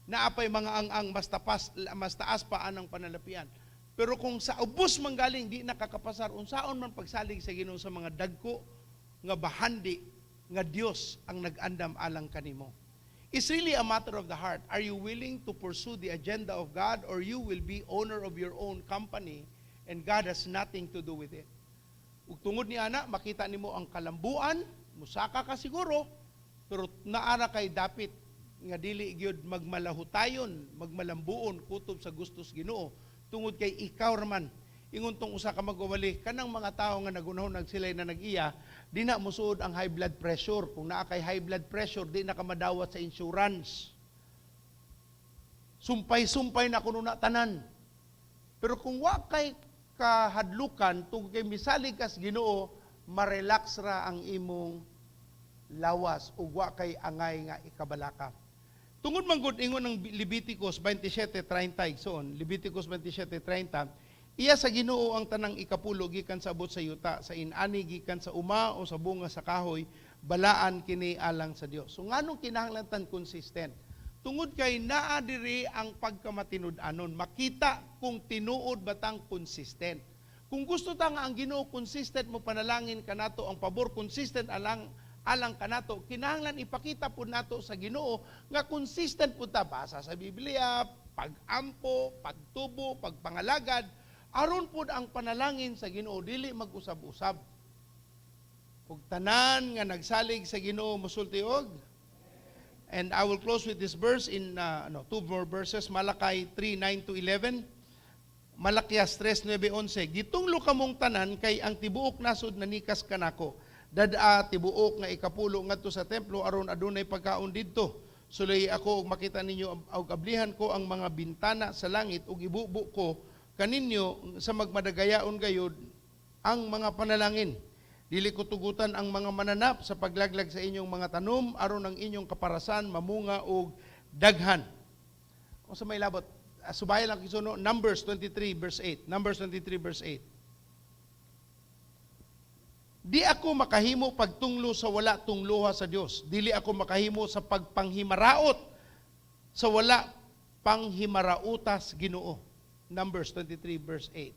Naapay mga ang-ang mas tapas, mas taas pa anang panalapian. Pero kung sa ubos manggaling di nakakapasar, unsaon man pagsalig sa Ginoo sa mga dagko nga bahandi nga Dios ang nag-andam alang kanimo? It's really a matter of the heart. Are you willing to pursue the agenda of God, or you will be owner of your own company and God has nothing to do with it? Ug tungod ni ana, makita nimo ang kalambuan, musaka ka siguro, pero naara kay dapit nga dili gyud magmalahutayon, magmalambuon kutob sa gustos Ginoo tungod kay ikaw raman. Ingon tong usa ka magwawali, kanang mga tawo nga nagunahon nagsilay na nag-iya, di na musuod ang high blood pressure. Kung naa kay high blood pressure, di na ka madawat sa insurance. Sumpay-sumpay na kuno na tanan. Pero kung wa kay kahadlukan tungod kay misalig kas Ginoo, marelax ra ang imong lawas ug wa kay angay nga ikabalaka. Tungod man gud ingon ng Leviticus 27:30, igsoon, Leviticus 27:30, "Iya sa Ginoo ang tanang ikapulo gikan sa abot sa yuta, sa inani gikan sa uma o sa bunga sa kahoy, balaan kini alang sa Dios." So nganong kinahanglan tan consistent? Tungod kay naa diri ang pagkamatinud-anon. Makita kung tinuod ba tang consistent. Kung gusto ta nga ang Ginoo consistent mo panalangin kanato, ang pabor consistent alang alang kanato, kinahanglan ipakita pud nato sa Ginoo nga consistent pud ta basa sa Biblia, pag-ampo, pagtubo, pagpangalagad, aron pud ang panalangin sa Ginoo dili mag-usab-usab. Ug tanan nga nagsalig sa Ginoo musulti og. And I will close with this verse in no, two more verses, Malachi 3:9 to 11. Malakias 3:9-11. "Gitunglo kamong tanan kay ang tibuok nasod nanikas kanako. Dad-a tibuok nga ikapulo ngadto sa templo aron adunay pagkaon didto. Sulay ako og makita ninyo og ablihan ko ang mga bintana sa langit ug ibubo ko kaninyo sa magmadagayaon gayud ang mga panalangin. Dili ko tugutan ang mga mananap sa paglaglag sa inyong mga tanom aron ang inyong kaparasan mamunga og daghan." Kung sa may labot, subayan lang kisuno, Numbers 23 verse 8. Numbers 23 verse 8. "Di ako makahimo pagtunglo sa wala tungloha sa Dios. Dili ako makahimo sa pagpanghimaraot sa wala panghimarautas Ginoo." Numbers 23 verse 8.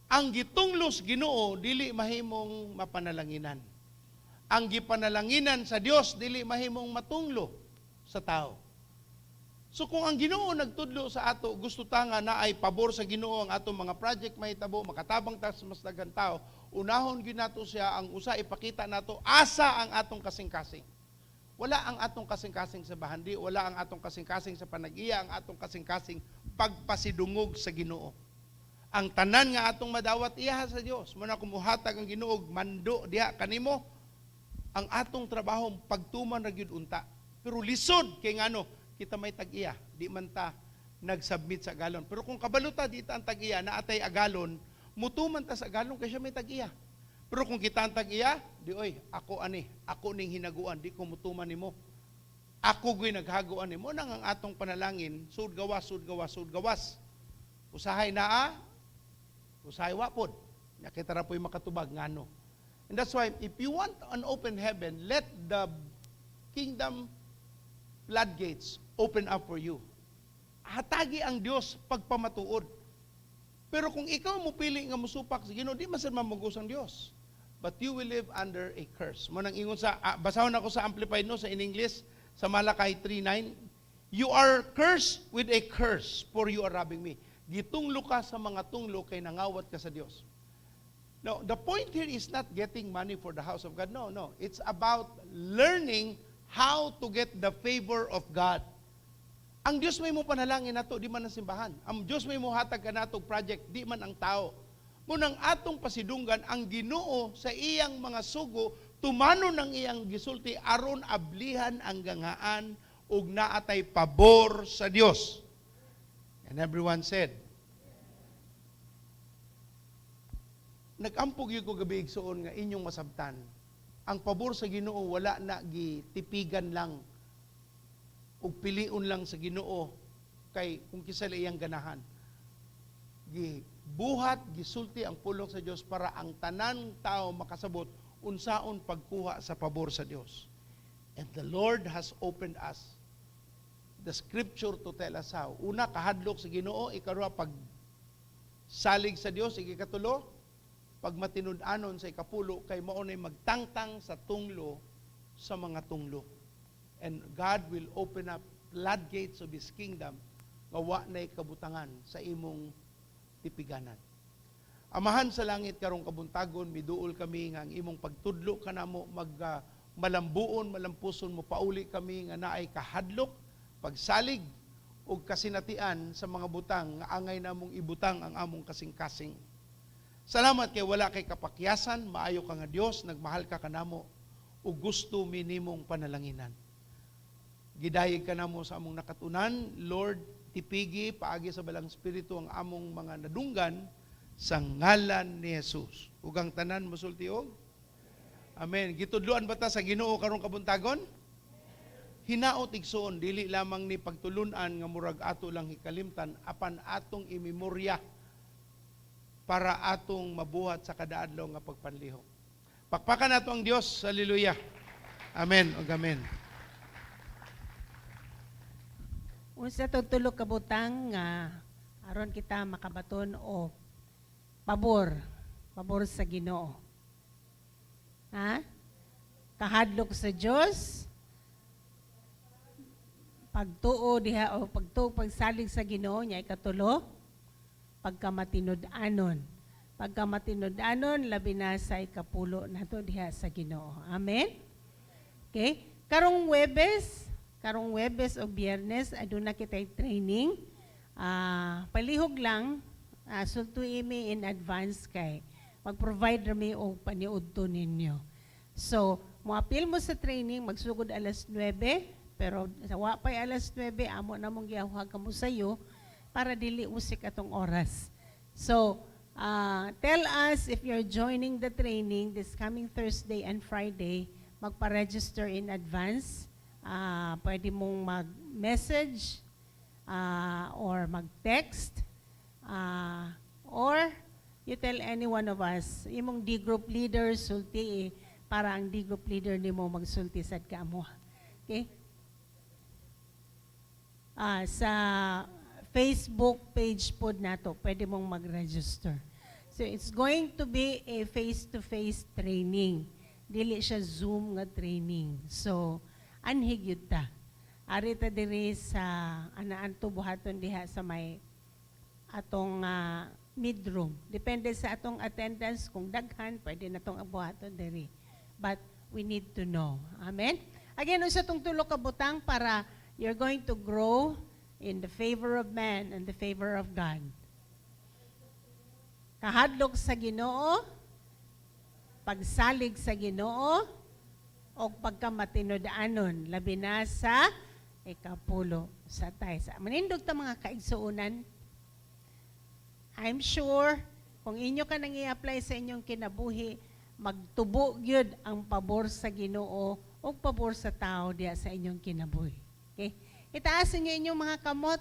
Ang gitunglos Ginoo dili mahimong mapanalanginan. Ang gipanalanginan sa Dios dili mahimong matunglo sa tao. So kung ang Ginoo nagtudlo sa ato, gusto ta nga naay pabor sa Ginoo ang atong mga project mahitabo, makatabang ta sa mas daghang tao, unahon gyud nato siya. Ang usa, ipakita nato asa ang atong kasing-kasing. Wala ang atong kasing-kasing sa bahandi, wala ang atong kasing-kasing sa panag-iya, ang atong kasing-kasing pagpasidungog sa Ginoo. Ang tanan nga atong madawat, iyaha sa Dios. Muna kung muhatag ang Ginoo mando diha kanimo, ang atong trabaho pagtuman ra gyud unta. Pero lisod kay ngano kita may tag-iya, di man ta nag-submit sa agalon. Pero kung kabalo ta di ta ang tag-iya, naatay agalon, mutuman ta sa agalon kay siya may tag-iya. Pero kung kita ang tag-iya, di oy, ako ani, ako ning hinaguan, di ko mutuman nimo. Ako gyud naghaguan nimo. Nang ang atong panalangin, sud gawas, sud gawas, sud gawas. Usahay naa, usahay wa pod. Nya kita ra po'y makatubag ngano. And that's why if you want an open heaven, let the kingdom floodgates open up for you. Hatagi ang Dios pagpamatuod. Pero kung ikaw mo pili nga musupak sa Ginoo, di man sad mamugos ang Dios. But you will live under a curse. Mo nang ingon sa basahon ako sa Amplified, no, sa in English sa Malachi 3:9, "You are cursed with a curse, for you are robbing me." Gitunglo ka sa mga tunglo kay nangawat ka sa Dios. No, the point here is not getting money for the house of God. No. It's about learning how to get the favor of God. Ang Dios may mo panalangin nato, di man ang simbahan. Ang Dios may mo hatag kanato og project, di man ang tao. Munang atong pasidunggan ang Ginoo sa iyang mga sugo, tumanon ang iyang gisulti aron ablihan ang ganghaan ug naatay pabor sa Dios. And everyone said, Nag-ampo gyud ko gabi, igsuon, nga inyong masabtan. Ang pabor sa Ginoo wala na gitipigan lang ug piliun lang sa Ginoo kay kung kinsa iyang ganahan. Gibuhat, gisulti ang pulong sa Dios para ang tanan tao makasabot unsaon pagkuha sa pabor sa Dios. And the Lord has opened us the scripture to tell us how. Una, kahadlok sa Ginoo. Ikaduha, pag salig sa Dios. Ikatulo, pag matinud-anon sa ikapulo kay mao nay magtangtang sa tunglo sa mga tunglo. And God will open up floodgates of His kingdom nga wa nay kabutangan sa imong tipiganan. Amahan sa langit, karong kabuntagon miduol kami nga ang imong pagtudlo kanamo mag malambuon, malampuson mo pauli kami nga naay kahadlok, pagsalig ug kasinatian sa mga butang nga angay namong ibutang ang among kasing-kasing. Salamat kay wala kay kapakyasan, maayo ka nga Dios, nagmahal ka kanamo ug gusto minimong panalanginan. Gidayeg ka namo sa among nakatunan, Lord, tipigi paagi sa Balang Espiritu ang among mga nadunggan sa ngalan ni Jesus. Ug ang tanan mosulti og Amen. Gitudloan ba ta sa Ginoo karong kabuntagon? Hinaot, igsuon, dili lamang ni pagtulunan nga murag ato lang hikalimtan, apan atong imemorya para atong mabuhat sa kada adlaw nga pagpanlihok. Pakpakan nato ang Dios. Hallelujah. Amen ug amen. Unsa tong tulo ka butang nga aron kita makabaton og pabor sa Ginoo? Ha? Kahadlok sa Dios, pagtuo diha o pagtuo, pagsalig sa Ginoo nya, ikatulo, pagkamatinud-anon. Pagkamatinud-anon, labi na sa ikapulo nato diha sa Ginoo. Amen. Okay? Karong Webes o Biyernes, aduna kitay training. Palihog lang, sulti mi in advance kay mag-provide rami og paniudto ninyo. So, moapil mo sa training, magsugod alas 9, pero sa wa pa'y alas 9, amo na mong giawhag kamo sayo para dili usik atong oras. So, tell us if you're joining the training this coming Thursday and Friday, magpa-register in advance. Pwede mong mag-message or mag-text or you tell any one of us, imong D group leader, sulti eh, para ang D group leader nimo magsulti sad kamo. Okay? Sa Facebook page pod nato, pwede mong mag-register. So it's going to be a face-to-face training. Dili siya Zoom nga training. So anhig yun ta. Ari ta diri sa anaan to buhaton diha sa may atong mid-room. Depende sa atong attendance, kung daghan, pwede na tong buhaton diri. But we need to know. Amen? Again, unsa tong tulo ka butang para you're going to grow in the favor of man and the favor of God? Kahadlok sa Ginoo, pagsalig sa Ginoo, o pagkamatinud-anon, labi na sa ikapulo sa tithes. Manindog ta, mga kaigsuonan. I'm sure kung inyo ka nang i-apply sa inyong kinabuhi, magtubo gyud ang pabor sa Ginoo o pabor sa tao diya sa inyong kinabuhi. Okay? Itaas ninyo inyong mga kamot.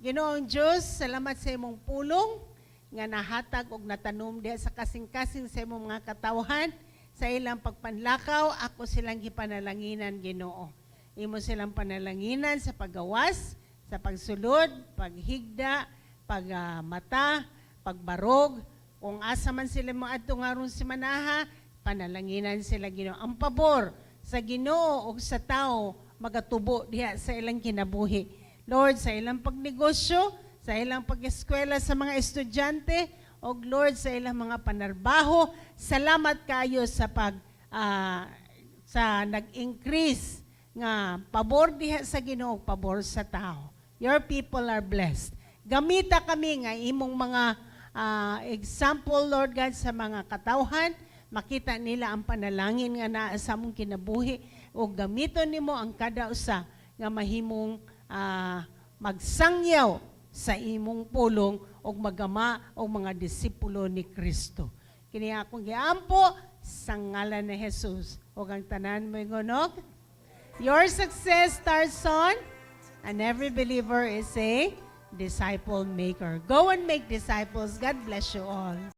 Ginoong Diyos, salamat sa imong pulong nga nahatag og natanom diha sa kasing-kasing sa imong mga katawhan sa ilang pagpanlakaw. Ako silang gipanalanginan, Ginoo. Imo silang panalanginan sa paggawas, sa pagsulod, paghigda, pagmata, pagbarog, kung asa man sila moadto ngarong simanaha, panalanginan sila, Ginoo. Ang pabor sa Ginoo ug sa tao magatubo diha sa ilang kinabuhi. Lord, sa ilang pagnegosyo, sa ilang pag-eskwela sa mga estudyante, og Lord, sa ilang mga panarbaho, salamat kayo sa nag-increase nga pabor diha sa Ginoo, pabor sa tao. Your people are blessed. Gamita kami nga imong mga example, Lord God, sa mga katawhan, makita nila ang panalangin nga naa sa among kinabuhi o gamiton nimo ang kada usa nga mahimong magsangyaw sa imong pulong og magama og mga disipulo ni Kristo. Kini akong giampo sa ngalan ni Jesus. Ug ang tanan moingon og, "Your success starts on," and every believer is a disciple maker. Go and make disciples. God bless you all.